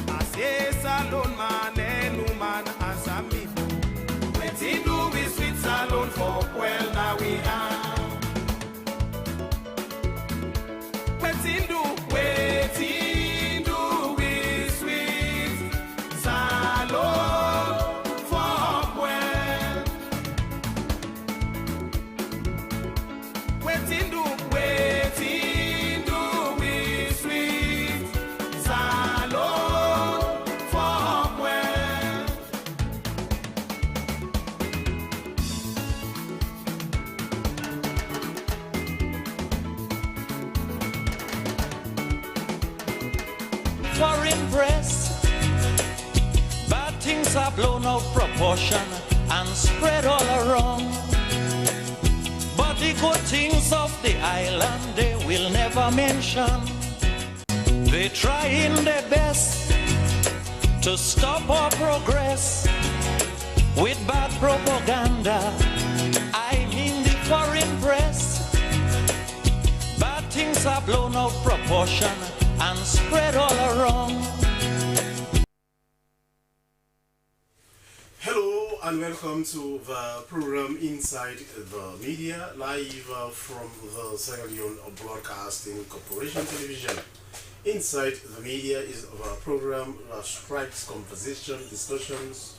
I say Salone man and woman, answer me. Wetin do we sweet Salone for Puebla we are? Foreign press, bad things are blown out proportion and spread all around. But the good things of the island they will never mention. They trying their best to stop our progress with bad propaganda. I mean the foreign press. Bad things are blown out proportion and spread all around. Hello and welcome to the program Inside the Media, live uh, from the Sierra Leone Broadcasting Corporation Television. Inside the Media is the program that strikes conversation, discussions,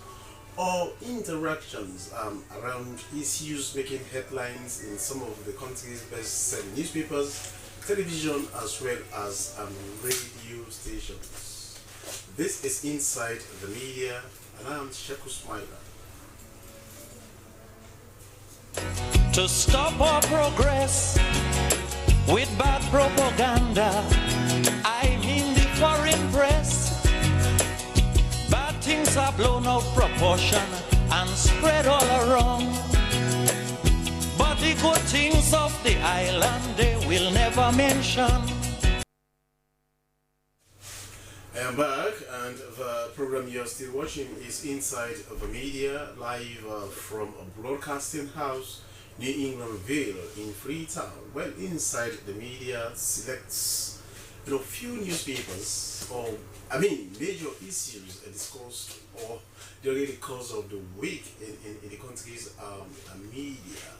or interactions um, around issues making headlines in some of the country's best selling newspapers, television, as well as um, radio stations. This is Inside the Media, and I'm Sheku Smiler. To stop our progress with bad propaganda, I mean the foreign press. Bad things are blown out proportion and spread all around. But the good things of the island they will never mention. I am back, and the program you're still watching is Inside the Media, live uh, from a broadcasting house near England Vale in Freetown. Well, Inside the Media selects you know few newspapers or I mean major issues uh, discussed or during the course of the week in, in, in the country's um, uh, media,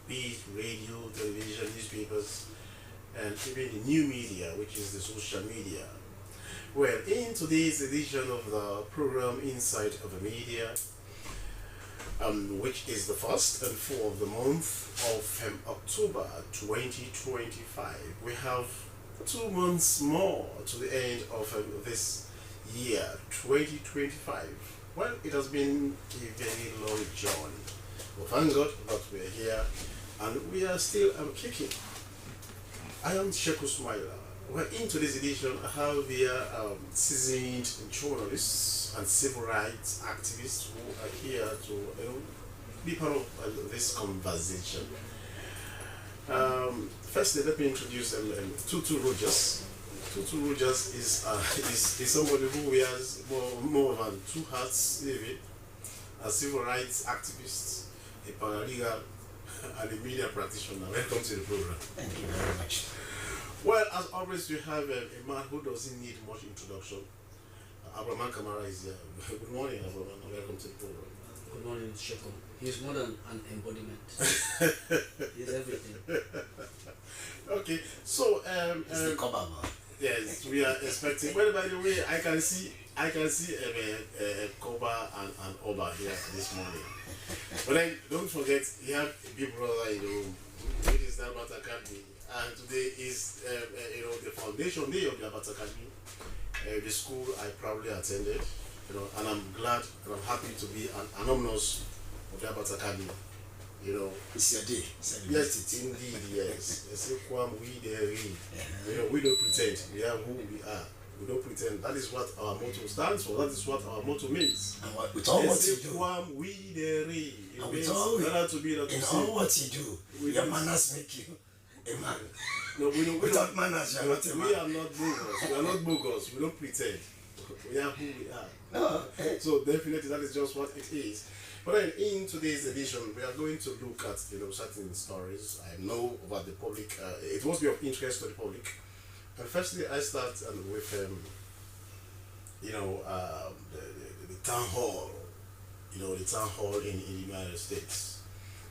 be it radio, television, newspapers, and even the new media, which is the social media. Well, in today's edition of the program Inside of the Media, um, which is the first and fourth of the month of um, October twenty twenty-five, we have two months more to the end of um, this year, twenty twenty-five. Well, it has been a very long journey. But thank God that we are here and we are still um, kicking. I am Sheku Smiler. Well, in today's edition, I have here um, seasoned journalists and civil rights activists who are here to you know, be part of uh, this conversation. Um, firstly, let me introduce um, um, Tutu Rogers. Tutu Rogers is, uh, is, is somebody who wears more, more than two hats, maybe, a civil rights activist, a paralegal, and a media practitioner. Welcome to the program. Thank you very much. Well, as always, we have um, a man who doesn't need much introduction. Abraman Kamara is here. Good morning, Abraman, and welcome to the program. Good morning, Sheku. He's more than an embodiment. He's everything. Okay, so um, It's the um, cover man. Yes, we are expecting. Well, by the way, I can see, I can see um, uh, uh, Koba and, and Oba here this morning. But then, don't forget, you have a big brother in the room. It is that Academy. And today is, um, uh, you know, the foundation day of the Abat Academy, uh, the school I proudly attended, you know, and I'm glad and I'm happy to be an alumnus of the Abat Academy. You know, It's your day. Celebrate yes, it. Indeed, yes. Ese kwam wi de ri. You know, we don't pretend. We are who we are. We don't pretend. That is what our motto stands for. That is what our motto means. And what, with all what you Ese do, kwam wi de ri. It and with means all, whether to be that in all what you do, with your this manners make you a man. No, we don't. We Without don't, manners, you're no, not a we man. Are not bogus. We are not bogus. We don't pretend. We are who we are. No, eh. So definitely, that is just what it is. But then, in today's edition, we are going to look at you know certain stories. I know that the public, uh, it must be of interest to the public. And firstly, I start um, with um, you know um, the, the, the town hall. You know the town hall in, in the United States,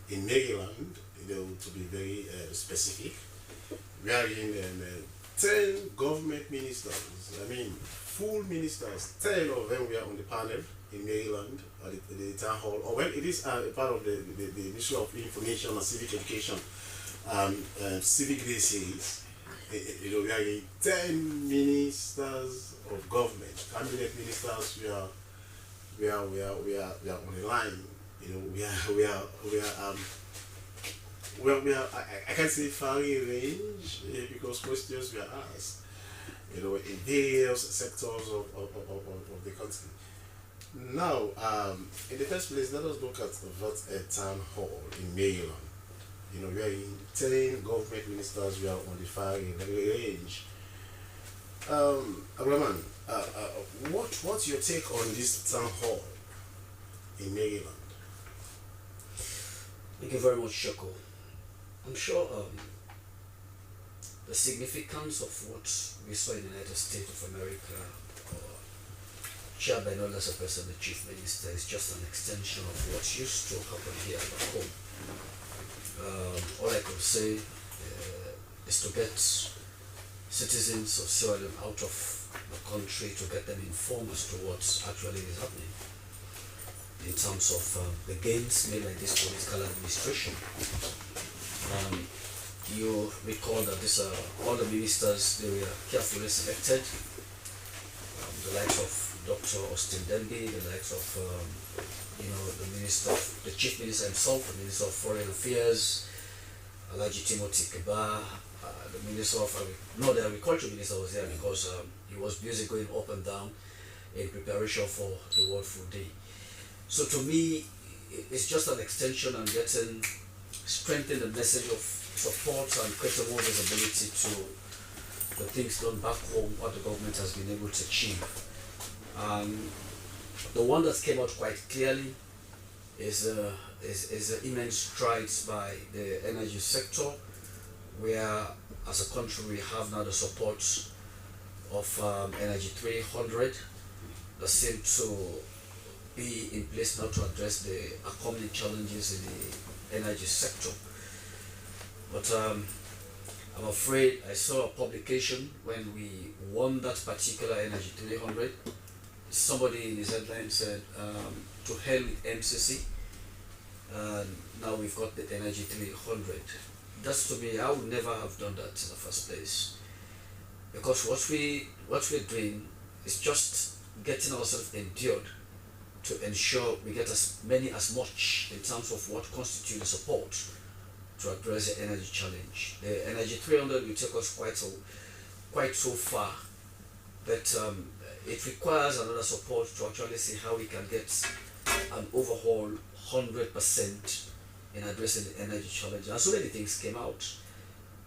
in Maryland, you know, to be very uh, specific, wherein um, uh, ten government ministers, I mean, full ministers, ten of them were on the panel in Maryland at the, the town hall. Or well, it is uh, a part of the, the, the Ministry of Information and Civic Education, um, uh, Civic Day series. Eh, eh, You know, wherein ten ministers of government, cabinet ministers, were we are we are we are we are on the line. You know, we are we are we are um we are, we are I, I- I can't say far range eh, because questions were asked. you know, in various sectors of, of, of, of, of the country. Now, um, in the first place, let us look at what a town hall in Maryland. You know, where in ten government ministers were on the firing range. Um, Abraman, uh, uh, what what's your take on this town hall in Maryland? Thank you very much, Shoko. I'm sure um, the significance of what we saw in the United States of America, uh, chaired by no less a person, the chief minister, is just an extension of what used to happen here back home. Um, all I could say uh, is to get citizens of Sierra Leone out of the country, to get them informed as to what actually is happening in terms of um, the gains made by this political administration. Um, you recall that these are all the ministers, they were carefully selected. Um, the likes of Doctor Austin Denby, the likes of um, you know the minister, the chief minister himself, the minister of foreign affairs, Alhaji Timothy Keba, uh, the minister of agri- no, the agriculture minister was there because um, he was busy going up and down in preparation for the World Food Day. So to me, it's just an extension and getting strengthen the message of support and creating more visibility to the things done back home, what the government has been able to achieve. Um, the one that came out quite clearly is, uh, is, is the immense strides by the energy sector, where as a country we have now the support of um, Energy three hundred that seem to be in place now to address the upcoming challenges in the energy sector. But um, I'm afraid I saw a publication when we won that particular Energy three hundred. Somebody in his headline said, um, "To hell with M C C." And now we've got the Energy three hundred. That's to me, I would never have done that in the first place. Because what we what we're doing is just getting ourselves endured to ensure we get as many as much in terms of what constitutes support to address the energy challenge. The Energy three hundred will take us quite a, quite so far, but um, it requires another support to actually see how we can get an overhaul hundred percent in addressing the energy challenge. And so many things came out.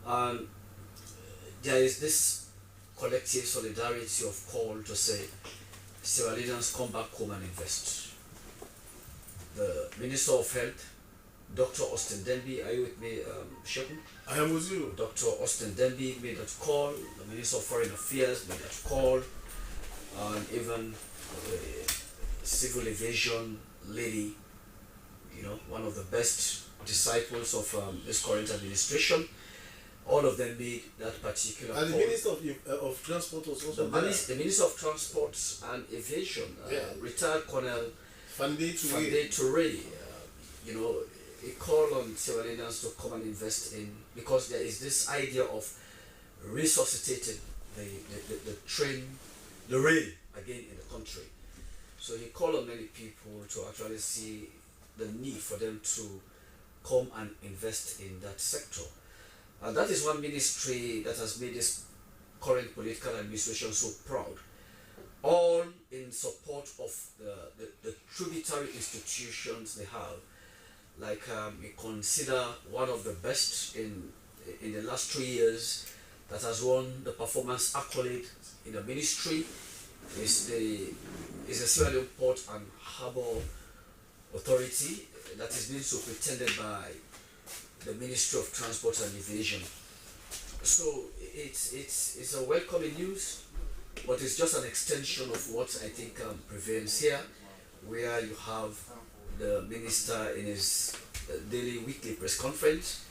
And there is this collective solidarity of call to say, Sierra Leoneans, come back home and invest. The Minister of Health, Doctor Austin Denby, are you with me, um, Shegun? I am with you. Doctor Austin Denby made that call, the Minister of Foreign Affairs made that call, and even the civil aviation lady, you know, one of the best disciples of um, this current administration. All of them made that particular And the call. Minister of, uh, of Transport was also The, there. Minis- the Minister of Transport and Aviation, uh, Yeah. Retired Colonel Fande Toure. Fande Toure, uh, you know, he called on Sierra Leoneans to come and invest in, because there is this idea of resuscitating the, the, the, the train, the rail again in the country. So he called on many people to actually see the need for them to come and invest in that sector. And that is one ministry that has made this current political administration so proud. All in support of the, the, the tributary institutions they have. Like um, we consider one of the best in in the last three years that has won the performance accolade in the ministry is the is the Sierra Leone Port and Harbour Authority that is being superintended by the Ministry of Transport and Aviation. So it's it's it's a welcoming news, but it's just an extension of what I think um, prevails here, where you have the minister in his uh, daily weekly press conference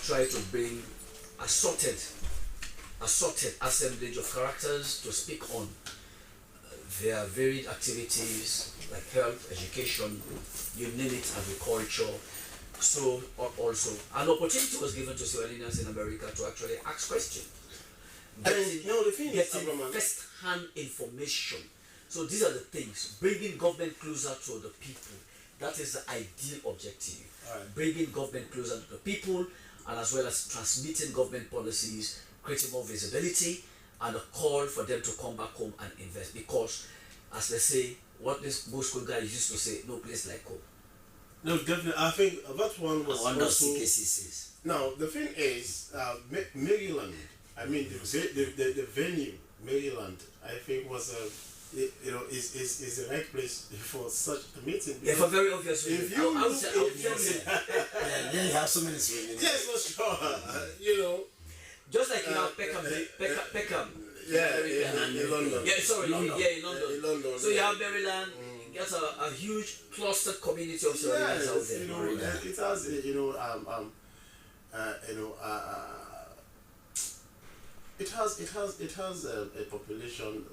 try to bring assorted assorted assemblage of characters to speak on their varied activities like health, education, you name it, agriculture. So also an opportunity was given to Sierra Leoneans in America to actually ask questions, getting, getting first-hand information. So these are the things, bringing government closer to the people. That is the ideal objective. Right. Bringing government closer to the people, and as well as transmitting government policies, creating more visibility, and call for them to come back home and invest, because, as they say, what this Bosco guy used to say, no place like home. No, definitely. I think that one was I wonder also. C K C says. Now the thing is, uh, Ma- Maryland. I mean, the, ve- the, the, the venue, Maryland. I think was uh, it, you know is, is, is the right place for such a meeting. Yeah, for very obvious If reasons. you I, I would look- say, I would if you- say Yeah, yeah, you have so many swimming. Yes, for sure. You know, just like you uh, have Peckham, uh, Peckham, uh, Peckham. yeah, America. in, in London. Yeah, sorry, London. yeah, in London. In London. So you yeah. have Maryland. Mm. That's a, a huge clustered community of Sierra Leoneans out Yes, there. you know, uh, it has uh, you know um um uh, you know uh, uh, it has it has it has uh, a population,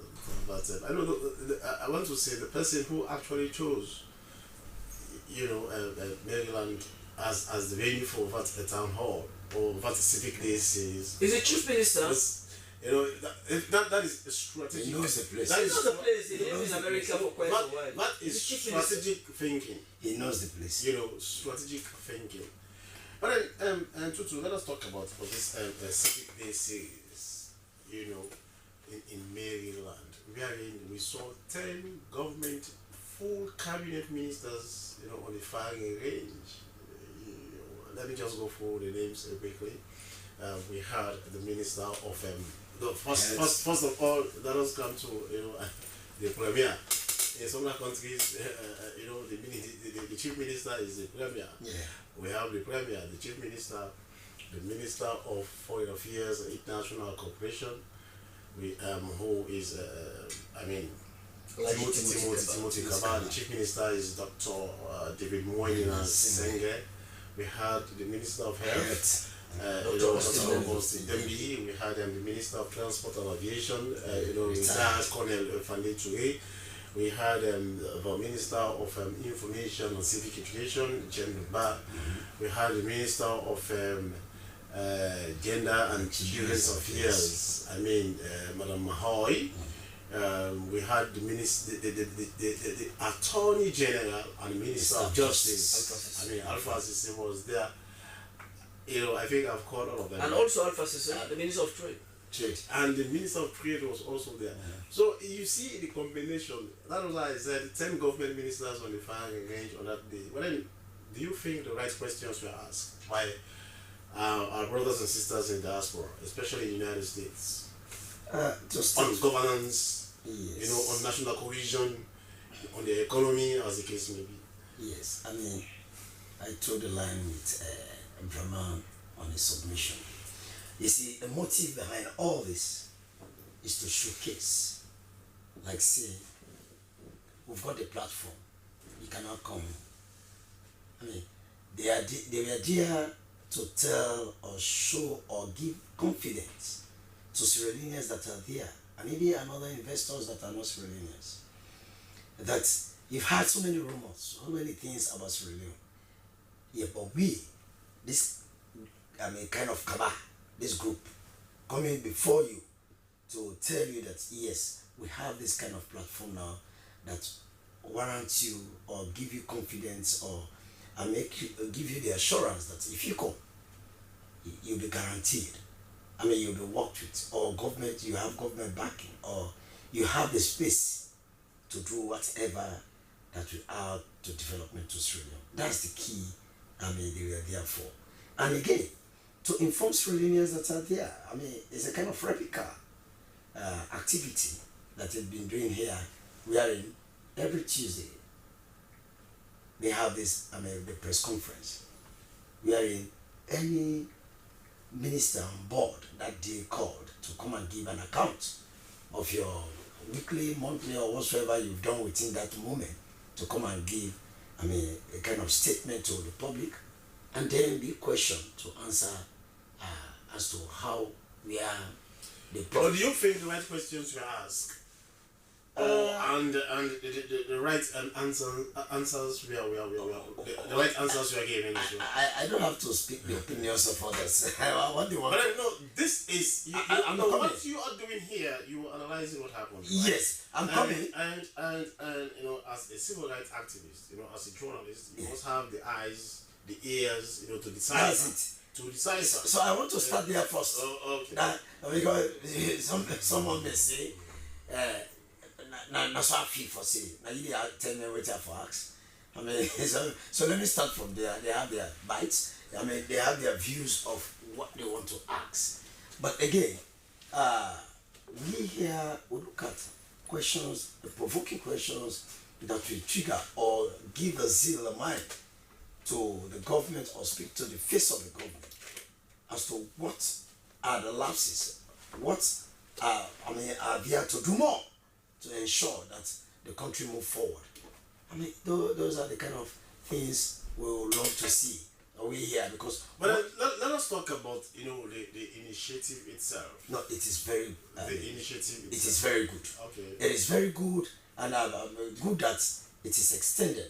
but uh, I don't know. The, I I want to say the person who actually chose, you know, uh, uh, Maryland as as the venue for what a town hall or what a civic day is. Is it chief minister? Because, you know that, if that that is a strategic. He knows the place. That He is knows the stra- place. He you lives know, in America for quite that, a while. That He's is a chief minister. Strategic thinking. He knows the place. You know, strategic thinking. But then, um, and Tutu, let us talk about for this um, uh, civic day series. You know, in, in Maryland, wherein we saw ten government full cabinet ministers, you know, on the firing range. You know, let me just go through the names uh, quickly. Uh, we had the minister of um, the first, Health. first, first of all, let us come to you know the premier. In some other countries, uh, uh, you know, the, mini- the, the, the chief minister is the premier. Yeah. We have the premier, the chief minister, the minister of foreign affairs and international cooperation, we, um, who is, uh, I mean, Like Timothy, Timothy Timothy, Kaba. Timothy Kaba. The chief minister is Doctor Uh, David Moinina Senge. We had the minister of health, uh, Doctor you know, Austin Doctor Dembi. Austin Dembi. We had um, the minister of transport and aviation, uh, you know, Retired. retired Colonel uh, Fande Toure. We had um, the minister of um, information and civic education, Jen Ba. We had the minister of um, uh, gender and children's affairs. I mean, uh, Madam Mahoy. Um, we had the, minister, the, the, the, the, the, the Attorney General and the Minister of Of Justice. Justice. I mean, Alpha Sisi was there. You know, I think I've called all of them. And also Alpha Sisi, the Minister of Trade. Trade. And the Minister of Trade was also there. So you see the combination. That was why I said ten government ministers on the firing range on that day. Well, then, do you think the right questions were asked by uh, our brothers and sisters in diaspora, especially in the United States, Uh, just on governance, yes. you know, on national cohesion, on the economy, as the case may be? Yes, I mean, I told the line with uh, Abdurrahman on his submission. You see, the motive behind all this is to showcase, like, say, we've got the platform. You cannot come. I mean, they are de- they were there to tell or show or give confidence to Sierra Leoneans that are there, and even another investors that are not Sierra Leoneans. That you've heard so many rumors, so many things about Sierra Leone. Yeah, but we, this, I mean, kind of kaba, this group, coming before you to tell you that yes, we have this kind of platform now that warrant you or give you confidence or and make you, give you the assurance that if you come, you- you'll be guaranteed. I mean, you'll be worked with, or government, you have government backing, or you have the space to do whatever that will add to development to Sierra Leone. That's the key, I mean, they were there for. And again, to inform Sierra Leoneans that are there, I mean, it's a kind of replica uh, activity that they've been doing here, wherein every Tuesday they have this, I mean, the press conference, wherein any minister on board that day called to come and give an account of your weekly, monthly, or whatsoever you've done within that moment to come and give, I mean, a kind of statement to the public, and then be questioned to answer uh, as to how we are the But do you think the right questions were asked? Or, and and the, the, the right um, answer, uh, answers were, were, were, were the, the right answers were given as well. I, I, I don't have to speak the opinions of others. I want the one. But uh, no, this is you, I- you, I'm no, coming. What you are doing here. You are analyzing what happened. Right? Yes, I'm and, coming. And and and you know, as a civil rights activist, you know, as a journalist, you Yeah. must have the eyes, the ears, you know, to decide. That's it. to decide. So, so I want to start there first. Oh, okay. That, because some, someone may say, uh, na, na, na so I feel for say, na you dey a-, tell me wetin I for ask. I mean, so, so let me start from there. They have their bites. I mean, they have their views of what they want to ask. But again, uh, we here we look at questions, the provoking questions that will trigger or give a zeal of mind to the government or speak to the face of the government as to what are the lapses, what are, I mean, are there to do more to ensure that the country move forward. I mean, tho-, those are the kind of things we would love to see. Are we here? Because But what uh, let, let us talk about, you know, the, the initiative itself. No, it is very, uh, The initiative it is itself. Very good. Okay. It is very good, and uh, uh, good that it is extended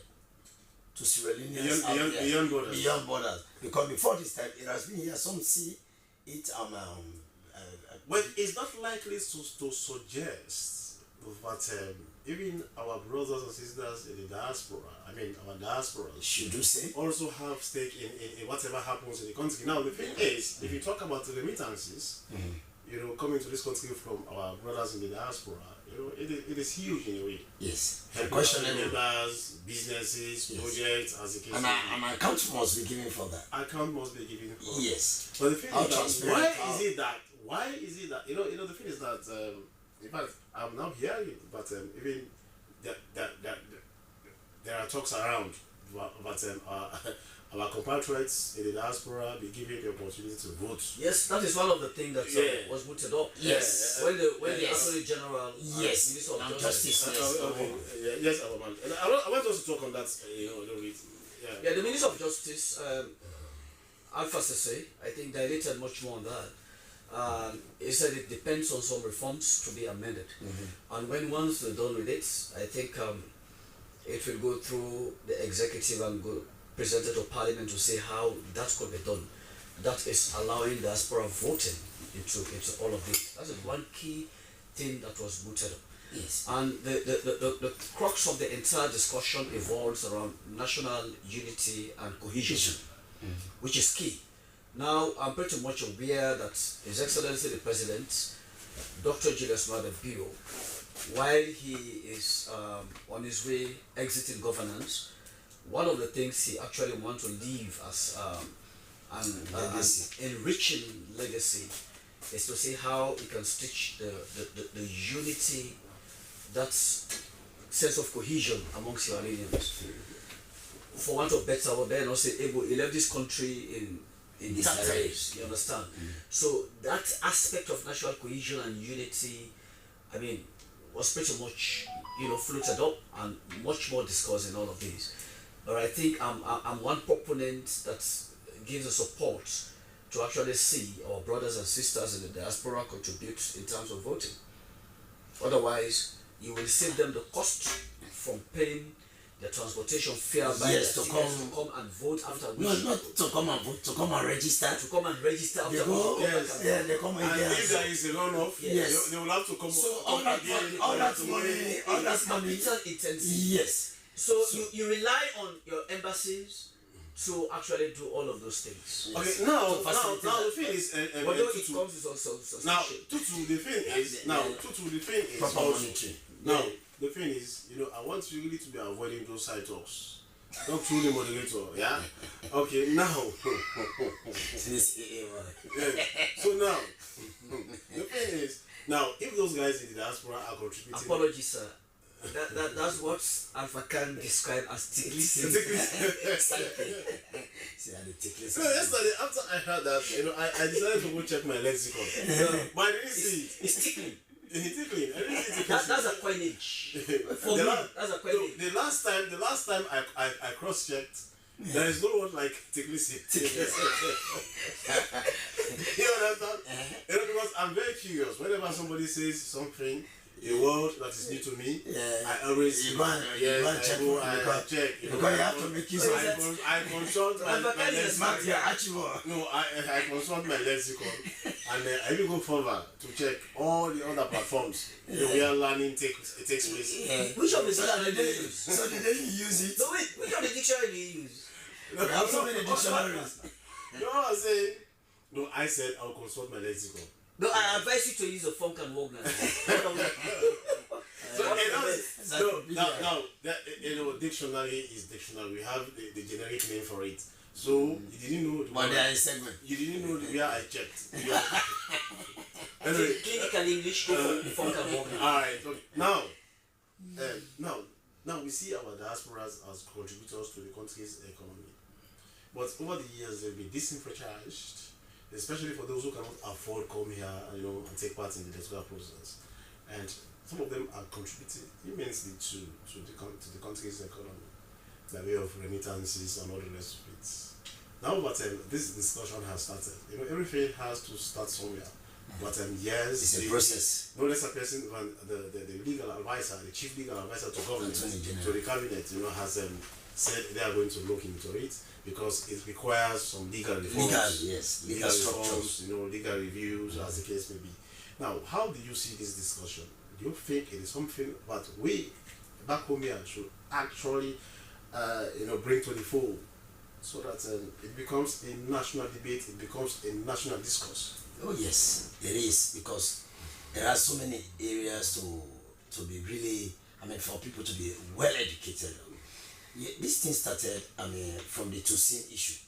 to Sierra Leoneans Beyond, out beyond, there, beyond borders. Beyond borders. Because before this time, it has been here. Some see it, um, um, uh, uh, But it's not likely to, to suggest that um, even our brothers and sisters in the diaspora, I mean, our diaspora, should do same. Also have stake in, in, in whatever happens in the country. Now, the thing is, if you talk about the remittances, you know, coming to this country from our brothers in the diaspora, you know, it is, it is huge in a way. Yes. The Helping question family is members, businesses, Yes. projects, as the case And may I, be. And account must be given for that. Account must be given for. Yes. But the thing How is that, transparent, why how is it that, why is it that, you know, you know, the thing is that, um, in fact, I'm not hearing, but um, even that, that, that, there are talks around, but, but um, our, our compatriots in the diaspora be given the opportunity to vote. Yes, that is one of the things that um, Yeah. was mooted up. Yes. Yeah, When the when the Yes. Attorney General, uh, Yes. Minister of And Justice, Justice, yes. uh, uh, uh, yeah, yes, our man. And I, want- I want us to talk on that, uh, you know, a little bit. Yeah. Yeah, the Minister of Justice, um, Alpha Sese, I think, dilated much more on that. Um, he said it depends on some reforms to be amended. And when once they're done with it, I think um, it will go through the executive and go presented to parliament to see how that could be done. That is allowing diaspora voting into, into all of this. That is one key thing that was mooted up. Yes. And the, the, the, the, the crux of the entire discussion evolves around national unity and cohesion, which is key. Now, I'm pretty much aware that His Excellency the President, Doctor Julius Maada Bio, while he is um, on his way exiting governance, one of the things he actually wants to leave as um, an, uh, an Legacy. enriching legacy is to see how he can stitch the, the, the, the unity, that sense of cohesion among Sierra Leoneans. For want of better word, then also able, he left this country in in Disarray. Disarray. You understand? So that aspect of national cohesion and unity, I mean, was pretty much, you know, floated up and much more discussed in all of these. But I think I'm, I'm I'm one proponent that gives a support to actually see our brothers and sisters in the diaspora contribute in terms of voting. Otherwise, you will save them the cost from paying the transportation fare by Yes, their to teachers come. to come and vote after No, which not to come and vote, to come and register. to come and register after They which go, go back Yes. and yeah, they come And again. if there is a runoff, Yes. they, they will have to come So all up that again. money, all that money, all that It's money. capital intensive. Yes. So So you, you rely on your embassies to actually do all of those things. Okay, now, To now, facilitate now the that. thing is, uh, uh, Although uh, it Tutu, comes with some, some, some now, shit. Tutu, the thing is, Yeah, now, yeah. Tutu, the thing is, Proper also, monitoring. now, Yeah. the thing is, you know, I want you really to be avoiding those side talks. Talk to the moderator, yeah? Okay, now, Since A A one. yeah. So now, the thing is, now, if those guys in the diaspora are contributing, Apologies, sir. That, that, that's what Alpha Khan described as ticklism. Ticklism. Exactly. See how the ticklism. So yesterday, after I heard that, you know, I, I decided to go check my lexicon. But I didn't see it. It's tickling. It's tickling. I didn't see it. That, that's a coinage. For The me, la- that's a the, coinage. the last time, the last time I, I, I cross-checked, there is no word like ticklism. You understand? You know, because I'm very curious. Whenever somebody says something, a word that is new to me, Yeah. I always You go and, you yes, go and I check go, for, I, you go I check. You know, because you I have to con- make use of I it. con- I consult my, Alpha my Khan is lexicon. Smart, yeah, Archibald. No, I I consult my lexicon, and uh, I even go further to check all the other platforms Yeah. where learning takes takes place. Yeah. Which of the So dictionary did do you they, use? so did they use it? No, wait, which of the dictionary do you use? There are so many dictionaries. You know what I'm saying? No, I said I'll consult my lexicon. No, I advise you to use a Funk and Wagner. So, you know, no, now, now that, you know, dictionary is dictionary. We have the, the generic name for it. So you didn't know. But there is segment. You didn't know where I checked. You know. Anyway, clinical English, go for Funk and Wagner. All right. Okay. Now, um, now, now we see our diasporas as contributors to the country's economy. But over the years, they've been disenfranchised, especially for those who cannot afford come here, you know, and take part in the electoral process. And some of them are contributing immensely to, to, the, coun- to the country's economy by way of remittances and all the rest of it. Now, but um, this discussion has started. You know, everything has to start somewhere. But um, yes, It's a the- process. No less a person than the, the, the legal advisor, the chief legal advisor to government, Attorney General. to the cabinet, you know, has um, said they are going to look into it because it requires some legal reforms. Legal, yes, legal Legal structures. reforms, you know, legal reviews, as the case may be. Now, how do you see this discussion? Do you think it is something that we back home here should actually, uh, you know, bring to the fore so that um, it becomes a national debate, it becomes a national discourse? Oh yes, it is, because there are so many areas to to be really, I mean, for people to be well educated. Yeah, this thing started, I mean, from the Tusim issue.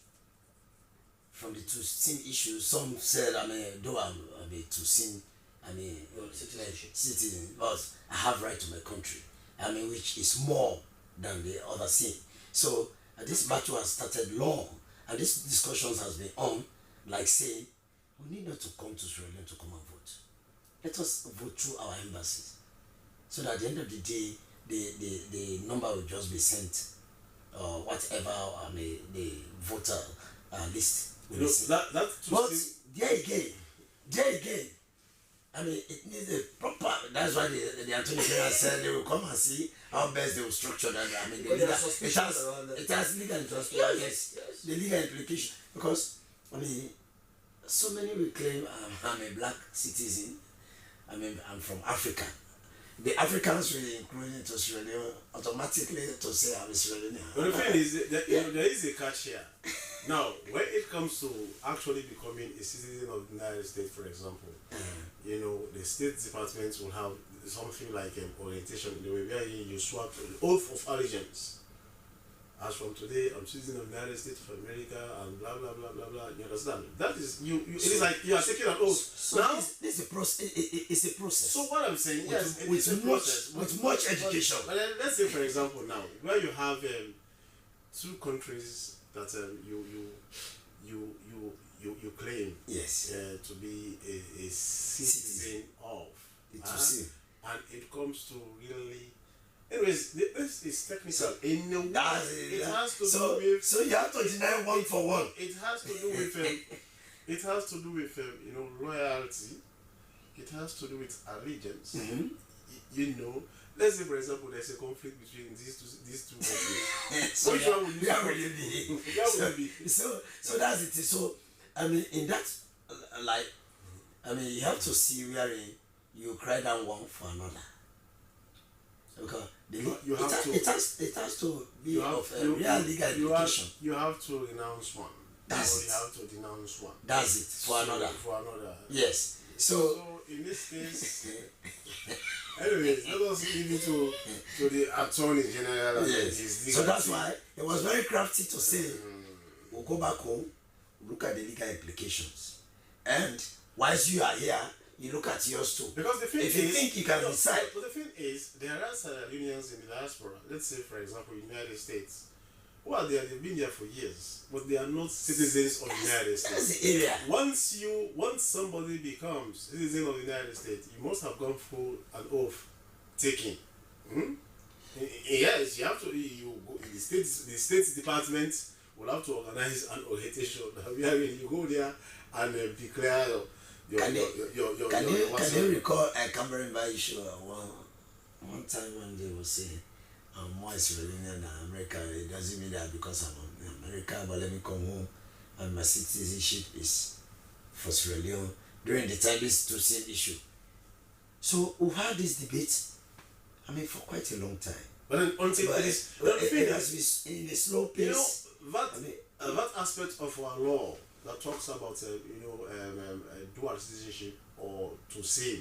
From the Tusim issue, some said, I mean, though I'm, I'm a Tusim, I mean, Citizenship. Citizen, but I have right to my country. I mean, which is more than the other thing. So uh, this battle has started long, and these discussions has been on, like saying, we need not to come to Sierra Leone to come and vote. Let us vote through our embassies, so that at the end of the day, the the, the number will just be sent, or whatever, I mean, the voter uh, list will You know, be sent. that, that But Tusim- there again, there again, I mean, it needs a proper. That's why the, the attorney general said they will come and see how best they will structure that. I mean, the Because there legal, are it suspicions has around that. it has legal implications. Yes, Yes, yes. The legal implication, because I mean, so many will claim um, I'm a black citizen. I mean, I'm from Africa. The Africans will include into Sierra Leone automatically to say I'm a Sierra Leonean. But the thing is, that, you know, there is a catch here. Now, when it comes to actually becoming a citizen of the United States, for example, you know, the State Department will have something like an orientation in the way where you, you swap an oath of allegiance. As from today, I'm citizen of the United States of America and blah blah blah blah blah. You understand? That is you. you it is like you are taking an oath. So Now, this, this is a process. It, it, it's a process. So what I'm saying, With- yes, it with is a much- process. with much But- education. But, uh, let's say, for example, now where you have um, two countries that um, you you you you you, you claim Yes. uh, to be a, a citizen of, It uh, will see. And it comes to really. Anyways, th- this is technical. In a way, That's it it. has to So, do with so you have to deny one for one. It has to do with um, it has to do with um, you know, loyalty. It has to do with allegiance. Mhm. Y- You know, let's say, for example, there's a conflict between these two these two countries. So Which yeah, one would you where support? would you be? Where so, would you be? so so that's it. So I mean, in that uh, like, I mean, you have to see wherein you cry down one for another. Because the, But you it, have has, to- it has it has to be You have, of a you, real you- legal you have, implication. you have to renounce one. That's Or it. You have to denounce one. That's it for So, another. For another. Yes. So So in this case, anyways, let us leave it to to the attorney general. And yes. his So legal that's team. Why it was very crafty to say, we'll go back home, look at the legal implications, and whilst you are here, you look at yours too. Because the thing If you is, think you can no, decide. But the thing is, there are Sierra Leoneans in the diaspora. Let's say, for example, in the United States, who are there? They've been there for years, but they are not citizens of the United States. That's the area. Once you, once somebody becomes citizen of the United States, you must have gone through an oath taking. Hmm? Y- y- Yes, you have to. You go, the state, the state department will have to organize an orientation where you go there and uh, declare your your Can your, they- your, your, your, Can your, you your can what's you your- recall a Cameroon by issue uh, one one time when they were saying, "I'm more Sierra Leonean than America. It doesn't mean that because I'm in America, but let me come home and my citizenship is for Sierra Leone." During the time this two same issue, so we had this debate. I mean, for quite a long time. But then until But it is, but the it, thing it is, has been s- in a slow you know, pace. that I mean- uh, that aspect of our law that talks about, uh, you know, um, um, uh, dual citizenship, or to say,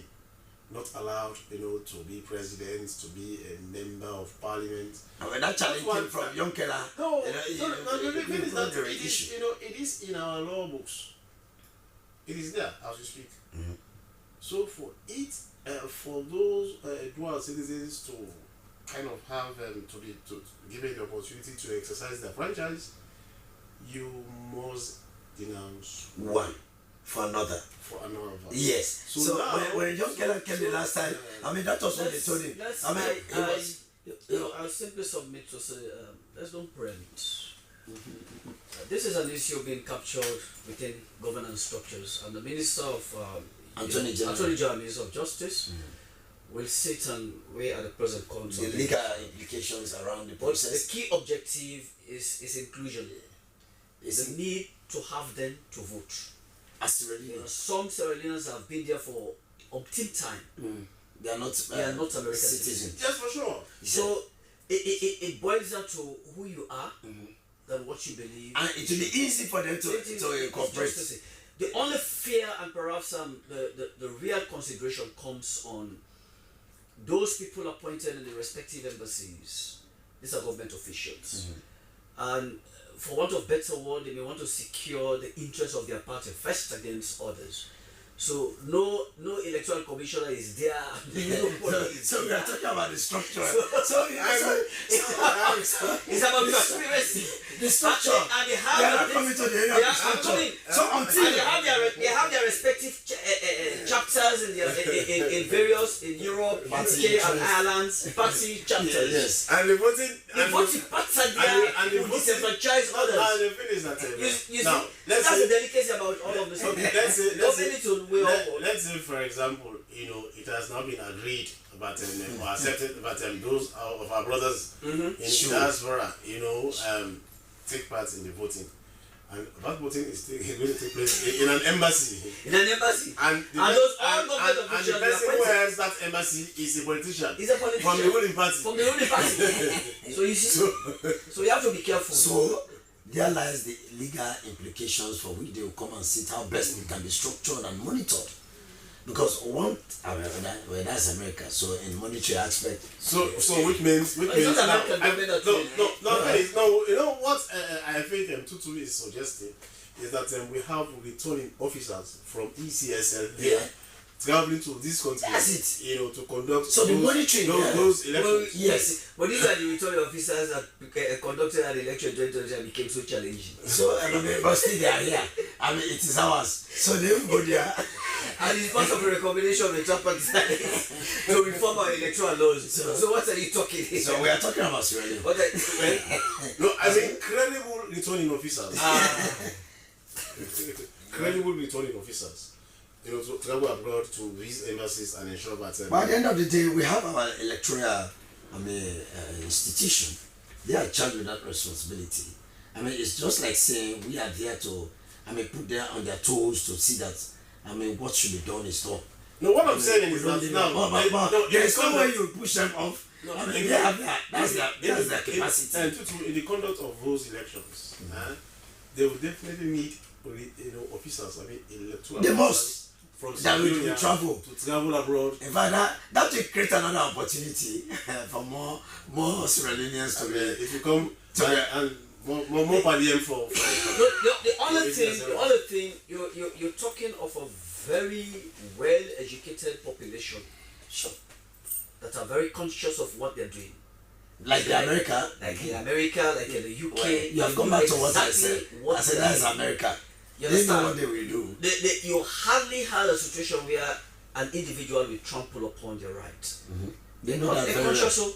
not allowed, you know, to be president, to be a member of parliament. And when that challenge came from Young Kela, no, you know, no, no, no, the thing is that it is, you know, it is in our law books. It is there as we speak. Mm-hmm. So for it, uh, for those uh, dual citizens to kind of have um, to be to given the opportunity to exercise their franchise, you must denounce one for another. For another. Yes. So, so now, when, when Young Kela came the last time, uh, I mean, that was what they told him. I mean, I, it was. You know, I'll simply submit to say, um, let's don't preempt. Uh, this is an issue being captured within governance structures, and the Minister of um, Attorney, General. Attorney General, Minister of Justice, mm. will sit and weigh at the present context. The legal implications around the process. But the key objective is, is inclusion. Yeah. Is the need to have them to vote. As Sierra Leone. You know, some Sierra Leoneans have been there for umpteen time. Mm. They are not, uh, they are not American citizens. Yes, for sure. So it, it, it boils down to who you are, mm-hmm. than what you believe. And it will be easy for them to, to incorporate. The only fear and perhaps um, the, the, the real consideration comes on those people appointed in the respective embassies. These are government officials. Mm-hmm. And for want of better word, they may want to secure the interests of their party first against others. So no no electoral commissioner is there. No so, so we are talking about the structure. So, so, so, so, so it's about transparency. The structure. And they, and they have they are not coming to the area of the structure. So until and they have their they have their respective ch- uh, uh, chapters in, their, in, in, in various in Europe, U K, and Ireland, party chapters. Yes. And the voting The voting patterns there will disenfranchise others. And the thing is that uh, you, you now, see, that's the delicacy about all of this. Okay, let's say, let's say, let, let's say, for example, you know, it has now been agreed about um, or accepted about um, those of our brothers mm-hmm. in sure. diaspora, you know, um, take part in the voting. And that voting is still going to take place in an embassy. In an embassy. And, the and those all and, government and, officials and the person who heads that embassy is a politician. Is a politician. From the ruling party. From the ruling party. So you see, so, so you have to be careful. So there lies the legal implications for which they will come and sit how best it can be structured and monitored. Because one, I mean, well, that's America. So in monetary aspect, so so which means which means now, no no no no, no, you know what uh, I think um, Tutu is suggesting is that um, we have returning officers from E C S L here yeah. traveling to this country, that's it. You know, to conduct so those, the monitoring those, yeah. those elections. Well, yes, but these are the returning officers that uh, conducted an election in twenty twenty and became so challenging. So I mean, but still they are here. I mean, it is ours. So they will go there. And it's part of a recombination of the tripartite to reform our electoral laws. So, so what are you talking here? So we are talking about Sierra Leone. What are, well, no, I mean credible returning officers. Ah. Credible returning officers. You know, to travel abroad to these embassies and ensure that. Um, but at the end of the day, we have our electoral, I mean, uh, institution. They are charged with that responsibility. I mean, it's just like saying we are there to, I mean, put them on their toes to see that, I mean, what should be done is done. No, what I'm saying is that now, but, but, but no, there's no way you push them off. No, I mean, they have that. That's their, that's their capacity. And to, to, in the conduct of those elections, mm-hmm. uh, they will definitely need, you know, officers. I mean, electoral. The most. From that we travel to travel abroad. In fact, that, that will create another opportunity for more more Sierra Leoneans to be. If you come to and more more more per diem for. The, the, the only thing, the only thing you you you're talking of a very well educated population, sure, that are very conscious of what they're doing. Like the America? Like in America, like in the U K. Well, you have come back to what I said. I said that is America. You understand? They know what they will do. They, they, you hardly had a situation where an individual will trample upon your right. Mm-hmm. They know that very well. Conscious, so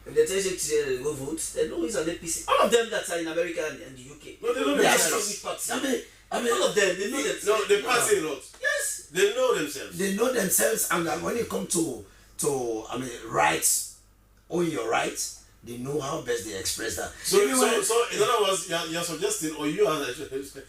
if they tell you to go vote, they know he's an A P C. All of them that are in America and, and the U K. No, they know themselves. I mean, I mean, all of them, they know themselves. No, they pass a lot. Yes. They know themselves. They know themselves, and when it comes to to I mean rights, own your right, they know how best they express that. So, so, so in other words, you're, you're suggesting, or you are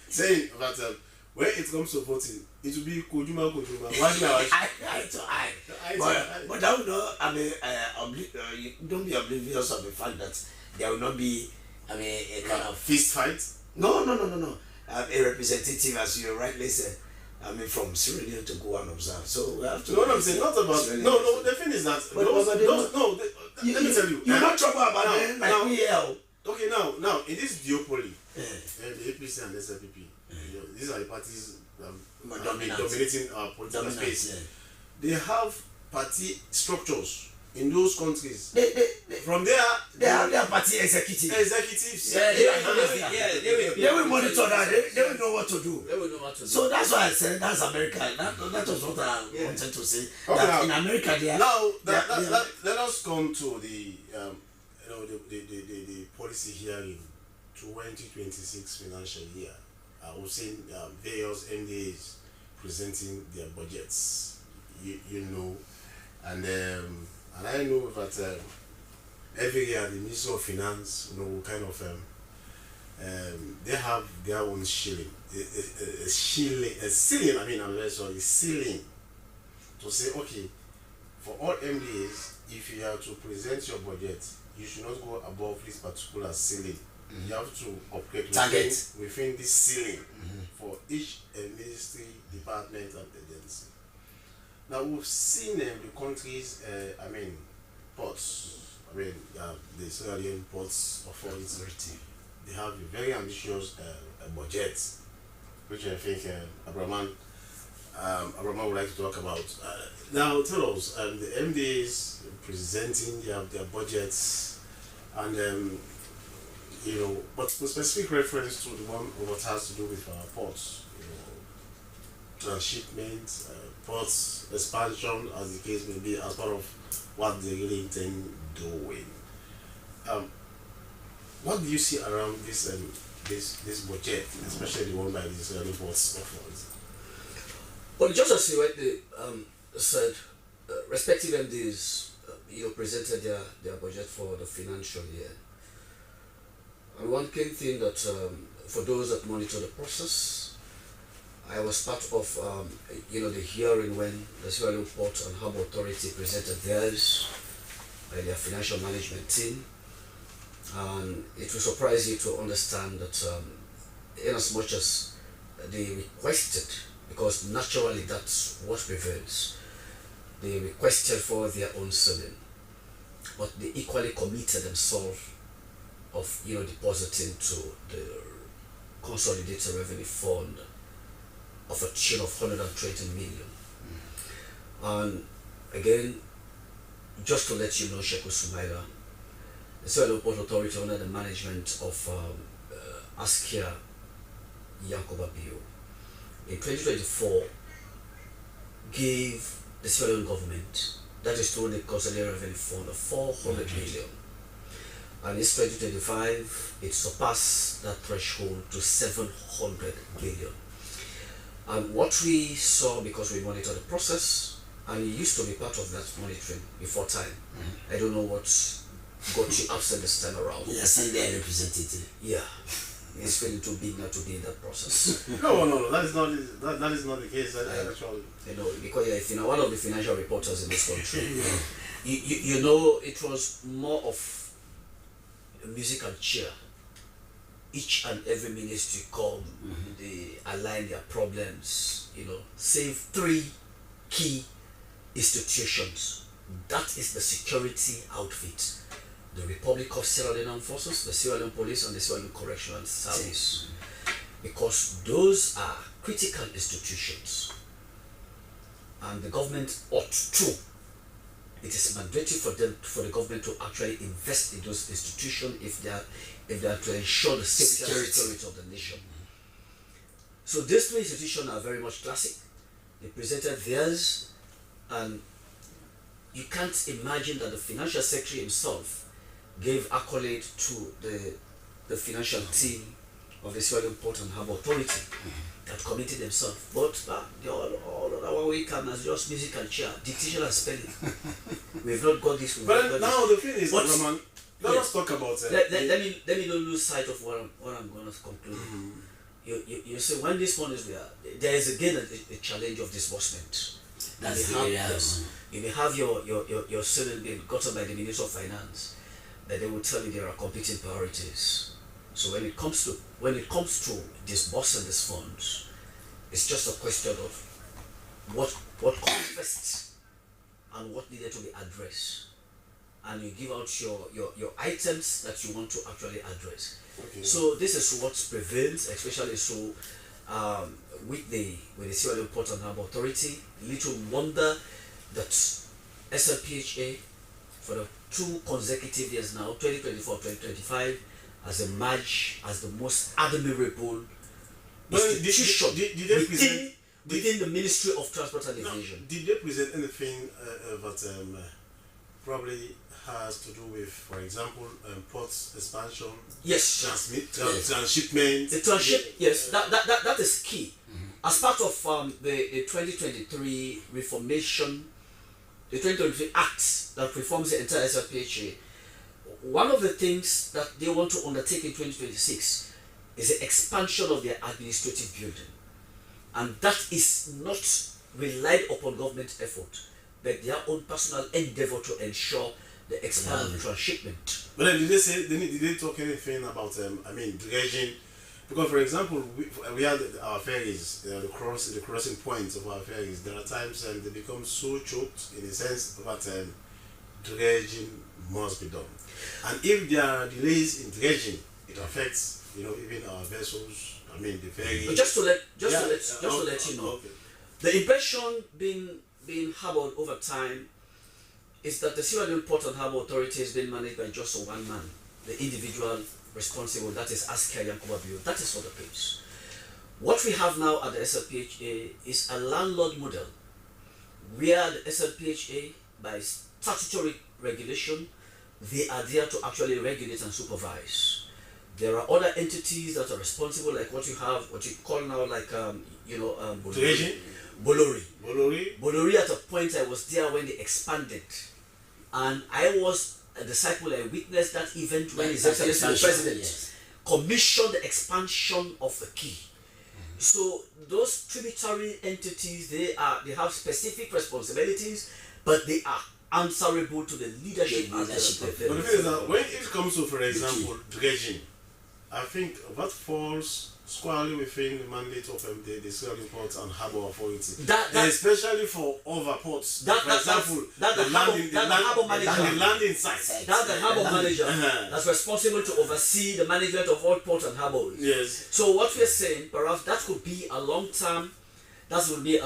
saying that um, when it comes to voting, it will be kojuma kojuma, washi na washi. Eye to eye. But, but that will not, I mean, uh, obli- uh, you don't be oblivious of the fact that there will not be, I mean, a kind of fist fight. No, no, no, no, no. I'm a representative, as you rightly said. I mean, from Sierra Leone to go and observe. So we have to. No, no, I'm saying not about. No, no. The thing is that but, those, but those, no. The, you, let me tell you. You not trouble about now, them like now, we here. Okay, now, now in this duopoly, yeah. Uh, the A P C and S L P P, yeah. You know, these are the parties that have been dominating our political space. Yeah. They have party structures in those countries. They, they, they, from there, they have their party executives. Executives. Yeah, they, they, they, they, they will monitor that. They, they will know what to do. They will know what to do. So that's why I said that's America. That, that was what I yeah. wanted to say. Okay, that now, in America, they are. Now, that, they are, that, they are, that, let us come to the, um, you know, the, the, the, the, the policy hearing twenty twenty-six financial year. Uh, we've seen um, various M D As presenting their budgets, you, you know, and um, and I know that um, every year the Ministry of Finance, you know, will kind of um, um, they have their own shilling, a, a, a, a shilling, a ceiling. I mean, I'm very sorry, ceiling to say, okay, for all M D As, if you are to present your budget, you should not go above this particular ceiling. Mm-hmm. You have to operate within, within this ceiling mm-hmm. for each uh, ministry, department, and agency. Now, we've seen um, the country's, uh, I mean, ports. I mean, uh, the Sierra Leone Ports Authority. They have a very ambitious uh, uh, budget, which I think uh, Abraman, um, Abraman would like to talk about. Uh, now, tell us, um, the M D As presenting their, their budgets, and um, you know, but with specific reference to the one what has to do with our ports, you know, transshipment, uh, ports expansion, as the case may be, as part of what they really intend doing. Um, what do you see around this um, this this budget, especially the one by the Israeli boss of Well, just as you rightly um, said, uh, respective M Ds, uh, you know, presented their, their budget for the financial year. And one key thing that um, for those that monitor the process, I was part of um, you know the hearing when the Sierra Leone Port and Harbour Authority presented theirs by their financial management team, and it will surprise you to understand that um, in as much as they requested, because naturally that's what prevails, they requested for their own ceiling, but they equally committed themselves of you know depositing to the Consolidated Revenue Fund of a tune of hundred and twenty million. And again, just to let you know, Sheku Sumaila, the Sierra Leone Port Authority under the management of um, uh, Askia Yankuba Bio in twenty twenty-four gave the Sierra Leone government, that is through the Consolidated Revenue Fund, of four hundred million. And this twenty twenty-five, it surpassed that threshold to seven hundred million. And what we saw, because we monitor the process, and you used to be part of that monitoring before time, I don't know what got you absent this time around. Yeah, Sunday I represented. Yeah. It's feeling too big not to be in that process. No, no, no, that is not that, that is not the case. That, uh, actually, you know, because yeah, if you know one of the financial reporters in this country, you, you, you know, it was more of music and cheer. Each and every ministry come, mm-hmm. They align their problems. You know, save three key institutions. That is the security outfit. The Republic of Sierra Leone Armed Forces, the Sierra Leone Police, and the Sierra Leone Correctional Service. Because those are critical institutions. And the government ought to. It is mandatory for them, for the government to actually invest in those institutions if they are, if they are to ensure the safety and security of the nation. So these two institutions are very much classic. They presented theirs, and you can't imagine that the financial secretary himself gave accolade to the the financial team of the Sierra Leone Port and Harbour Authority that committed themselves. But uh, the all, all of our way come as just music and chair, dictation and spelling. We've not got this. We've not got now this. The thing is, but, Roman, let yeah. us talk about uh, let, let, let me let me not lose sight of what I'm, what I'm going to conclude. Mm-hmm. You, you, you see, when this one is there, there is again a, a challenge of disbursement. That's you may have, you may have your, your, your, your ceiling being gotten by the Minister of Finance, but they will tell you there are competing priorities. So when it comes to when it comes to disbursing these funds, it's just a question of what what comes first and what needed to be addressed. And you give out your, your, your items that you want to actually address. Okay. So this is what prevails, especially so um, with the with the Sierra Leone Port and Harbour Authority. Little wonder that S L P H A for the two consecutive years now, twenty twenty-four, twenty twenty-five, has emerged as the most admirable institution did, did, did within, within the Ministry of Transport and Aviation. Did they present anything uh, uh, that um, uh, probably has to do with, for example, um, port expansion? Yes. Transmit, trans- yes. Transshipment. The transship, yeah. Yes, that, that, that, that is key. Mm-hmm. As part of um, the, the twenty twenty-three reformation, the twenty twenty-three Act that reforms the entire S L P H A, one of the things that they want to undertake in twenty twenty-six is the expansion of their administrative building. And that is not relied upon government effort, but their own personal endeavor to ensure the expanded transshipment. But then, did they say, did they, did they talk anything about, um, I mean, dredging? Because, for example, we, we had our ferries, uh, the cross, the crossing points of our ferries. There are times um, they become so choked in a sense that um, dredging must be done. And if there are delays in dredging, it affects, you know, even our vessels. I mean, the ferry. But just to let, just yeah, to let, just uh, to let you know, okay. The impression being being harbored over time is that the Sierra Leone Port and Harbour Authority is being managed by just one man, the individual responsible, that is Askia Yankuba Bio. That is for the page. What we have now at the S L P H A is a landlord model, where the S L P H A, by statutory regulation, they are there to actually regulate and supervise. There are other entities that are responsible, like what you have, what you call now, like um, you know, um, Bolori. Bolori. Bolori. Bolori. At a point, I was there when they expanded, and I was a disciple. I witnessed that event when His Excellency the President commissioned the expansion of the quay. So those tributary entities, they are they have specific responsibilities, but they are answerable to the leadership. The leadership of the. But the thing is that when it comes to, for example, dredging, I think that falls squarely within the mandate of um, the, the Sierra Leone Ports and Harbour Authority. That, that, especially for over ports. That, for that, example, that, the, the, landing, harbour, the, harbour manager. And the landing site. That's the harbour manager uh-huh. That's responsible to oversee the management of all ports and harbours. Yes. So what we're saying, perhaps that could be a long term, that would be a